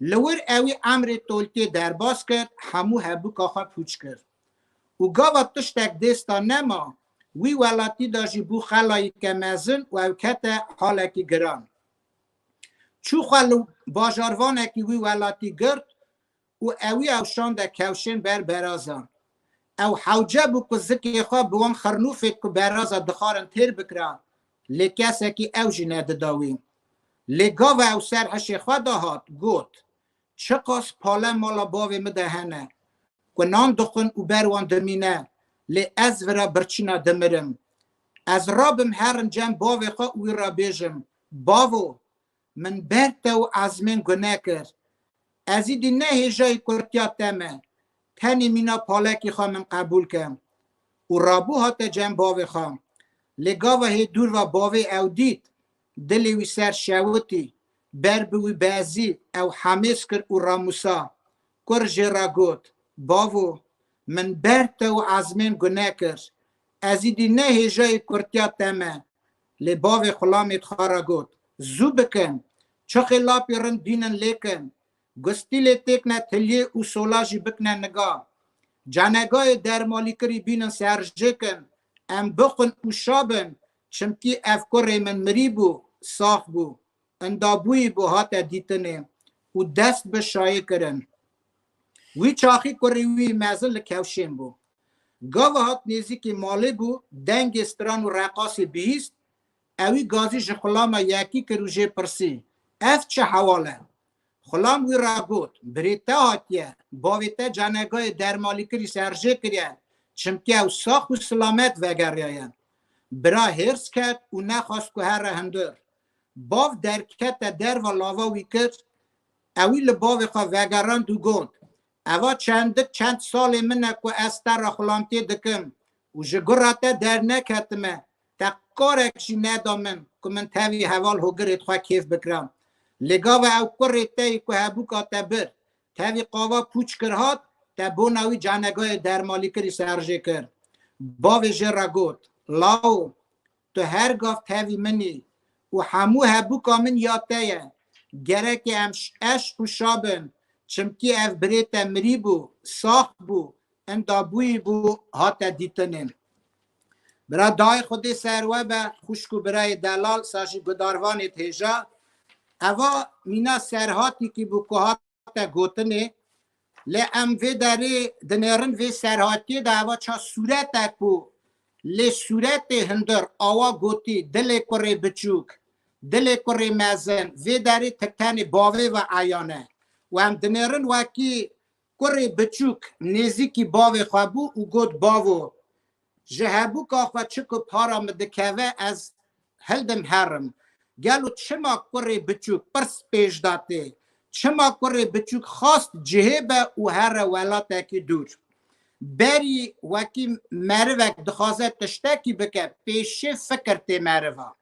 Li wir ewî emrê toltiyê derbas kir, hemû hebûka xwe pûç kir. Û gava tiştek dêsta nema, wî welatî de jî bû xelayîke mezin û ew kete halekî giran. Çû xwe li bajarvanekî wî welatî girt û ewî ew şande kewşên ber beraza. Ew hewce bû ku zikê xwe bi wan xirnûfêt ku beraza dixwarin têr bikira, lê kesekî ew jî nedida wî. Lê gava ew ser hişê xwe de hat, got, çiqas pale mala bavê min de hene, ku nan dixwin û ber wan dimîne, lê ez vira birçîna dimirim. Ez rabim herim cem bavê xwe û wî re bêjim, bavo, min ber te û ezmên gune kir. Ez îdî ne hêjayî kurtiya te me. Tenê mîna palekî xwe min qebûl ke. Û rabû hate cem bavê xwe. Lê gava hê dûr ve bavê ew dît, dilê wî ser şewitî, ber bi wî bezî, ew hemêz kir û ramûsa. Kur jê re got, bavo, min ber te û ezmên gune kir. Ez îdî ne hêjayî kurtiya te me. Lê bavê xulamê xwe re got, zû bikin, çixê lapî rind bînin lêkin, gustîlê têkne tiliyê û sola jî bikne niga. Canegayê dermalîkirî bînin serjêkin, em bixwin û şa bin, çimkî ev kurê min mirî bû, sax bû, indabûyî bû hate dîtinê û dest bi şayê kirin. Wî çaxî kurê wî mezin li kewşên bû. Gava hat nêzîkî malê bû, dengê stran û reqasê bihîst, ewî gazî ji xulama yekî kir û jê pirsî, ev çi hewal e? Xulam wî re got, birê te hatiye, bavê te canegayê dermalîkirî serjê kiriye, çimkî ew sax û silamet vegeriyaye. Bira hêrs ket û nexwest ku here hundir. Bav derkete derva lava wî kir, ewî li bavê xwe vegerand û got, eva çendik çend salê min e ku ez te re xulamtiyê dikim û ji gura te derneketime, te karek jî neda min ku min tevî heval hogirêt xwe kêf bikira. Lê gava ew kurê te yî ku hebûka te bir, tevî qava pûç kir hat, te bona wî canegayê dermalî kirî serjê kir. Bavê jê re got, Lawo, tu her gav tevî min î û hemû hebûka min ya te ye. Gereke em ş-, eşq û şa bin, çimkî ev birê te mirî bû, sax bû, inda bûyî bû, hate dîtinê. Bira dayê Xwedê ser we be, xwişk û birayê delal, sa jî gudarvanê hêja. Eva mîna serhatîkî bû ku hate gotinê, lê em vê derê dinêrin vê serhatiyê de eva ça sûretek bû, lê sûretê hundir awa gotî, dilê kurê biçûk, dilê kurê mezin, vê derê ti tenê bavê ve eyan e. Û em dinêrin wekî kurê biçûk nêzîkî bavê xwe bû û got, Bavo, ji hebûka xwe çi ku para min dikeve ez hildim herim. Gelo çima kurê biçûk pirs pêş da tê? Çima kurê biçûk xwest cihê be û here welatekî dûr? Berî wekî merivek dixwaze tiştekî bike, pêşê fikir tê meriva.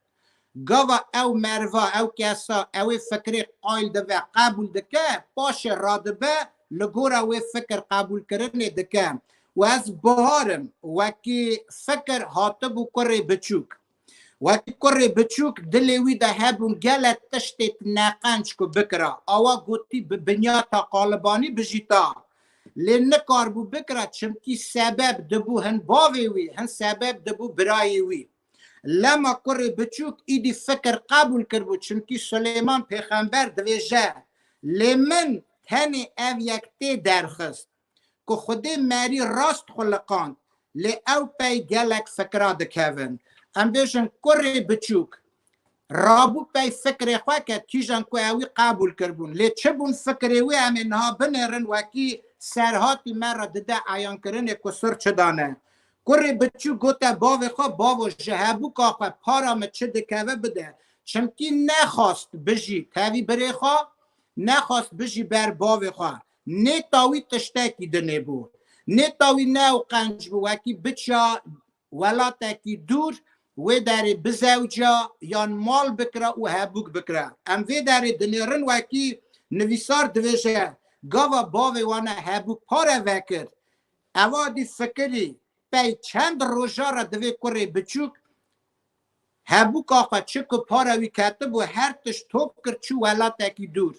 Gava ew meriva, ew kesa, ew ê fikirê qayl dibe, qebûl dike, paşê radibe, li gora wê fikir qebûlkirinê dike. Û ez Bihar im, wekî fikir hatibû kurê biçûk. Wekî kurê biçûk dilê wî de hebûn gelek tiştê neqenc ku bikira. Awa gotî bi binyata qalibanî bijîta. Lê nikaribû bikira, çimkî sebeb dibû hin bavê wî, hin sebeb dibû birayê wî. Lema kurê biçûk îdî fikir qebûl kiribû, çimkî Suleyman Pêxember divêje, Lê min tenê ev yek tê derxist, ku Xwedê merî rast xuliqand, lê ew pey gelek fikra dikevin. Em bêjin kurê biçûk rabû pey fikrê xwe ke kîjan ku ewî qebûl kiribûn. Lê çi bûn fikrê wî em ê niha binêrin wekî serhatî me re dide eyankirinê ku sir çi dane. Kurê biçûk gote bavê xwe, Bavo, ji hebûka xwe para min çi dikeve bide. Çimkî nexwast bijî tevî birê xwe, nexwast bijî ber bavê xwe. Nêta wî tiştekî dinê bû. Nêta wî ne ew qenc bû, wekî biçiya welatekî dûr, wê derê bizewciya yan mal bikira û hebûk bikira. Em vê derê dinêrin wekî nivîsar divêje, Gava bavê wana hebûk pare vekir. Eva dî fikirî, pey çend roja re divê kurê biçûk hebûka xwe çi ku para wî ketibû her tişt top kir çû welatekî dûr.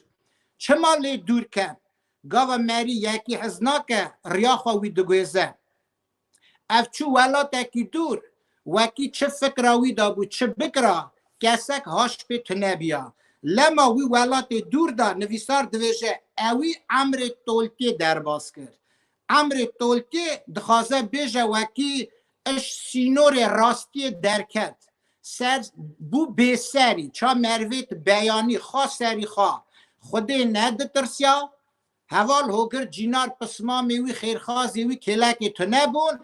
Çima lê dûr ket? Gava merî yekî hez nake, riya xwe wî diguêze. Ev çû welatekî dûr, wekî çi fikra wî de bû, çi bikira, kesek haş pê tune biya. Lema wî welatê dûr de nivîsar divêje, ewî emrê Tolkê derbas kir. Emrê Tolkê dixwaze bêje wekî iş sînorê rastiyê derket. Ser bû bêserî, ça merivêt beyanî, xwe serî xwe. Xwedê neditirsiya, heval hogir cînar pismamê wî, xêrxazê wî kêlekê tune bûn.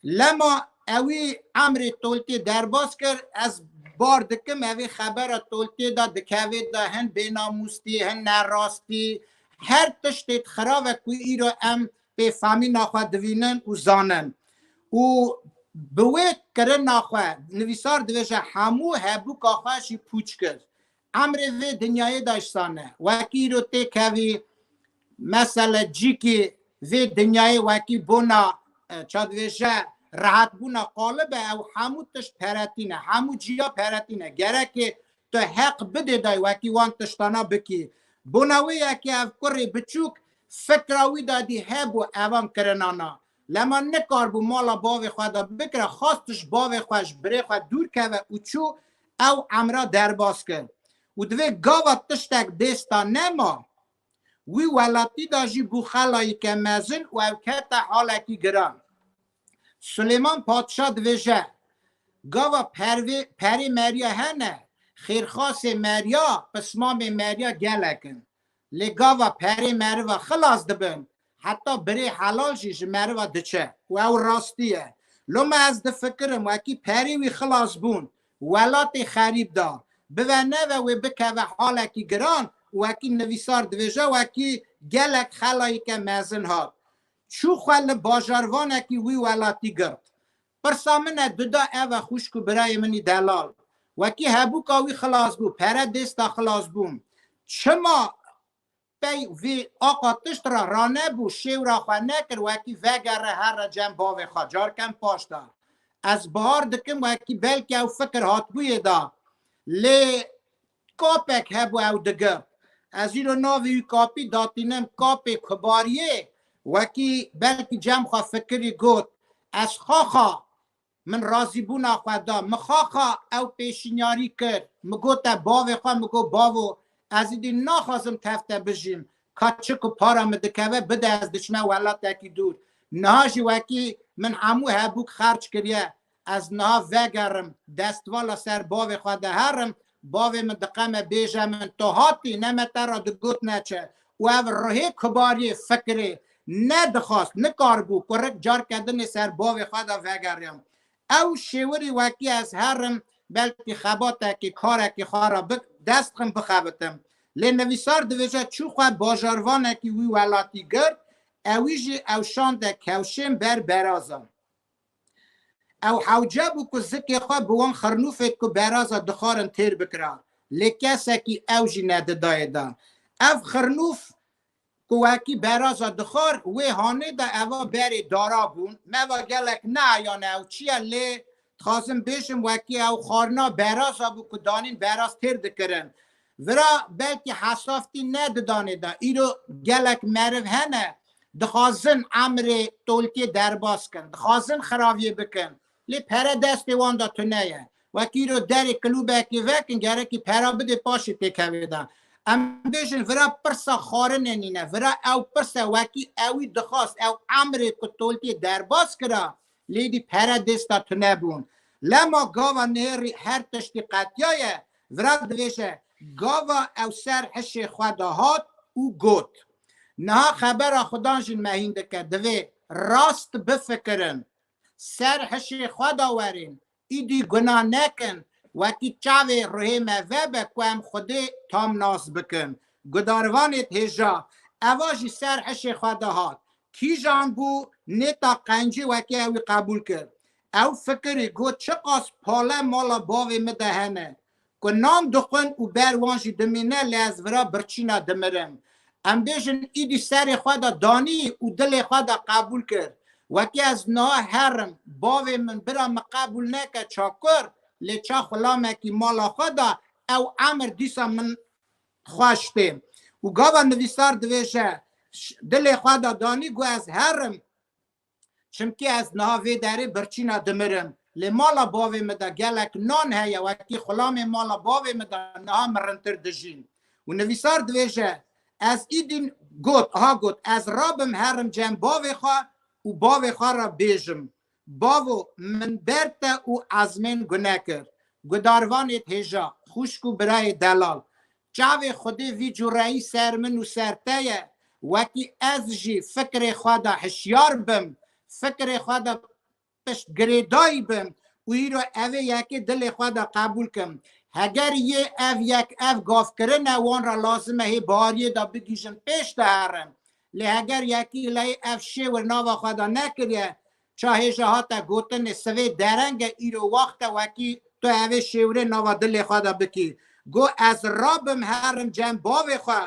Lema ewî emrê Tolkê derbas kir, ez bar dikim, evê xebera Tolkê de dikevê de hin bênamûstî, hin nerastî, her tiştê xirave ku îro em pê famîna xwe divînin û zanin. Û bi wê kirina xwe, nivîsar divêje hemû hebûka xwe jî pûç kir. Emrê vê dinyayê de îsane. Wekî îro tê kevî, mesele cîkî vê dinyayê wekî bona, e, ça divêje, rehetbûna qalib e, ew hemû tişt peretîne, hemû ciya peretîne. Gereke tu heq bidê dayê wekî wan tiştana bikî. Bona wê yekê ev kurê biçûk fikra wî de dî hebû evan kirinana. Lema nikaribû mala bavê xwe de bikira, xwest ji bavê xwe, ji birê xwe dûr keve û çû ew emra derbas kir. Û divê gava tiştek dêsta nema, wî welatî de jî bû xelayîke mezin û ew kete halekî giran. Sulêman Padşa divêje, Gava pervê, perê meriya hene, xêrxasê meriya, pismamê meriya gelek in. Lê gava perê meriva xilas dibin, heta birê helal jî ji meriva diçe. Û ew rastî ye. Loma ez difikirim, wekî perê wî xilas bûn, welatê xerîb da, bive neve wê bikeve halekî giran, wekî nivîsar divêje, wekî gelek xelayîke mezin hat. Çû xwe li bajarvanekî wî welatî girt. Pirsa min e, dida ev e, xwişk û birayê min î delal. Wekî hebûka wî xilas bû, pere dêsta xilas bûn. Çima pey vê aqa tişt re ranebû, şêwra xwe nekir, wekî vegere here cem bavê xwe, carkem paş de. Ez bahar dikim, wekî belkî ew fikir hatbûyê de. Lê kapek hebû ew digirt. Ez îro navê wî kapî datînim, kapê kubariyê, wekî belkî cem xwe fikirî got, ez xaxa min razîbûna xwe da. Min xaxa ew pêşinyarî kir. Min gote bavê xwe, min got, bavo, ez îdî naxwazim tev te bijîm. Ka çi ku para min dikeve, bide, ez diçime welatekî dûr. Niha jî wekî min hemû hebûk xerc kiriye. Ez niha vegerim, destvala ser bavê xwe de herim, bavê min diqeme bêje min, to hatî, ne me te re digot neçe. Û ev rihê kubariyê, fikirê nedixwast, nikaribû kurik carke dinê ser bavê xwe de vegeriyam. Ew şêwirî wekî ez herim, belkî xebatekî, karekî xwe re bi-, dest xim bixebitim. Lê nivîsar divêje çû xwe bajarvanekî wî welatî girt, ewî jî ew şande kewşên ber beraza. Ew hewce bû ku zikê xwe bi wan xirnûfê ku beraza dixwarin têr bikira. Lê kesekî ew jî nedidayê de. Ev xirnûf ku wekî beraza dixwar, wê hanê de eva berê dara bûn. Me va gelek neeyane ew çi ye, lê dixwazim bêjim wekî ew xwarina beraza bû ku danîn beraz têr dikirin. Vira belkî hesaftî nedidanê de. Îro gelek meriv hene, dixwazin emrê tolkê derbas kin, dixwazin xiraviyê bikin. Lê pere destê wan de tune ye. Wekî îro derê klûbekê vekin, gerekî pera bidê paşê têkevê de. Em bêjin vira pirsa xwarinê nîne, vira ew pirse wekî ewî dixwast, ew emrê ku tolkê derbas kira, lê dî pere dêsta tune bûn. Lema gava nêrî her tiştî qetiyaye, vira divêje, gava ew ser hişê xwe de hat û got. Niha xebera Xudan jî me hîn dike, divê rast bifikirin. Ser hişê xwe de werin, îdî guna nekin, wekî çavê ruhê me vebe ku em Xwedê tam nas bikin. Gudarvanê hêja, eva jî ser hişê xwe de hat. Kîjan bû nêta qencî wekî ewî qebûl kir. Ew fikirî got, çiqas pale mala bavê min de hene ku nan dixwin û ber wan jî dimîne, lê ez vira birçîna dimirim. Em bêjin îdî serê xwe de danî û dilê xwe de qebûl kir. Wekî ez niha herim, bavê min bira min qebûl neke çakur, lê ça xulamekî mala xwe de ew emir dîsa min xweş tê. Û gava nivîsar divêje, ş-, dilê xwe de danî, got ez herim, çimkî ez niha vê derê birçîna dimirim. Lê mala bavê min de gelek nan heye, wekî xulamê mala bavê min de niha min rintir dijîn. Û nivîsar divêje, ez îdîn got, ha got, ez rabim herim cem bavê xwe û bavê xwe re bêjim, bavo, min ber te û ezmên gune kir. Gudarvanê hêja, xwişk û birayê delal, çavê Xwedê vî cureyî ser min û ser te ye, wekî ez jî fikrê xwe de hişyar bim, fikrê xwe de pişt girêdayî bim û îro evê yekê dilê xwe de qebûl kim. Heger yê ev yek ev gavkirin e, wan re lazim e hê bahariyê de bigihîjin pêş de herin. Lê heger yekî leyê ev şêwir nava xwe de nekiriye, ça hêja hate gotinê sivê dereng e, îro wext e wekî tu evê şêwirê nava dilê xwe de bikî. Got ez rabim herim cem bavê xwe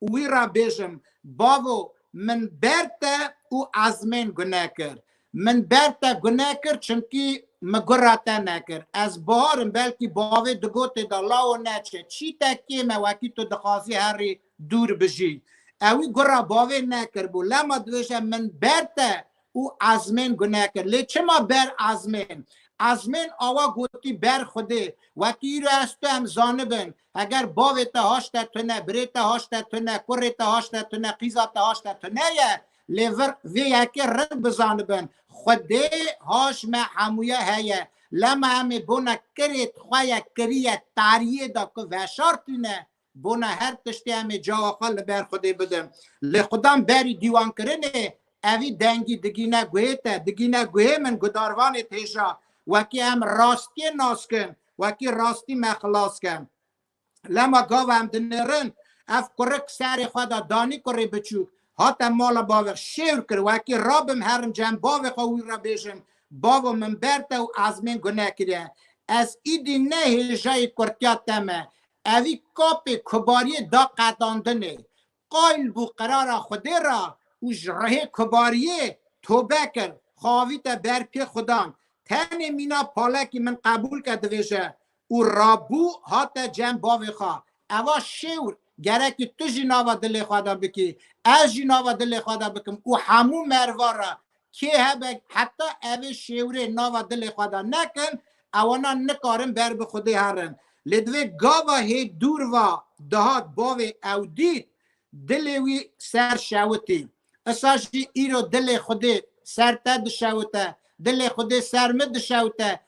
û wî re bêjim, bavo, min ber te û ezmên gune kir. Min ber te gune kir, çimkî min gura te nekir. Ez baharim, belkî bavê digotê de lawo neçe, çî te kêm e, wekî tu dixwazî herî dûr bijî. Ewî gura bavê nekiribû. Lema divêje min ber te û ezmên gune kir. Lê çima ber ezmên? Ezmên awa gotî ber Xwedê. Wekî îro ez tu em zanibin. Heger bavê te haşte tune, birê te haşte tune, kurê te haşte tune, qîza te haşte tune ye, lê vir vê yekê rind bizanibin. Xwedê haş me hemûye heye. Lema em ê bona kirê xwe ye kiriye tariyê de ku veşartîne. Bona her tiştê em ê cawa xwe li ber Xwedê bidin. Lê Xudan berî dîwankirinê evî dengî digîne guhê te, digîne guhê min, gudarvanê hêja, wekî em rastiyê nas kin, wekî rastî me xilas kin. Lema gava em dinêrin, ev kurik serê xwe de danî, kurê biçûk, hate mala bavê, şêwr kir, wekî rabim herim cem bavê xwe wî re bêjim, bavo, min ber te û ezmên gune kiriye. Ez îdî ne hêjayî kurtiya te me. Evî kapê kubariyê da qedandinê. Qayil bû qerara Xwedê re û ji rihê kubariyê tobe kir, xwe avîte ber pê Xudan. Tenê mîna palekî min qebûl ke, divêje, û rabû hate cem bavê xwe. Eva şêwr gerekî tu jî nava dilê xwe de bikî, ez jî nava dilê xwe de bikim û hemû merva re kê hebe heta evê şêwrê nava dilê xwe de nekin, ewana nikarin ber bi Xwedê herin. Lê divê gava hê dûr va dihat bavê ew dît, dilê wî ser şewitî. Isa jî îro dilê Xwedê ser te dişewite, dilê Xwedê ser min dişewite,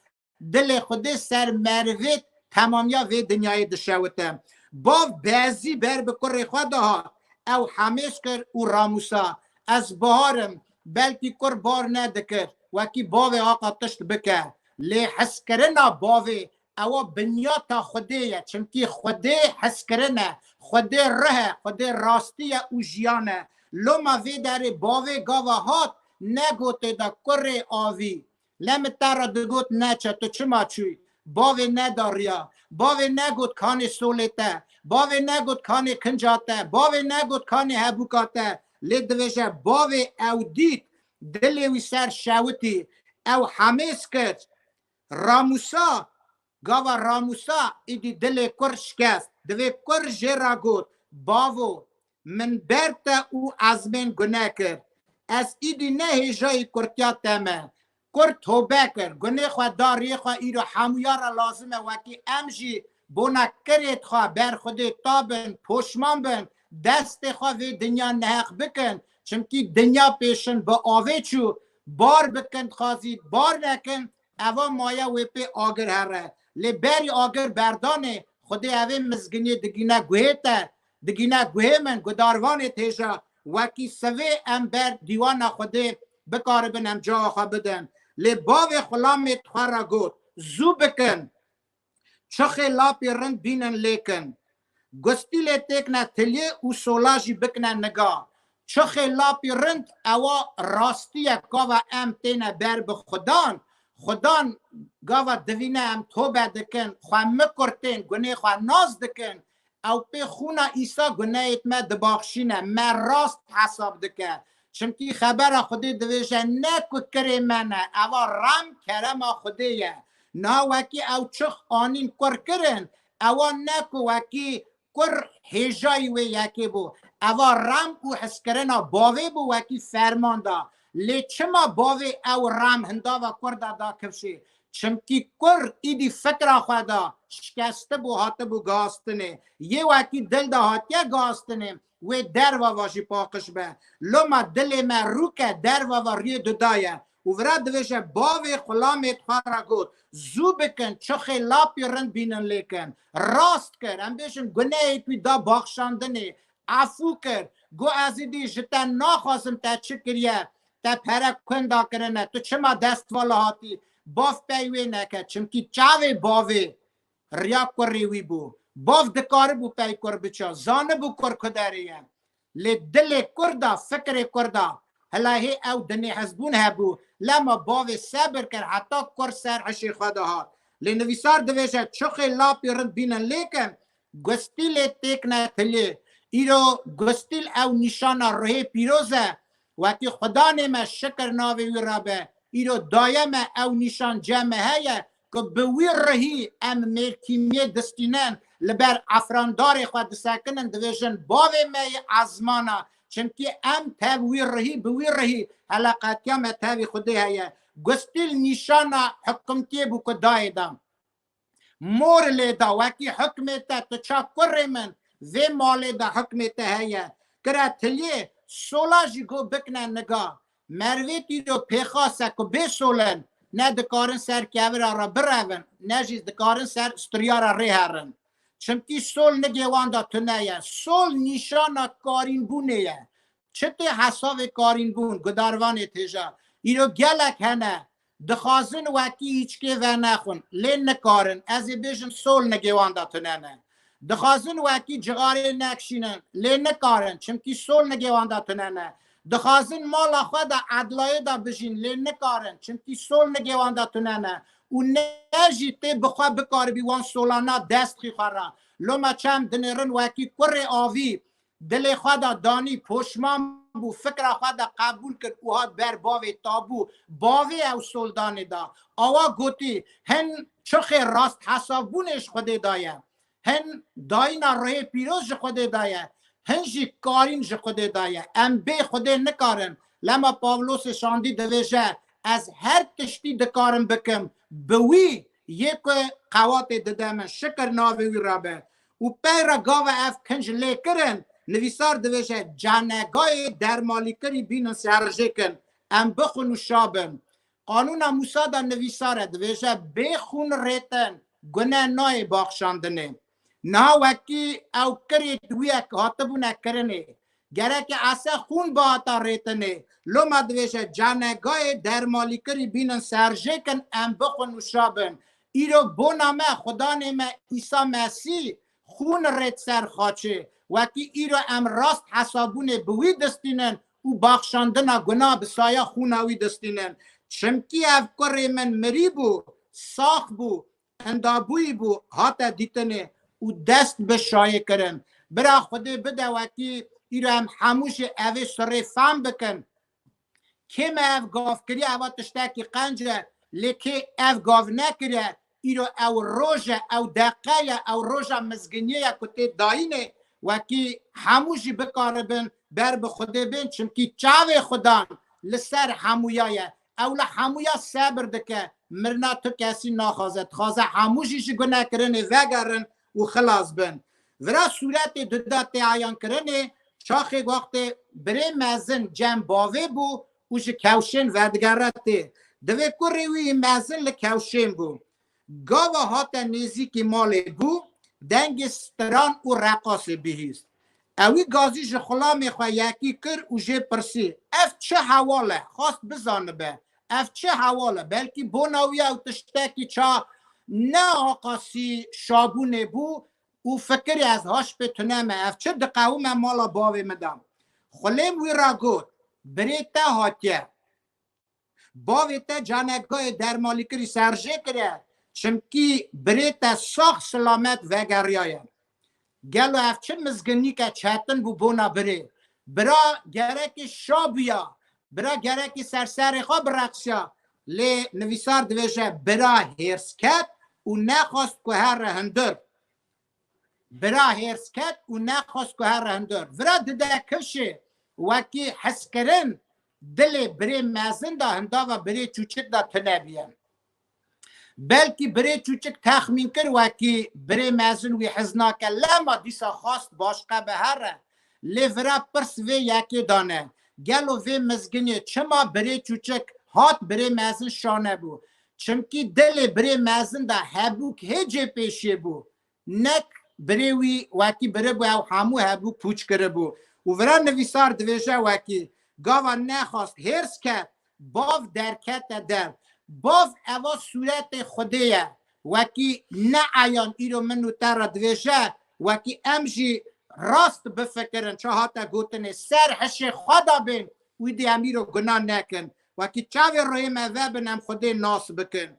dilê Xwedê ser merivê temamiya vê dinyayê dişewite. Bav bezî ber bi kurê xwe dihat, ew hemêz kir û ramûsa. Ez bahar im, belkî kur bar nedikir, wekî bavê aqa tişt bike. Lê hezkirina bavê ewa binyata Xwedê ye. Çimkî Xwedê hezkirin e, Xwedê rih e, Xwedê rastî ye û jiyan e. Loma vê derê bavê gava hat, negotê de kurê avî. Lê min te re digot neçe, tu çima çûyî? Bavê nedariya. Bavê negot kanê solê te. Bavê negot kanê kinca te. Bavê negot kanê hebûka te. Lê divêje bavê ew dît, dilê wî ser şewitî. Ew hemêz kir. Ramûsa, gava ramûsa, îdî dilê kur şikest. Divê kur jê re got, bavo, min ber te û ezmên gune kir. Ez îdî ne hêjayî kurtiya te me. Kur tobe kir, gunê xwe da rê xwe, îro hemûya re lazim e wekî em jî bona kirêt xwe ber Xwedê ta bin, poşman bin, destê xwe vê dinya neheq bikin. Çimkî dinya pêşin bi avê çû, bar bikin dixwazî, bar nekin, eva maye wê pê agir here. Lê berî agir berdanê, Xwedê evê mizginiyê digîne guhê te, digîne guhê min, gudarvanê têja, wekî sivê em ber dîwana Xwedê bikaribin em cawa xwe bidin. Lê bavê xulamê xwe re got, zû bikin, çixê lapî rind bînin lêkin. Gustîlê têkne tiliyê û sola jî bikne niga. Çixê lapî rind ewa rastî ye, gava em têne ber bi Xudan. Xudan gava divîne em tobe dikin, xwe mikurtên, gunê xwe nas dikin. Ew pê xûna Îsa guneyêt me dibaxşîne, me rast hesab dike. Çimkî xebera Xwedê divêje, ne ku kirê me ne, eva rem kerema Xwedê ye. Niha wekî ew çix anîn kur kirin, ewa ne ku wekî kur hêjayî wê yekê bû. Eva rem û hizkirina bavê bû wekî ferman da. Lê çima bavê ew rem hindava kur da da kifşê? Çimkî kur îdî fikra xwe da şikestibû, hatibû gastinê. Yê wekî dil de hatiye gastinê, wê derva va jî paqij be. Loma dilê me rûke, derva va riyê duda ye. Û vira divêje, bavê xulamê xwe re got, zû bikin, çixê lapî rind bînin lêkin. Rast kir, em bêjin, gunehê wî da baxşandinê, efû kir. Got, ez îdî ji te naxwazim, te çi kiriye, te pere kunda kirine, tu çima dest vala hatî? Bav pey wê neke, çimkî çavê bavê riya kurê wî bû. Bav dikaribû pey kur biça, zanibû kur ku derê ye. Lê dilê kur da, fikrê kur da, hela hê ew dinê hezbûn hebû, lema bavê sebir kir heta kur ser hişê xwe de hat. Lê nivîsar divêje, çixê lapî rind bînin lêkin, gustîlê têkne tilê. Îro gustîl ew nîşana ruhê pîroz e. Wekî Xudanê me, şikir navê wî re be. Îro daye me ew nîşan cem me heye ku bi wî rihî em mêrkîmiyê distînin, li ber efrandarê xwe disekinin, divêjin, bavê me yê ezmana, çimkî em tev wî rihî, bi wî rihî heleqetiya me tevî Xwedê heye. Gustîl nîşana hikimtiyê bû ku dayê da. Mor lê da, wekî hikmê te, tu ça kurê min, vê malê de hikmê te heye. Kire tiliyê, sola jî got bikne niga. Merivêt îro pêxas e ku bê sol in, ne dikarin ser kevira re birevin, ne jî dikarin ser striyara rê herin. Çimkî sol nigê wan de tune ye. Sol nîşana karînbûnê ye. Çi tê hesavê karînbûn, gudarvanê têja? Îro gelek hene, dixwazin wekî hîçkê venexwin, lê nikarin. Ez ê bêjim sol nigê wan de tune ne. Dixwazin wekî cixarê nekşînin, lê nikarin, çimkî sol nigê wan de tune ne. Dixwazin mala xwe de edlayê de bijîn, lê nikarin, çimkî sol nigê wan de tune ne. û ne jî tê bi xwe bikaribî wan solana dest xî xwe re. Loma çem dinêrin wekî kurê avî dilê xwe de danî, poşman bû, fikra xwe de qebûl kir û hat ber bavê tabû. Bavê ew soldanê da. Awa gotî, hin çixê rast hesabûnê ji Xwedê daye. Hin dayîna ruhê pîroz ji Xwedê daye. Hin jî karîn ji Xwedê daye. Em bê Xwedê nikarin. Lema Pawlosê şandî divêje, ez her tiştî dikarim bikim. Bi wî yê ku qewatê dide min. Şikir navê wî re be. Û pey re gava ev kinc lê kirin, nivîsar divêje, canegayê dermalîkirî bînin serjêkin. Em bixwin û şa bin. Qanûna Mûsa de nivîsar e, divêje, bê xûn rêtin, gune nayê baxşandinê. Niha wekî ew kirê di wî ye ku hatibûne kirinê. Gereke ese xûn bihata rêtinê. Loma divêje, canegayê dermalîkirî bînin serjêkin, em bixwin û şa bin. Îro bona me, Xudanê me Îsa Mesîh xûn rêt ser xaçê. Wekî îro em rast hesabûnê bi wî distînin û baxşandina guna bi saya xûna wî distînin. Çimkî ev kurê min mirî bû, sax bû, endabûyî bû, hate dîtinê û dest bi şayê kirin. Bira Xwedê bide wekî îro em hemû jî evê sirê fam bikin. Kê me ev gav kiriye, eva tiştekî qenc e, lê kê ev gav nekiriye, îro ew roj e, ew deqe ye, ew roja mizginiyê ye ku tê dayînê, wekî hemû jî bikaribin ber bi Xwedê bên, çimkî çavê Xudan li ser hemûya ye. Ew li hemûya sebir dike, mirina tu kesî naxwaze, dixwaze hemû jî ji gunekirinê vegerin û xilas bin. Vira sûretê duda tê eyankirinê, çaxê wextê birê mezin cem bavê bû û ji kewşên vedigere tê. Divê kurê wî mezin li kewşên bû. Gava hate nêzîkî malê bû, dengê stiran û reqasê bihîst. Ewî gazî ji xulamê xwe yekî kir û jê pirsî, ev çi hewal e? Xwast bizanibe, ev çi hewal e? Belkî bona wî ew tiştekî ça ne aqasî şabûnê bû û fikirî ez haş pê tune me, ev çi diqewime mala bavê min de. Xulêm wî re got, birê te hatiye. Bavê te canegayê dermalîkirî serjê kiriye, çimkî birê te sax silamet vegeriyaye. Gelo ev çi mizginîke çetin bû bona birê? Bira gerekê şa bûya, bira gerekê ser serê xwe bireqsiya. Lê nivîsar divêje, bira hêrs ket û nexwast ku here hundir. Bira hêrs ket û nexwest ku here hundir. Vira dide kifşê, wekî hezkirin dilê birê mezin de hindava birê çûçik de tune bûye. Belkî birê çûçik texmîn kir wekî birê mezin wî hez nake, lema dîsa xwast başqe bihere. Lê vira pirs vê yekê dane. Gelo vê mizginê çima birê çûçik hat birê mezin şa nebû? Çimkî dilê birê mezin de hebûk hê cê pêşiyê bû. Nek birê wî wekî biribû, ew hemû hebû pûç kiribû. Û vira nivîsar divêje wekî, gava nexwast hêrs ket, bav derkete der. Bav eva sûretê Xwedê ye. Wekî ne eyan îro min û te re divêje, wekî em jî rast bifikirin, ça hate gotinê, ser hişê xwe de bên, wî dî em îro guna nekin. Wekî çavê royê me vebin, em Xwedê nas bikin.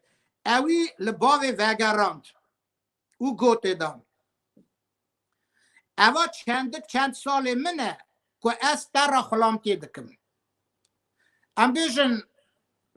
Ewî li bavê vegerand û gotê da, eva çendik çend salê min e ku ez te re xulamtiyê dikim. Em bêjin,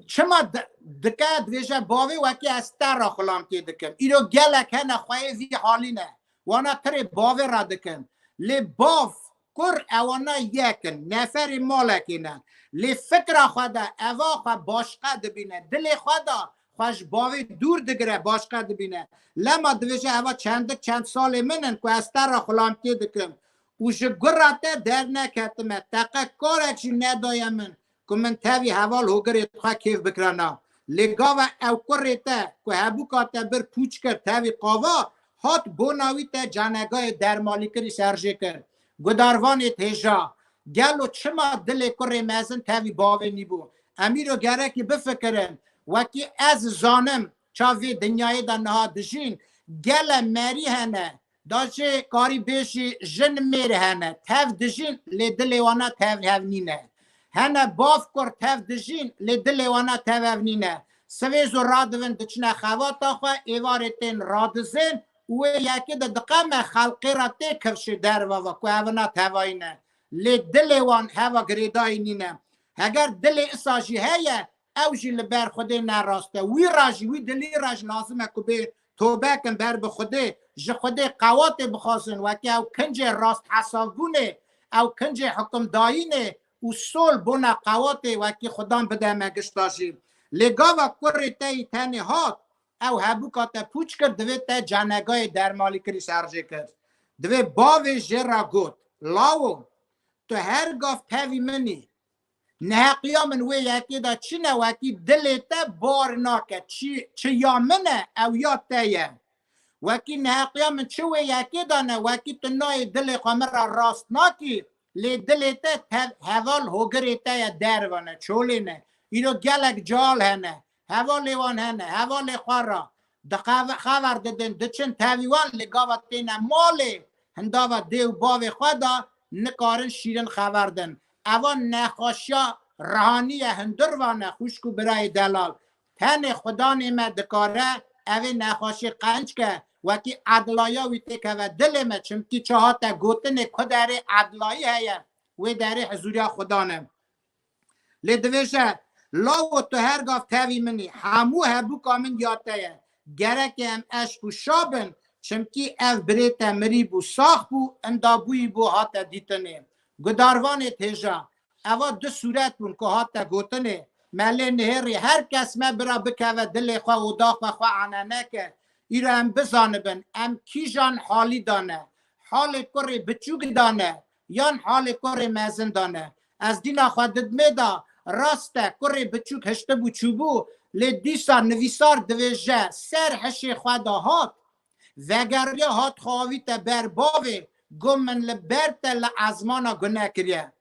çima di-, dike dibêje, bavê wekî ez te re xulamtiyê dikim. Îro gelek hene xweyê vî halî ne. Wana tirê bavê re dikin. Lê bav, kur ewana yek in. Neferê malekê ne. Lê fikra xwe de eva xwe başqe dibîne. Dilê xwe de xwe ji bavê dûr digire, başqe dibîne. Lema dibêje, eva çendik çend salê min in ku ez te re xulamtiyê dikim. Û ji gura te derneketime. Te qe karek jî nedaye min ku min tevî heval hogirê xwe kêf bikirana. Lê gava ew kurê te ku hebûka te bir pûç kir, tevî qava, hat bona wî te canegayê dermalîkirî serjê kir. Gudarvanê têja, gelo çima dilê kurê mezin tevî bavê nîbû? Em îro gerekî bifikirin. Wekî ez zanim, ça vê dinyayê de niha dijîn, gele merî hene, da jê karî bêjî jin mêr hene, tev dijîn, lê dilê wana tev hev nîne. Hene bav kur tev dijîn, lê dilê wana tev hev nîne. Sivêzo radivin diçine xevata xwe, êvarê tên radizên û wê yekê de diqeme xelqê re tê kifşê derve ve ku evina tevayî ne. Lê dilê wan heva girêdayî nîne. Heger dilê isa jî heye, ew jî li ber Xwedê ne rast e. Wî re jî, wî dilî re jî lazim e ku bê tobe kin ber bi Xwedê, ji Xwedê qewatê bixwazin, wekî ew kincê rast hesabbûnê, ew kincê hukimdayînê û sol bona qewatê wekî Xudan bide me gişta jî. Lê gava kurê te yî tenê hat, ew hebûka te pûç kir, divê te cenegayê dermalîkirî şerjê kir. Divê bavê jê re got, Lawo, tu her gav tevî min î. Neheqiya min wê yekê de çi ne, wekî dilê te bar nake. Çi, çi ya min e, ew ya te ye. Wekî neheqiya min çi wê yekê de ne, wekî tu nayê dilê xwe min re rast nakî, lê dilê te tev-, heval hogirê te ye, derve ne, çolê ne. Îro gelek cal hene. Hevalê wan hene, hevalê xwe re dixeve-, xever didin, diçin tevî wan, lê gava têne malê, hindava dê û bavê xwe de nikarin şîrin xever din. Eva nexweşiya ruhanî ye, hundir vane, xwişk û birayê delal. Tenê Xudanê me dikare evê nexweşî qenc ke, wekî edlaya wî têkeve dilê me, çimkî çi hate gotinê, ku derê edlayî heye, wê derê hizûriya Xudan e. Lê divêje, Lawo, tu her gav tevî min î, hemû hebûka min ya te ye. Gerek e em eşq û şa bin, çimkî ev birê te mirî bû, sax bû, inda bûyî bû, hate dîtinê. Gudarvanê têja, eva du sûret bûn ku hate gotinê, me lê nihêrî, her kes me bira bikeve dilê xwe, oda xwe, xwe ane neke. Îro em bizanibin, em kîjan halî de ne. Halê kurê biçûk de ne, yan halê kurê mezin de ne. Ez dîna xwe didmê de, rast e, kurê biçûk hiştibû çûbû, lê dîsa nivîsar divêje, ser hişê xwe de hat, vegeriya, hat xwe avîte ber bavê, got, Min li ber te li ezmana gune kiriye.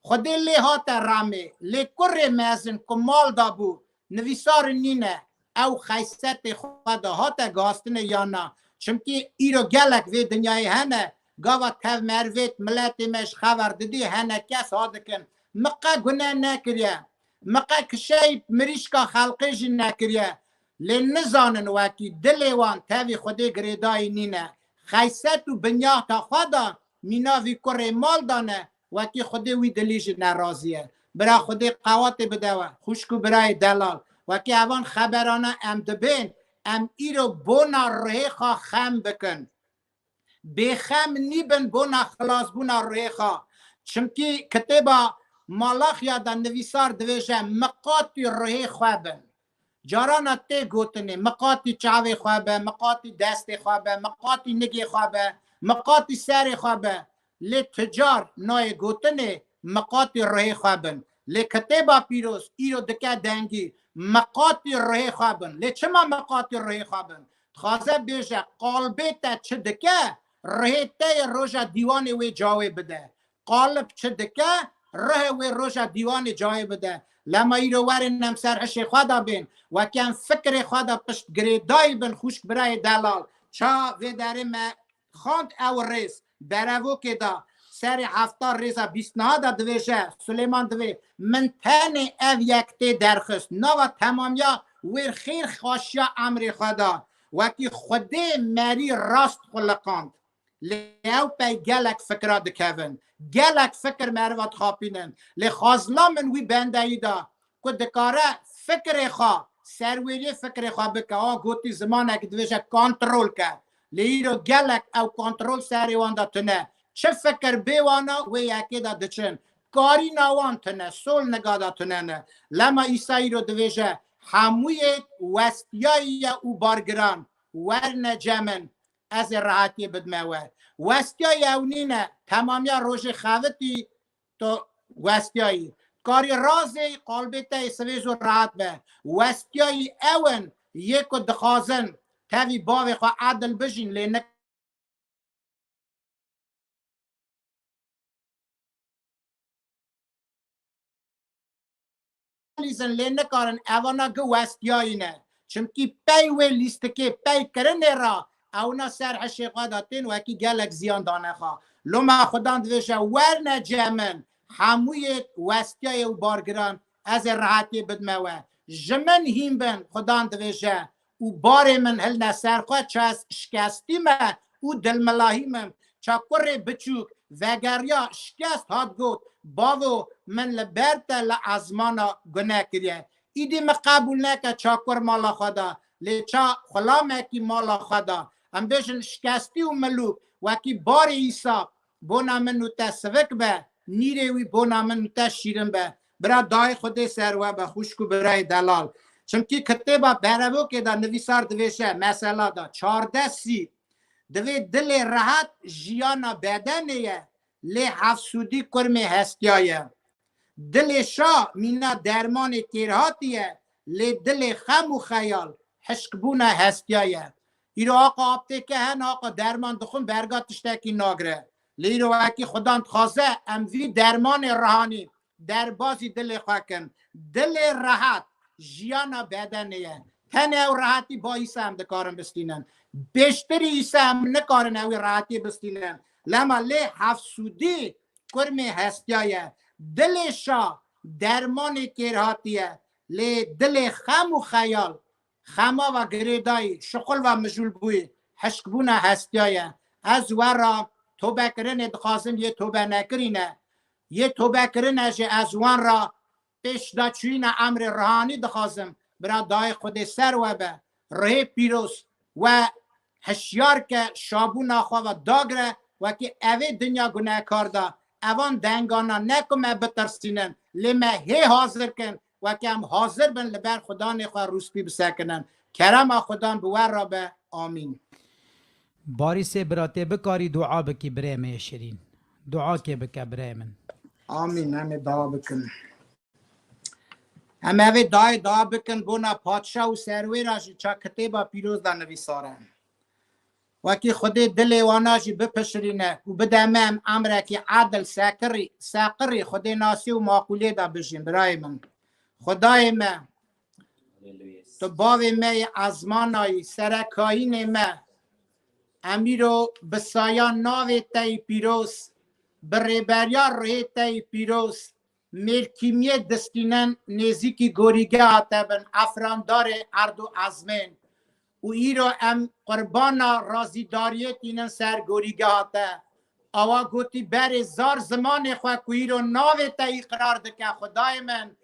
Xwedê lê hate remê, lê kurê mezin ku mal de bû, nivîsar nîne, ew xeysetê xwe de hate guhastinê yan na? Çimkî îro gelek vê dinyayê hene, gava tev merivêt miletê me ji xever didî, hene kes ha dikin, Min qe gune nekiriye, min qe kişeyî mirîşka xelqê jî nekiriye. Lê nizanin wekî dilê wan tevî Xwedê girêdayî nîne. Xeyset û binyata xwe de mîna vî kurê mal de ne, wekî Xwedê wî dilî jî nerazî ye. Bira Xwedê qewatê bide we, xwişk û birayê delal. Wekî evan xeberana em dibên, em îro bona ruhê xwe xem bikin. Bêxem nîbin bona xilasbûna ruhê xwe. Çimkî kitêba Malaxiya de nivîsar divêje, Miqatî ruhê xwe bin. Carana tê gotinê, miqatî çavê xwe be, miqatî destê xwe be, miqatî nigê xwe be, miqatî serê xwe be. Lê ti car nayê gotinê, miqatî ruhê xwe bin. Lê kitêba pîroz îro dike dengî, miqatî ruhê xwe bin. Lê çima miqatî ruhê xwe bin? Dixwaze bêje, qalbê te çi dike, ruhê te yê roja dîwanê wê cawê bide. Qalib çi dike, ruhê wê roja dîwanê cayê bide. Lema îro werin em ser hişê xwe de bên. Weke em fikrê xwe de pişt girêdayî bin, xwişk birayê delal. Ça vê derê me xand ew rêz, berevokê de serê hefta rêza bîst niha de divêje, Sulêman divê, Min tenê ev yek tê derxist, nava temamiya wê xêr xweşiya emrê xwe de. Wekî Xwedê merî rast xuliqand. Lê ew pey gelek fikra dikevin. Gelek fikir meriva dixapînin. Lê xwazila min wî bendeyî da ku dikare fikrê xwe, serwêriyê fikrê xwe bike. A gotî zimanek divêje kontrol ke. Lê îro gelek ew kontrol serê wan de tune. Çi fikir bê wana wê yekê de diçin. Karîna wan tune, sol niga de tune ne. Lema Îsa îro divêje, Hemûyê westiyayî ye û bargiran, werne cem min. Ez ê rehetiyê bidme we. Westiyayî ew nîne, temamiya rojê xevitî, to westiyayî. Karî razê qalbê te yê sivê zor rehet be. Westiyayî ew in yê ku dixwazin tevî bavê xwe edil bijîn, lê ne lîzin lê nikarin evana gi westiyayî ne. Çimkî pey wê lîstikê, pey kirinê ra ewna ser hişê xwe de tên wekî gelek ziyan dane xwe. Loma Xudan divêje, werne cem min, hemûyê westiyayê û bargiran, ez ê rehetiyê bidme we. Ji min hîn bin, Xudan divêje, û barê min hilne ser xwe, ça ez şikestî me û dilmilahî min. Ça kurê biçûk vegeriya, şikest hat, got, bavo, min li ber te li ezmana gune kiriye. Îdî min qebûl neke ça kur mala xwe da, lê ça xulamekî mala xwe da. Em bêjin şikestî û milûk, wekî barê Îsa bona min û te sivik be, nîrê wî bona min û te şîrin be. Bira dayê Xwedê ser we be, xwişk û birayê delal. Çimkî kitêba Berevokê de nivîsar divêje, mesela de çardeh sî, divê dilê rehet jiyana bedenê ye, lê hefsûdî kurmê hestiya ye. Dilê şa mîna dermanê kêrhatî ye, lê dilê xem û xeyal hişkbûna hestiya ye. Îro aqa aptêke hene, aqa derman dixwin, berga tiştekî nagire. Lê îro wekî Xudan dixwaze, em vî dermanê rihanî derbazî dilê xwe kin. Dilê rehet jiyana bedenê ye. Tenê ew rehetî ba Îsa em dikarin bistînin. Pêştirî Îsa em nikarin ewî rehetî bistînin. Lema lê hefsûdî kurmê hestiya ye. Dilê şa dermanê kêrhatî ye. Lê dilê xem û xeyal, xema ve girêdayî, şixul ve mijûl bûyî, hişkbûna hestiya ye. Ez we re tobekirinê dixwazim, yê tobe nekirîne. Yê tobekirine jî ez wan re pêşdaçûyîna emrê rihanî dixwazim. Bira dayê Xwedê ser we be. Rihê pîroz we hişyar ke, şabûna xwe ve dagire, wekî evê dinya gunehkar da. Evan dengana ne ku me bitirsînin, lê me hê hazir kin, wekî em hazir bin li ber Xudanê xwe rûspî bisekinin. Kerema Xudan bi we re be. Amîn. Barîsê bira tê bikarî dua bikî birê me yê şirîn. Duakê bike birê min. Amîn. Em ê dua bikin. Em evê dayê dua bikin bona padşa û serwêra jî ça kitêba pîroz de nivîsar e. Wekî Xwedê dilê wana jî bipişirîne û bide me em emrekî edil, seqirî, seqirî Xwedê nasî û maqûlê de bijîn, birayê min. Xwedayê me, tu bavê me yê ezmanayî, serekayînê me. Em îro bi saya navê te yî pîroz, bi rêberiya rihê te yî pîroz, mêrkîmiyê distînin nêzîkî gorîgeha te bin, efrandarê erd û ezmên. Û îro em qurbana razîdariyê tînin ser gorîgeha te. Awa gotî, berê zar zimanê xwe ku îro navê te îqrar dike, Xwedayê min,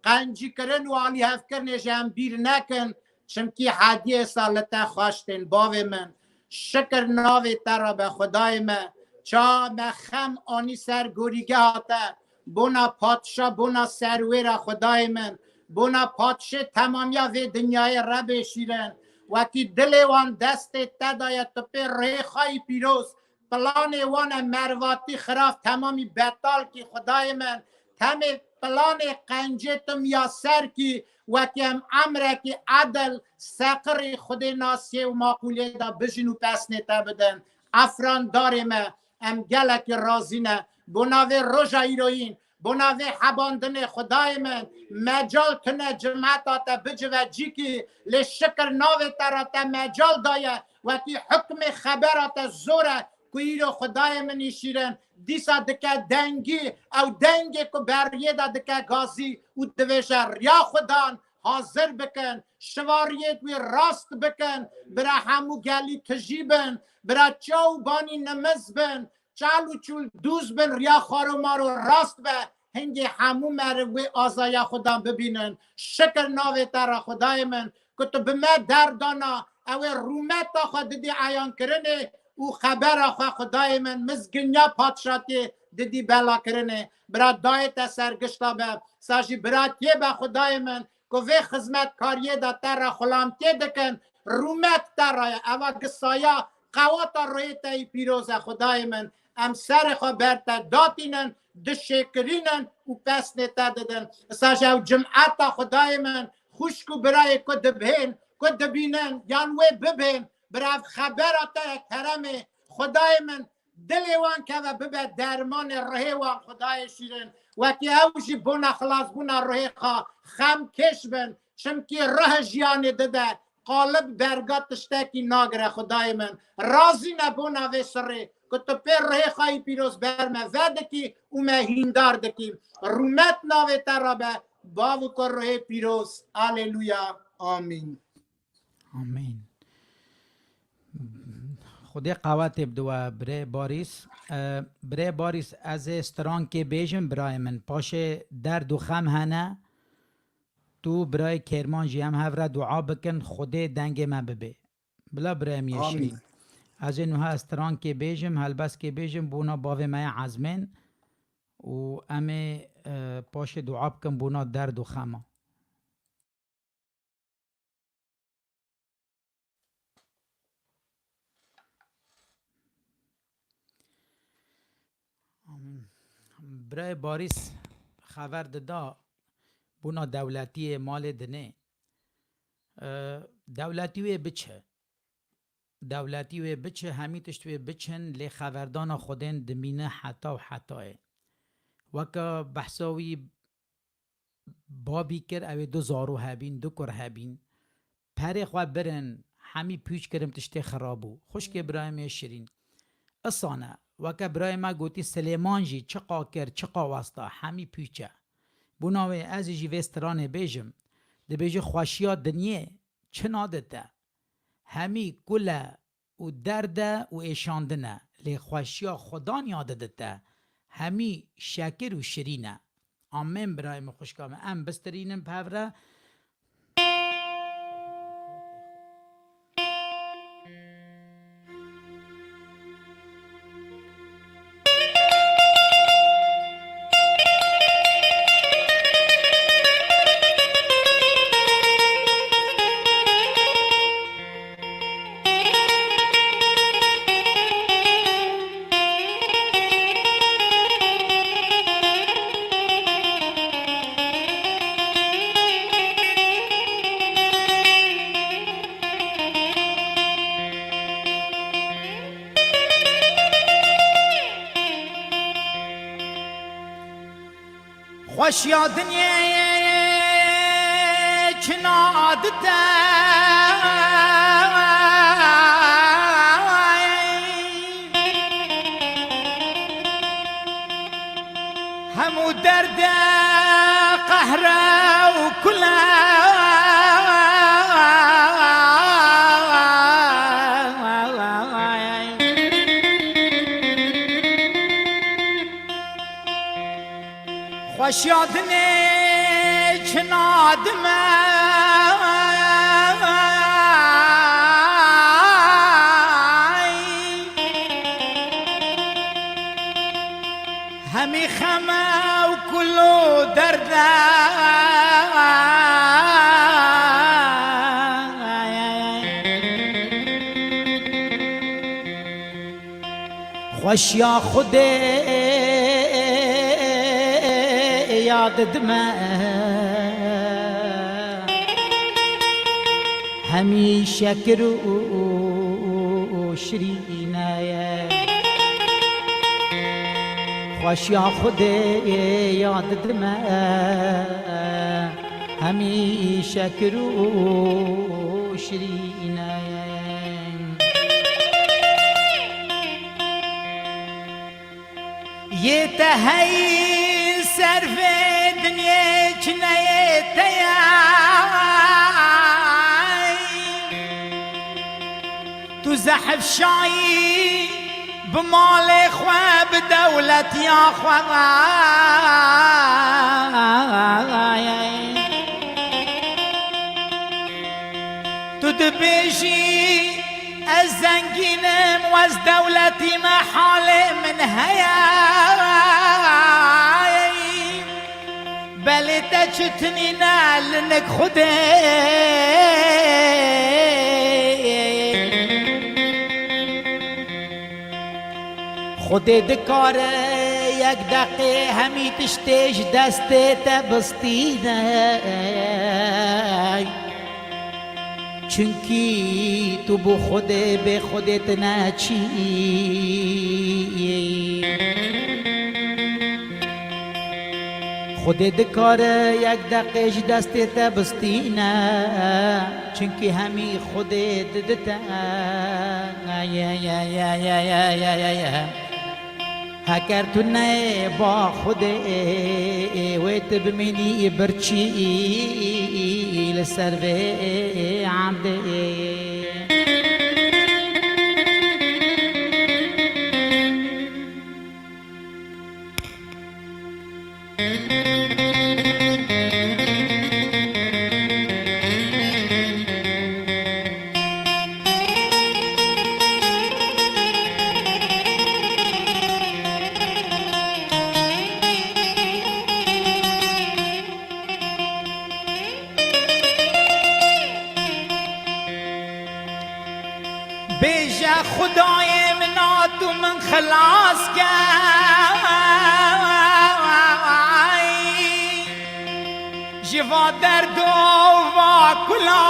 qencîkirin û alîhevkirinê ji em bîr nekin, çimkî hediyê sa li te xweş tên, bavê min. Şikir navê te re be, Xwedayê me. Ça me xem anî ser gorîgeha te, bona padşa, bona serwêra, Xwedayê min, bona padşê temamiya vê dinyayê, Rebê şîrin. Wekî dilê wan destê te de ye, tu pê rihê xwe yî pîroz, planê wan e mervatî, xirav, temamî betal kî, Xwedayê min. Temê planê qencê tim ya ser kî, wekî em emrekî edil, seqirî Xwedê nasiyê û maqûlê de bijîn û pesnê te bidin. Efrandarê me, em gelekî razî ne. Bona vê roja îroyîn, bona vê hebandinê, Xwedayê min, mecal tune cimeta te bicive cîkî, lê şikir navê te re te mecal daye, wekî hukmê xebera te zor e, ku îro, Xwedayê min î şîrin, dîsa dike dengî, ew dengê ku beriyê de dike gazî û divêje, riya Xudan hazir bikin, şivariyê wî rast bikin, bira hemû gelî tijî bin, bira çaw banî nimiz bin, çal û çûl dûz bin, riya xwaro maro rast be, hingê hemû meriv wê azaya Xudan bibînin. Şikir navê te re, Xwedayê min, ku tu bi me derdana, ew ê rûmeta xwe didî eyankirinê û xebera xwe, Xwedayê min, mizginiya padşatiyê didî belakirinê. Bira dayê te sergişta be, sa jî biratiyê be, Xwedayê min, ku vê xizmetkariyê de te re xulamtiyê dikin, rûmet te re ye. Eva gi saya qewata royê te yî pîroz e, Xwedayê min. Em serê xwe ber te datînin, dişêkirînin û pesnê te didin. Sa jî ew cimeta, Xwedayê min, xwişk û birayê ku dibihên, ku dibînin, yan wê bibihên, bira ev xebera te ye keremê, Xwedayê min, dilê wan keve, bibe dermanê rihê wan, Xwedayê şîrin. Wekî ew jî bona xilasbûna rihê xwe xem kêş bin, çimkî rih jiyanê dide, qalib berga tiştekî nagire, Xwedayê min. Razî ne bona vê sirê, ku tu pê rihê xwe yî pîroz ber me vedikî û me hîndar dikî. Rûmet navê te re be, Bav û Kurê Pîroz. Aleluya. Amîn. Amîn. Xwedê qewetê bide we birê Barîs. E, birê Barîs, ez ê strankê bêjim birayê min. Paşê derd û xem hene. Tu birayê Kêrman jî em hev re dua bikin, Xwedê dengê me bibê. Bila birayê min yê Amîn. Şirîn. Ez ê nuha strankê bêjim, helbestkê bêjim, bona bavê me ye Ezmên. Û em ê, e, paşê dua bikin bona derd û xema. Birayê Barîs xever dida bona dewletiyê malê dinê. E, dewletî wê biçe. Dewletî wê biçe, hemî tişt wê biçin, lê xeverdana Xwedên dimîne heta û hetayê. Weke behsa wî babî kir, ew ê du zarû hebîn, du kur hebîn. Perê xwe birin, hemî pûç kirin, tiştê xirab bû. Xwişkê birayê min yê Şirîn. Isane, weke birayê me gotî, Silêman jî çiqa kir, çiqa westa, hemî pûç e. Bona wê ez jî vê stranê bêjim. Dibêje xweşiya dinyê çi nadite? Hemî kul e û derd e û êşandin e, lê xweşiya Xudan ya didite, hemî şekir û şirîn e. Amên birayê min, xwişka min, em bistirînin bi hev re. Xweşiya dinyê çi nadite. Hemû derde qehre û kule. Xweşiya dinê çi nadime. Hemî xeme û kul û derde. Xweşiya Xwedê ya didime, hemî şekir û şirîne ye. Xweşiya Xwedê ya didime, hemî şekir û şirîne ye. Yê te hey ser vê dinyê çi ne yê te ye. Tu zehf şayî bi malê xwe, bi dewletiya xwe. Tu dibêjî, ez zengîn im, ez dewletî me, halê min heye. Belê te çi tinîne li nik Xwedê. Xwedê dikare yek deqê hemî tiştê ji destê te bistîne. Çunkî tu bo Xwedê, bê Xwedê tu ne çi yî. Xwedê dikare yek deqê ji destê te bistîne, çunkî hemî Xwedê didite. Heker tu neyê ba Xwedê, wê tu bimînî birçî li ser vê erdê. Bêje Xwedayê min, a tu min xilas ke ji va derdo va kula.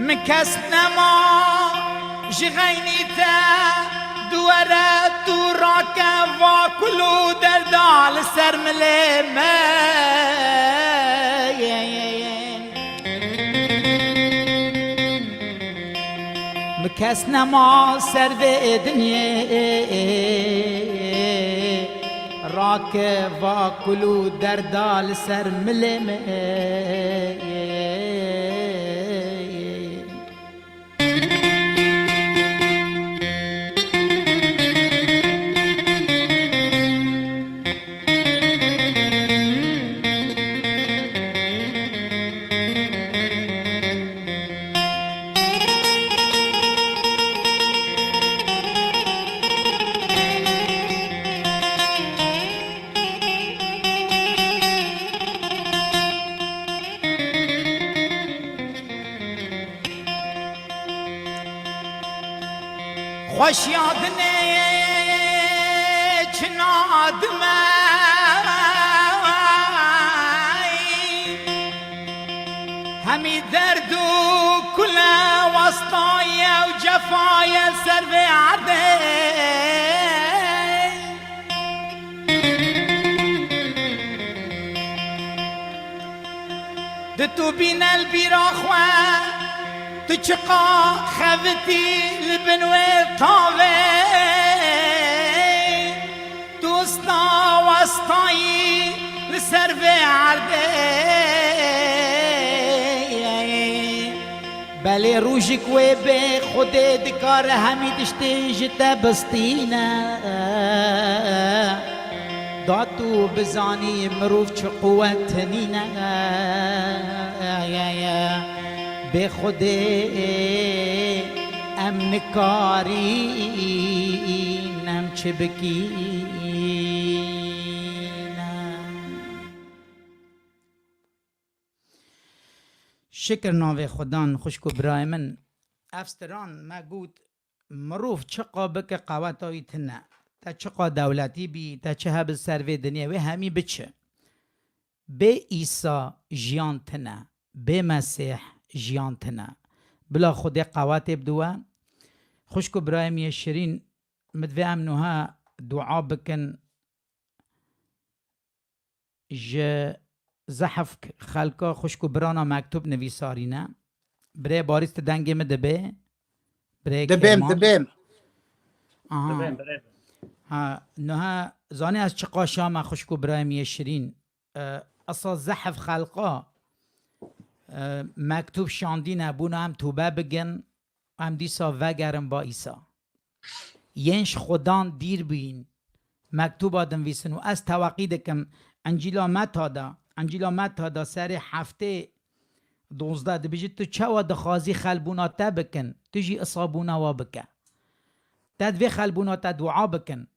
Min kes nema ji xeynî te, duwere tu rake va kul û derda li ser milê me. Min kes nema ser vê dinyê, rake va kul û derda li ser milê me. Xweşiya dinê çina dime, hemî derd û kule westaye û cefaye ser vê erdê. Di tu bîne li bîra xwe, tu çiqa xevitî li bin wê tavê. Tu usta westayî li ser vê erdê. Belê rojik wê bê Xwedê dikare hemî tiştê ji te bistîne. Da tu bizanî mirov çi quwet nîne. Bê Xwedê em nikarîn em çi bikîne. Şikir navê Xudan, xwişk û birayê min. Ev stiran me got, mirov çiqa bike qeweta wî tune. Te çiqa dewletî bî, te çi hebi ser vê dinyê, wê hemî biçe. Bê Îsa jiyan tune, bê Mesîh jiyan tune. Bila Xwedê qewetê bide we. Xwişk û birayê min yê şirîn, min divê em nuha dua bikin. Ji zehf xelka xwişk û birana mektûb nivîsarîne. Birê Barîs, tu dengê min dibê? Birê Dibêm, Kêrman? Dibêm. Aha. Dibêm, birê. Ha, niha zanî ez çiqa şa me, xwişk û birayê min yê şirîn. E, esa zehf xelqa, e, mektûb şandîne, bûna em tûbe bigin, em dîsa vegerin ba Îsa. Yên ji Xudan dîr bûyîn, mektûba dinivîsin û ez teweqî dikim, Encîla Meta de, Encîla Meta de serê heftê dozdeh dibêjit, tu çawa dixwazî xelbûna te bikin, tu jî isa bûna wa bike. Te divê xelbûna te dua bikin.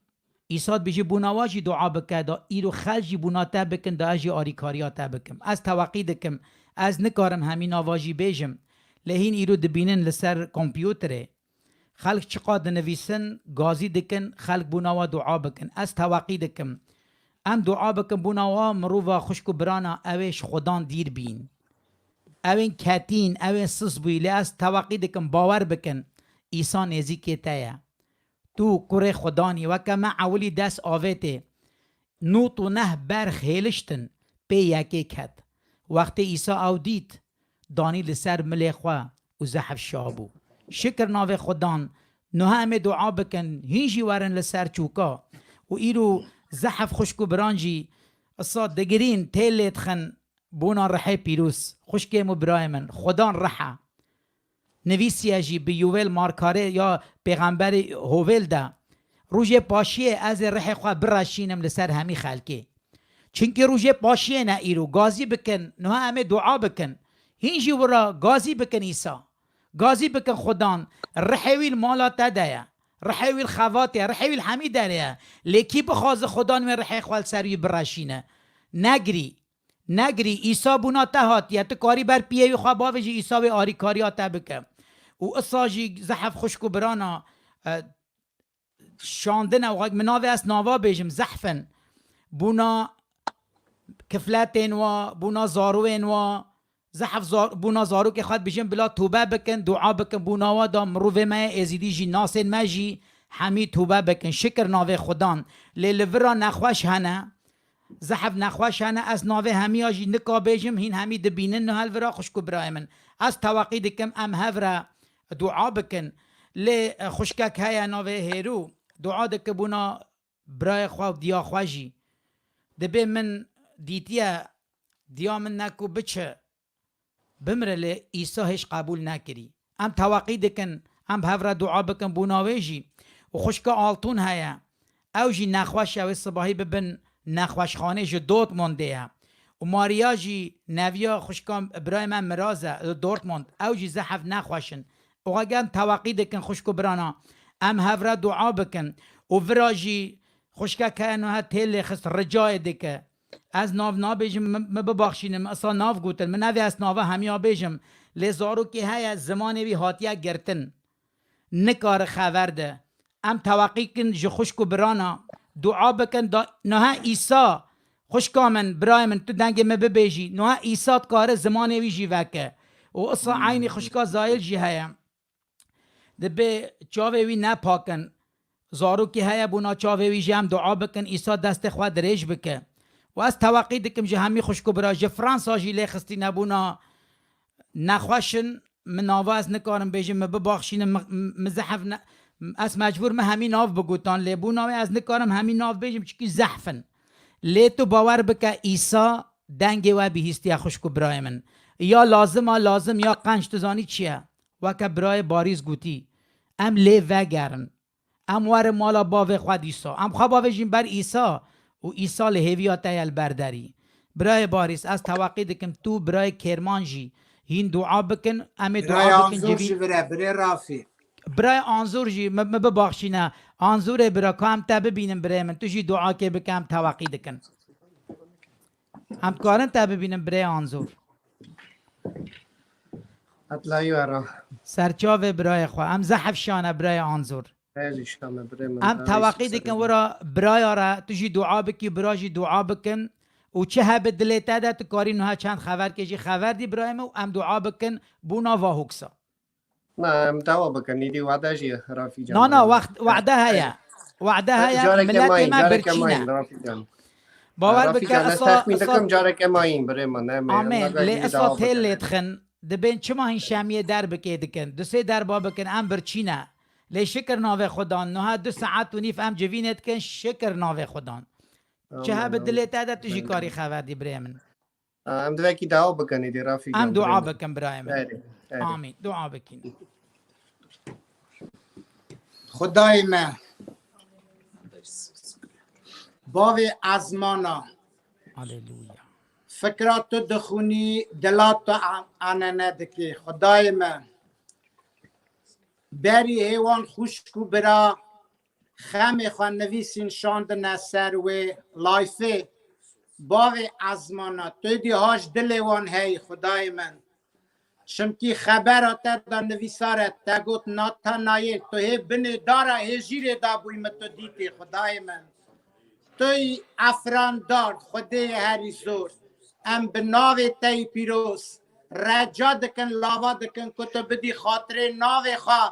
Îsa dibêje, bûna wa jî dua bike, da îro xelk jî bûna te bikin, da ez jî arîkariya te bikim. Ez teweqî dikim, ez nikarim hemî nava jî bêjim. Lê hîn îro dibînin li ser kompûterê. Xelk çiqa dinivîsin, gazî dikin, xelk bûna wa dua bikin. Ez teweqî dikim. Em dua bikin bûna wa mirova xwişk û birana ew ê ji Xudan dîr bîn. Ew ên ketîn, ew ên sis bûyî, lê ez teweqî dikim, bawer bikin, Îsa nêzîkê te ye. Tu kurê Xudan î, weke me ewilî dest avêtê. Nod û neh berx hêliştin, pê yekê ket. Wextê Îsa ew dît, danî li ser milê xwe û zehf şa bû. Şikir navê Xudan, niha em ê dua bikin, hîn jî werin li ser çûka. Û îro zehf xwişk û biran jî isa digirîn, têl lê dixin, bona rihê pîroz. Xwişkê min û birayê min, Xudan rih e. Nivîsiye jî bi Yûvêl markarê ya pêxemberê Hovêl de, rojê paşiyê ez ê rihê xwe bireşînim li ser hemî xelkê. Çimkî rojê paşiyê ne îro, gazî bikin, niha em ê dua bikin. Hîn jî wira gazî bikin Îsa. Gazî bikin Xudan, rihê wî li mala te de ye. Rihê wî li xevatê ye, rihê wî li hemî derê ye. Lê kî bixwaze Xudan wê rihê xwe li ser wî bireşîne? Negirî. Negirî, Îsa bona te hatiye. Tu karî ber piyê wî xwe bavêjî, Îsa wê arîkariya te bike. Û isa jî zehf xwişk û birana, e, şandine û min navê ez nava bêjim, zehf in. Bona kifletên wa, bona zarûyên wa, zehf zar-, bona zarokê xwe dibêjin bila tobe bikin, dua bikin, bona wa da mirovê me yê êzîdî jî, nasên me jî hemî tobe bikin. Şikir navê Xudan. Lê li vira nexweş hene. Zehf nexweş hene, ez navê hemiya jî nika bêjim, hîn hemî dibînin niha li vira xwişk û birayê min. Ez teweqî dikim em hev re dua bikin. Lê, e, xwişkek heye navê Hêrû, dua dike bona birayê xwe û diya xwe jî. Dibê min dîtiye, diya min neku biçe. Bimire lê Îsa hêj qebûl nekirî. Em teweqî dikin, em bi hev re dua bikin bona wê jî. Û xwişka Altûn heye. Ew jî nexweş e, wê sibahî bibin nexweşxanê, ji Dortmundê ye. Û Maria jî neviya xwişka birayê me Miraz e, li Dortmund. Ew jî zehf nexweş in. Û xwe em teweqî dikin xwişk û birana. Em hev re dua bikin. Û vira jî xwişkek heye niha têl lê xist, ricayê dike. Ez nav nabêjim, min, min bibaxşînin, min isa nav gotin, min nevê ez nava hemiya bêjim. Lê zarokê heye, zimanê wî hatiye girtin. Nikare xever de. Em teweqî kin ji xwişk û birana. Dua bikin, da, niha Îsa, xwişka min, birayê min, tu dengê min bibêjî. Niha Îsa dikare zimanê wî jî veke. Û isa eynî xwişka Zayil jî heye. Dibê çavê wî nepak in. Zarokê heye bona çavê wî jî em dua bikin, Îsa destê xwe dirêj bike. Û ez teweqî dikim ji hemî xwişk û bira, ji Fransa jî lê xistîne bona nexweş in. Min nava ez nikarim bêjim, min bibaxşînin, min, min zehf ne, ez mecbûr min hemî nav bigotan, lê bona wê ez nikarim hemî nav bêjim, çikî zehf in. Lê tu bawer bike, Îsa dengê we bihîstiye xwişk û birayê min. Ya lazim a lazim, ya qenc, tu zanî çi ye? Weke birayê Barîs gotî, em lê vegerin. Em werin mala bavê xwe dîsa. Em xwe bavêjin ber Îsa û Îsa li hêviya te ye li ber derî. Birayê Barîs, ez teweqî dikim tu, birayê Kêrman jî hîn dua bikin. Em ê dua bikin Anzûr civî-, ji vir e, birê Rafî. Birayê Anzûr jî, min, min bibaxşîne. Anzûrê bira, ka em te bibînin birê min. Tu jî duakê bike, em teweqî dikin. Em dikarin te bibînin birê Anzûr. Etlayî wera. Serçavê birayê xwe. Em zehf şane birayê Anzûr. Xêr ji me birê min. Em teweqî dikin wira biraya re, tu jî dua bikî, bira jî dua bikin. Û çi hebe dilê te de, tu karî niha çend xeverkê jî xever dî birayê min û em dua bikin bona va hoksa. Na, em dawa bikin, îdî wade jî Rafî can. Na, na, wext, wade heye. Wade heye, carekê miletê mayîn, me carekê birçî ne. Mayîn, Rafî can. Bawer bike, can, ez esa, texmîn esa dikim, carekê mayîn, birê min, em ê, Amên. Em ê Lê îdî esa dawa têl bikin. Lê dixin, dibên çima hîn şemiyê derbikê dikin? Du sê derba bikin, em birçî ne. Lê şikir navê Xudan, niha du saet û nîv em civînê dikin, şikir navê Xudan. Çi Amên, hebe amên. Dilê te de tu jî Amên. Karî xever dî birê min. Em divekî dua bikin, êdî Rafî can, Em dua bikin, birayê min. Erê, erê. Amîn. Dua bikin. Xwedayê me, bavê ezmana. Aleluya. Fikra tu dixwînî, dila tu an-, anene dikî. Xwedayê me, berî hêwan xwişk û bira xemê xwe nivîsîn şandine ser wê layfê. Bavê ezmana, tu dî haş dilê wan heyî, Xwedayê min. Çimkî xebera te de nivîsar e, te got, Natanayêl, tu hê binê dara hêjîrê de bûyî, min tu dîtî, Xwedayê min. Tu yî efrandar, Xwedêyê herî zor. Em bi navê te yî pîroz reca dikin, lava dikin ku tu bidî xatirê navê xwe,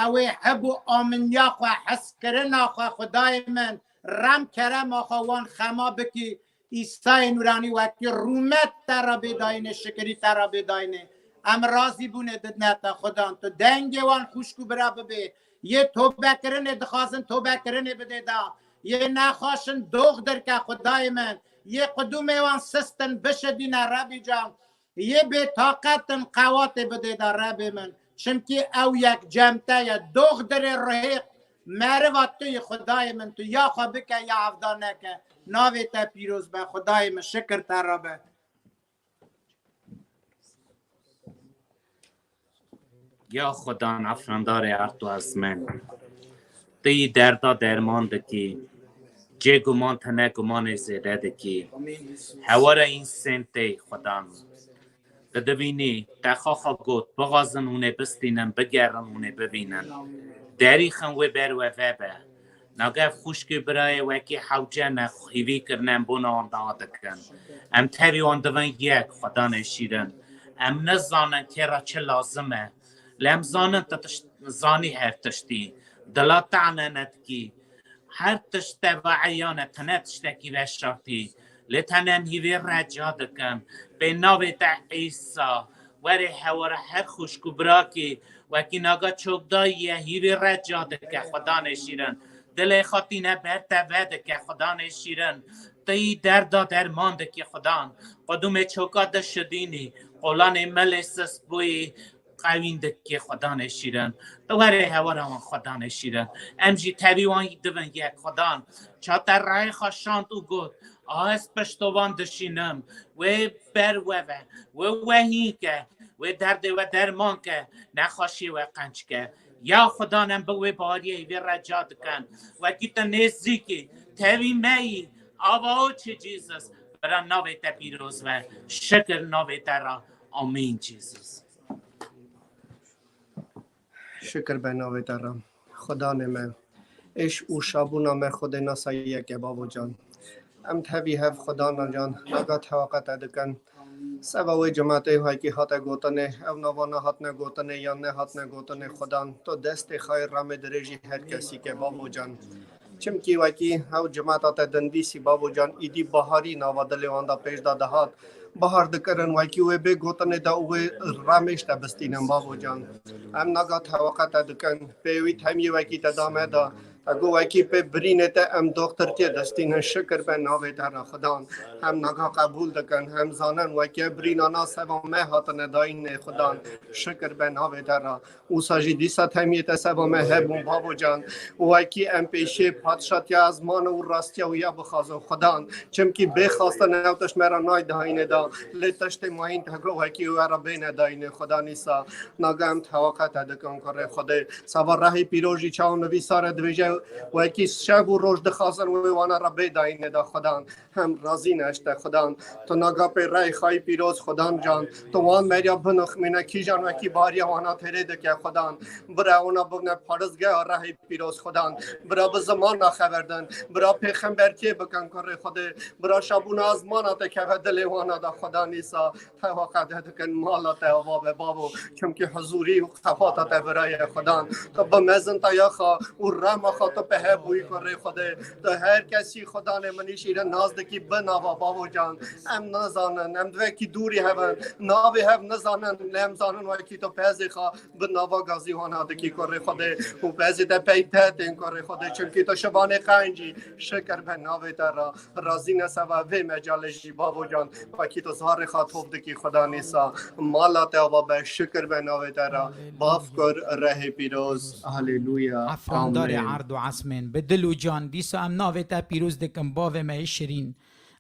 ew ê heb û aminiya xwe, hezkirina xwe, Xwedayê min, rem kerema xwe wan xema bikî, Îsayê Nûranî wekî rûmet te re bê dayînê, şikirî te re bê dayînê. Em razî bûnê didine te Xudan. Tu dengê wan xwişk û bira bibê. Yê tobekirinê dixwazin tobekirinê bidê da. Yê nexweş in dox derke Xwedayê min. Yê qudûmê wan sist in bişidîne Rebî can. Yê bê taqet in qewatê bidê da Rebê min. Çimkî ew yek cem te ye. Dox dirê rihê meriva tu yî Xwedayê min. Tu ya xwe bike ya hevda neke. Navê te pîroz be Xwedayê min. Şikir te re be. Ya Xudan efrandarê erd û ezmên, tu yî derda derman dikî, cê guman tine gumanê zêde dikî. Hewara însên tê Xudan. Tu dibînî, te xwe xwe got, bixwazin hûn ê bistînin, bigerin hûn ê bibînin. Derîxin wê ber we vebe. Nagev xwişkê birayê wekî hewce ne hîvî kirine em bona wan dua dikin. Em tevî wan divin yek, Xudanê şîrin. Em nizanin kê re çi lazim e. Lê em zanin tu tişt zanî her tiştî. Dila te ene nedikî. Her tişt te ve eyan e, tine tiştekî veşartî. Lê tene em hîvê reca dikin. Pê navê te Îsa. Werê hewara her xwişk û birakî wekî naga çokdayî ye, hîvê reca dike Xudanê şîrin. Dilê xwe tîne ber te vedike Xudanê şîrin. Tu yî derda derman dikî Xudan. Qudûmê çoka dişidînî, qolanê milê sist bûyî qewîn dikî Xudanê şîrin. Tu werê hewara wan Xudanê şîrin. Em jî tevî wan divin yek Xudan. Ça te rayê xwe şand û got, a ez pişto wan dişînim. Wê ber we ve. Wê we hîn ke. Wê derdê we derman ke. Nexweşiyê we qenc ke. Ya Xudan em bi wê bariyê vê reca dikin. Wekî tu nêzîkî, tevî me yî. Ava o çi Jesus. Bira navê te pîroz be. Şikir navê te re. Amîn Jesus. Şikir be navê te re. Xudanê me. Êş û şabûna me Xwedê nasa yek e bavo can. Em tevî hev Xwedana can, naga tewaqa te dikin. Seva wê cimatê wekî hate gotinê, ew nava nehatine gotinê yan nehatine gotinê Xudan, tu destê xayê ramê dirêjî her kesî ke bavo can. Çimkî wekî ew cimata te dindîsî bavo can, îdî baharî nava dilê wan da pêş da dihat. Bahar dikirin wekî wê bê gotinê de û wê ramêş te bistînin bavo can. Em naga tewaqa te dikin. Pê wî temyê wekî te da me da. Te got wekî pê birînê te em doxtirtiyê destînin. Şikir be navê te re Xudan. Hem naga qebûl dikin, hem zanin wekî birînana seva me hatine dayînê Xudan. Şikir be navê te re. Wisa jî dîsa temiyê te seba me hebûn bavo can. Wekî em pêşê padşatiya ezmana û rastiya wî ya bixwazin Xudan. Çimkî bê xastin ew tişt me re nayê dayînê da. Lê tiştê mayîn te got wekî we re bêne dayînê Xudan Îsa. Naga em tewaqa te dikin kurê Xwedê. Seba rehê pîroz jî çawa nivîsare dibêje wekî şev û roj dixwazin wê wana re bê dayînê da Xudan. Hem razî ne ji te Xudan. Tu naga pê rey xayî pîroz Xudan can. Tu wan meriya binixmîne kîjan wekî bariya wana têrê dike Xudan. Bira wana bibne paristgeha rehê pîroz Xudan. Bira bi ziman naxeberdin. Bira pêxembertiyê bikin kurê Xwedê. Bira şabûna ezmana te keve dilê wana da Xudan Îsa. Tewaqa te dikin mala te ava be bavo. Çimkî huzûrî û qefata te bira ye Xudan. Tu bi mezin te yaxa û rema xwe tu pe hev bûyî kurê Xwedê. Tu her kesî Xudanê min îşîre naz dikî bi nava bavo can. Em nizanin, em di vekî dûrî hev in. Navê hev nizanin, lê em zanin wekî tu pezê xwe bi nava gazî wana dikî kurê Xwedê. Û pezê te pey te tên kurê Xwedê. Çimkî tu şivanê qencî. Şikir be navê te re. Razî ne seba vê mecalê jî bavo can. Wekî tu zarê xwe tov dikî Xudan Îsa. Mala te ava be, şikir be navê te re. Bav kur rehê pîroz. Haleluya. Efrandarê Amen. Erd û esmên, bi dil û can, dîsa em navê te pîroz dikin, bavê me yê şirîn.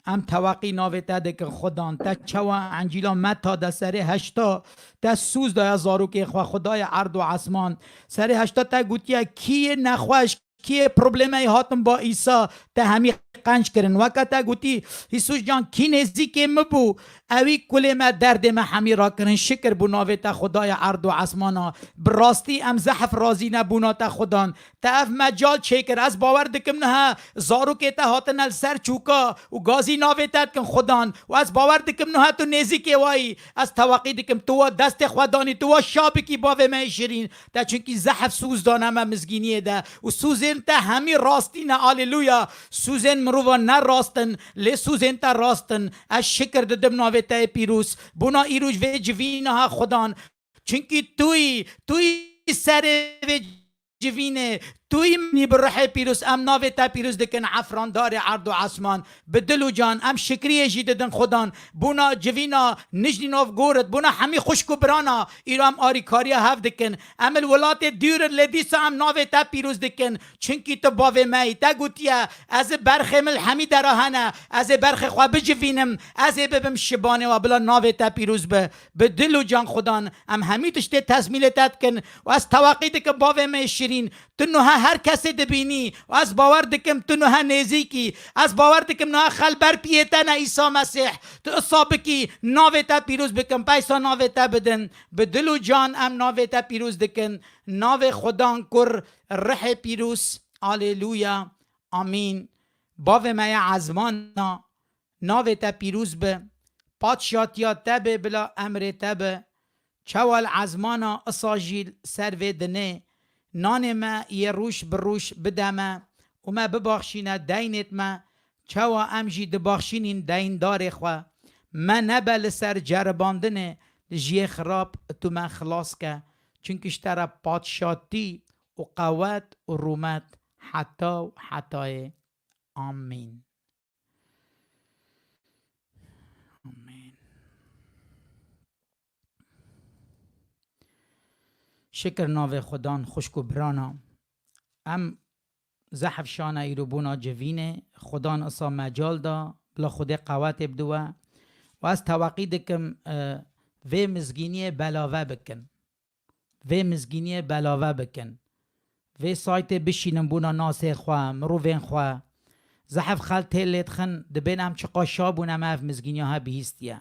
Em tewaqî navê te dikin, Xudan. Te çawa Encîla Meta de serê heşta te sûz daye zarokê xwe, Xwedayê erd û esman. Serê heşta te gotiye, kî yê nexweş, kî yê problemeyê hatin ba Îsa, te hemî qenc kirin. Weke te gotî, Îsûs can, kî nêzîkê min bû, Ewî kulê me, derdê me hemî rakirin. Şikir bo navê te, Xwedayê erd û esmana. Bi rastî em zehf razî ne bona te, Xudan. Te ev mecal çêkir. Ez bawer dikim niha zarokê te hatine li ser çûka û gazî navê te dikin, Xudan. Û ez bawer dikim niha tu nêzîkê wayî. Ez teweqî dikim tu wa destê xwe danî, tu wa şa bikî, bavê me yê şirîn. Te çunkî zehf sûz dane me mizgîniyê de. Û sûzên te hemî rastî ne. Aleluya. Sûzên mirovan ne rast in, lê sûzên te rast in. Ez şikir didim navê te yê pîroz. Bona îroj vê civîna ha, Xudan. Çunkî tu yî, tu yî serê vê civînê, tu yî minî bi ruhê pîroz. Em navê te pîroz dikin, efrandarê erd û esman. Bi dil û can, em şikriyê jî didin Xudan. Bona civîna Nijnî Novgorod, bona hemî xwişk û birana, îro em arîkariya hev dikin. Em li welatê dûr in, lê dîsa em navê te pîroz dikin. Çunkî tu bavê me yî. Te gotiye, ez ê berxê min li hemî dera hene, ez ê berxê xwe bicivînim, ez ê bibim şibanê we. Bila navê te pîroz be. Bi dil û can Xudan, em hemî tiştê tesmîlê te dikin û ez teweqî dikim bavê me yê şirîn. Tu niha her kesê dibînî û ez bawer dikim tu niha nêzîkî. Ez bawer dikim niha xel ber piyê te ne, Îsa Mesîh. Tu isa bikî, navê te pîroz bikim, peysa navê te bidin. Bi dil û can em navê te pîroz dikin. Navê Xudan Kur, Rihê Pîroz. Aleluya. Amîn. Bavê me ya ezmana, navê te pîroz be. Padşatiya te be, bila emrê te be. Çawa li ezmana, isa jî li ser vê dinê. Nanê me yê roj bi roj bide me û me bibaxşîne deynêt me, çawa em jî dibaxşînîn deyndarê xwe. Me nebe li ser ceribandinê, li jiyê xirab tu me xilas ke. Çunkî ji te re padşatî û qewet û rûmet heta û hetayê. Amîn. Amîn. Şikir navê Xudan, xwişk û birana. Em zehf şane îro bona civînê. Xudan isa mecal da, bila Xwedê qewetê bide we. Û ez teweqî dikim, e, vê mizgîniyê belave bikin. Vê mizgîniyê belave bikin. Vê saytê bişînin bona nasê xwe, mirovên xwe. Zehf xel tê lê dixin, dibên em çiqa şa bûn, em ev mizgîniya he bihîstiye.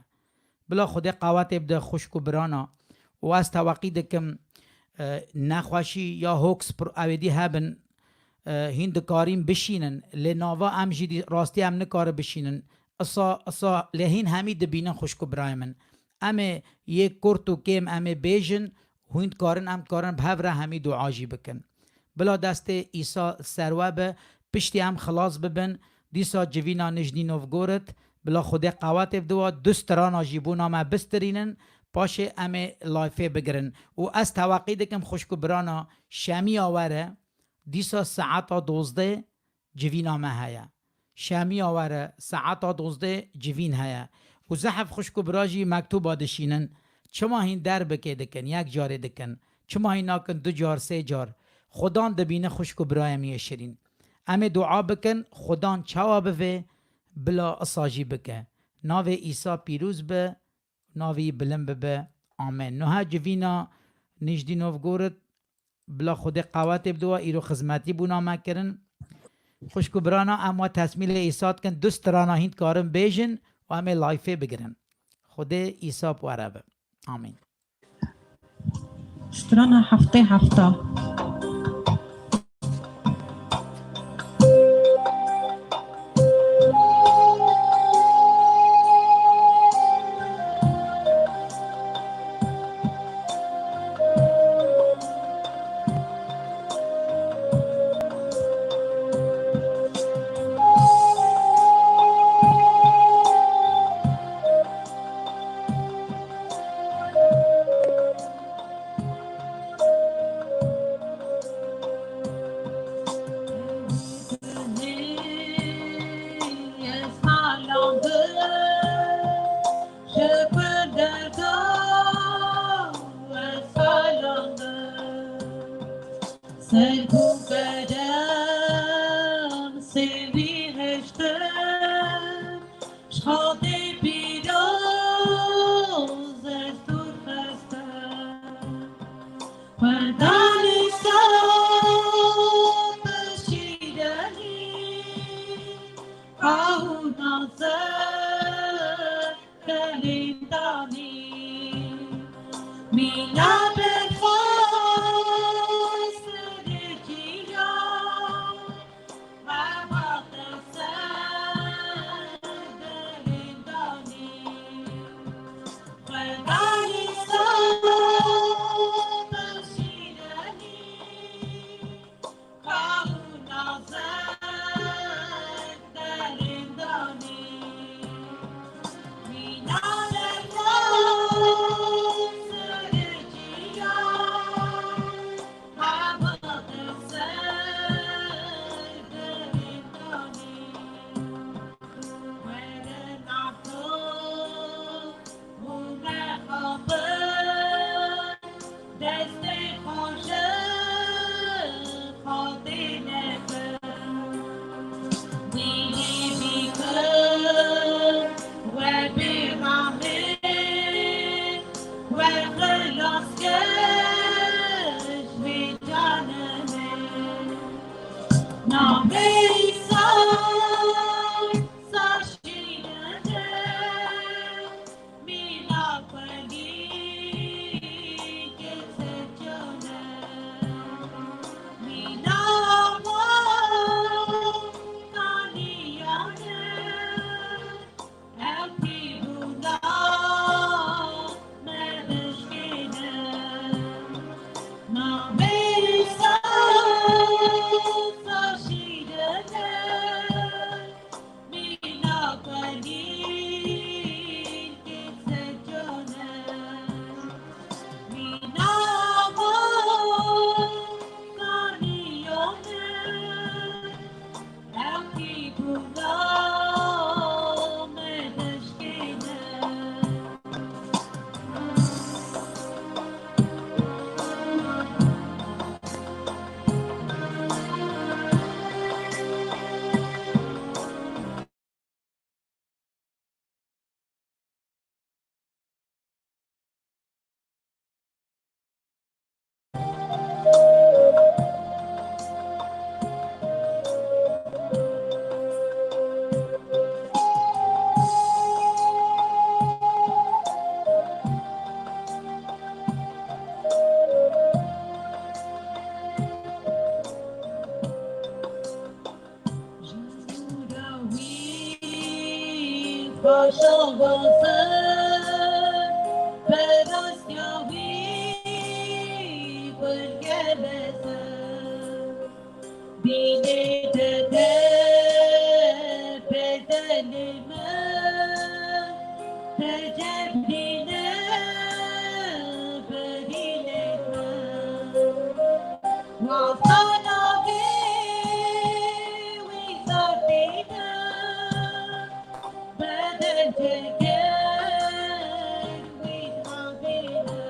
Bila Xwedê qewetê bide xwişk û birana. Û ez teweqî dikim, e, nexweşî ya hoax pro-, ewêdî hebin, e, hîn dikarîn bişînin. Lê nava em jî dî-, rastî em nikarin bişînin. Isa, isa lê hîn hemî dibînin xwişk û birayê min. Em ê yê kurt û kêm em ê bêjin, hûn dikarin, em dikarin bi hev re hemî dua jî bikin. Bila destê Îsa li ser we be, piştî em xilas bibin, dîsa civîna Nijnî Novgorod, bila Xwedê qewetê bide we, du strana jî bona me bistirînin, paşê em ê layfê bigirin. Û ez teweqî dikim xwişk û birana, şemiya were, dîsa saeta dozdeh civîna me heye. Şemiya were saeta dozdeh civîn heye. Û zehf xwişk û bira jî mektûba dişînin. Çima hîn derbikê dikin, yek carê dikin? Çima hîn nakin du car, sê car? Xudan dibîne xwişk û birayê min yê şirîn. Em ê dua bikin, Xudan çawa bivê, bila isa jî bike. Navê Îsa pîroz be, navê wî bilind bibe. Amen. Nuha civîna Nijnî Novgorod, bila Xwedê qewetê bide we, îro xizmetî bona me kirin. Xwişk û birana, em we tesmîlê Îsa dikin, du strana hîn dikarin bêjin û em ê layfê bigirin. Xwedê Îsa bi we re be. Amîn. Strana heftê hefta. Ser ku qedem sêvî heştin, ji Xwedê pîroz ez dûr xestim. Xwedanî ser pişî denî, aw naze Mîna berxwaz serê çiya, hevalta ser derên danî. Xwedayê saf û şîrenî, Destê xwe ji Xwedê nebe. Dîlî bî kir we bêramê, we xilaskeş vê canimê. Navê Îsa, Îsa şîrine. Ji nûra wî xweşa waze, bi rastiya wî xwelke beze. Bînê dede bedelê min, tecebîne berînê min. Wexta navê wî zaf tîne, beden teke wî navê min.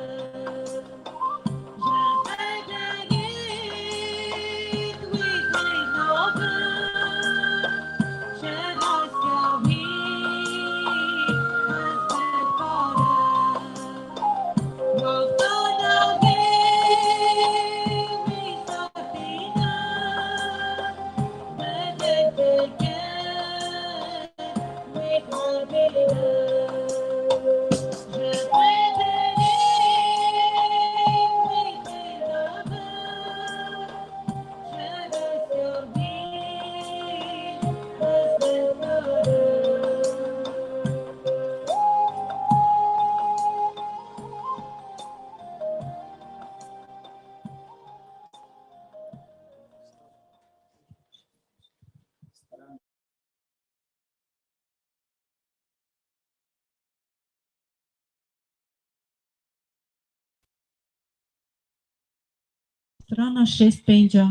Strana şêst pênc a.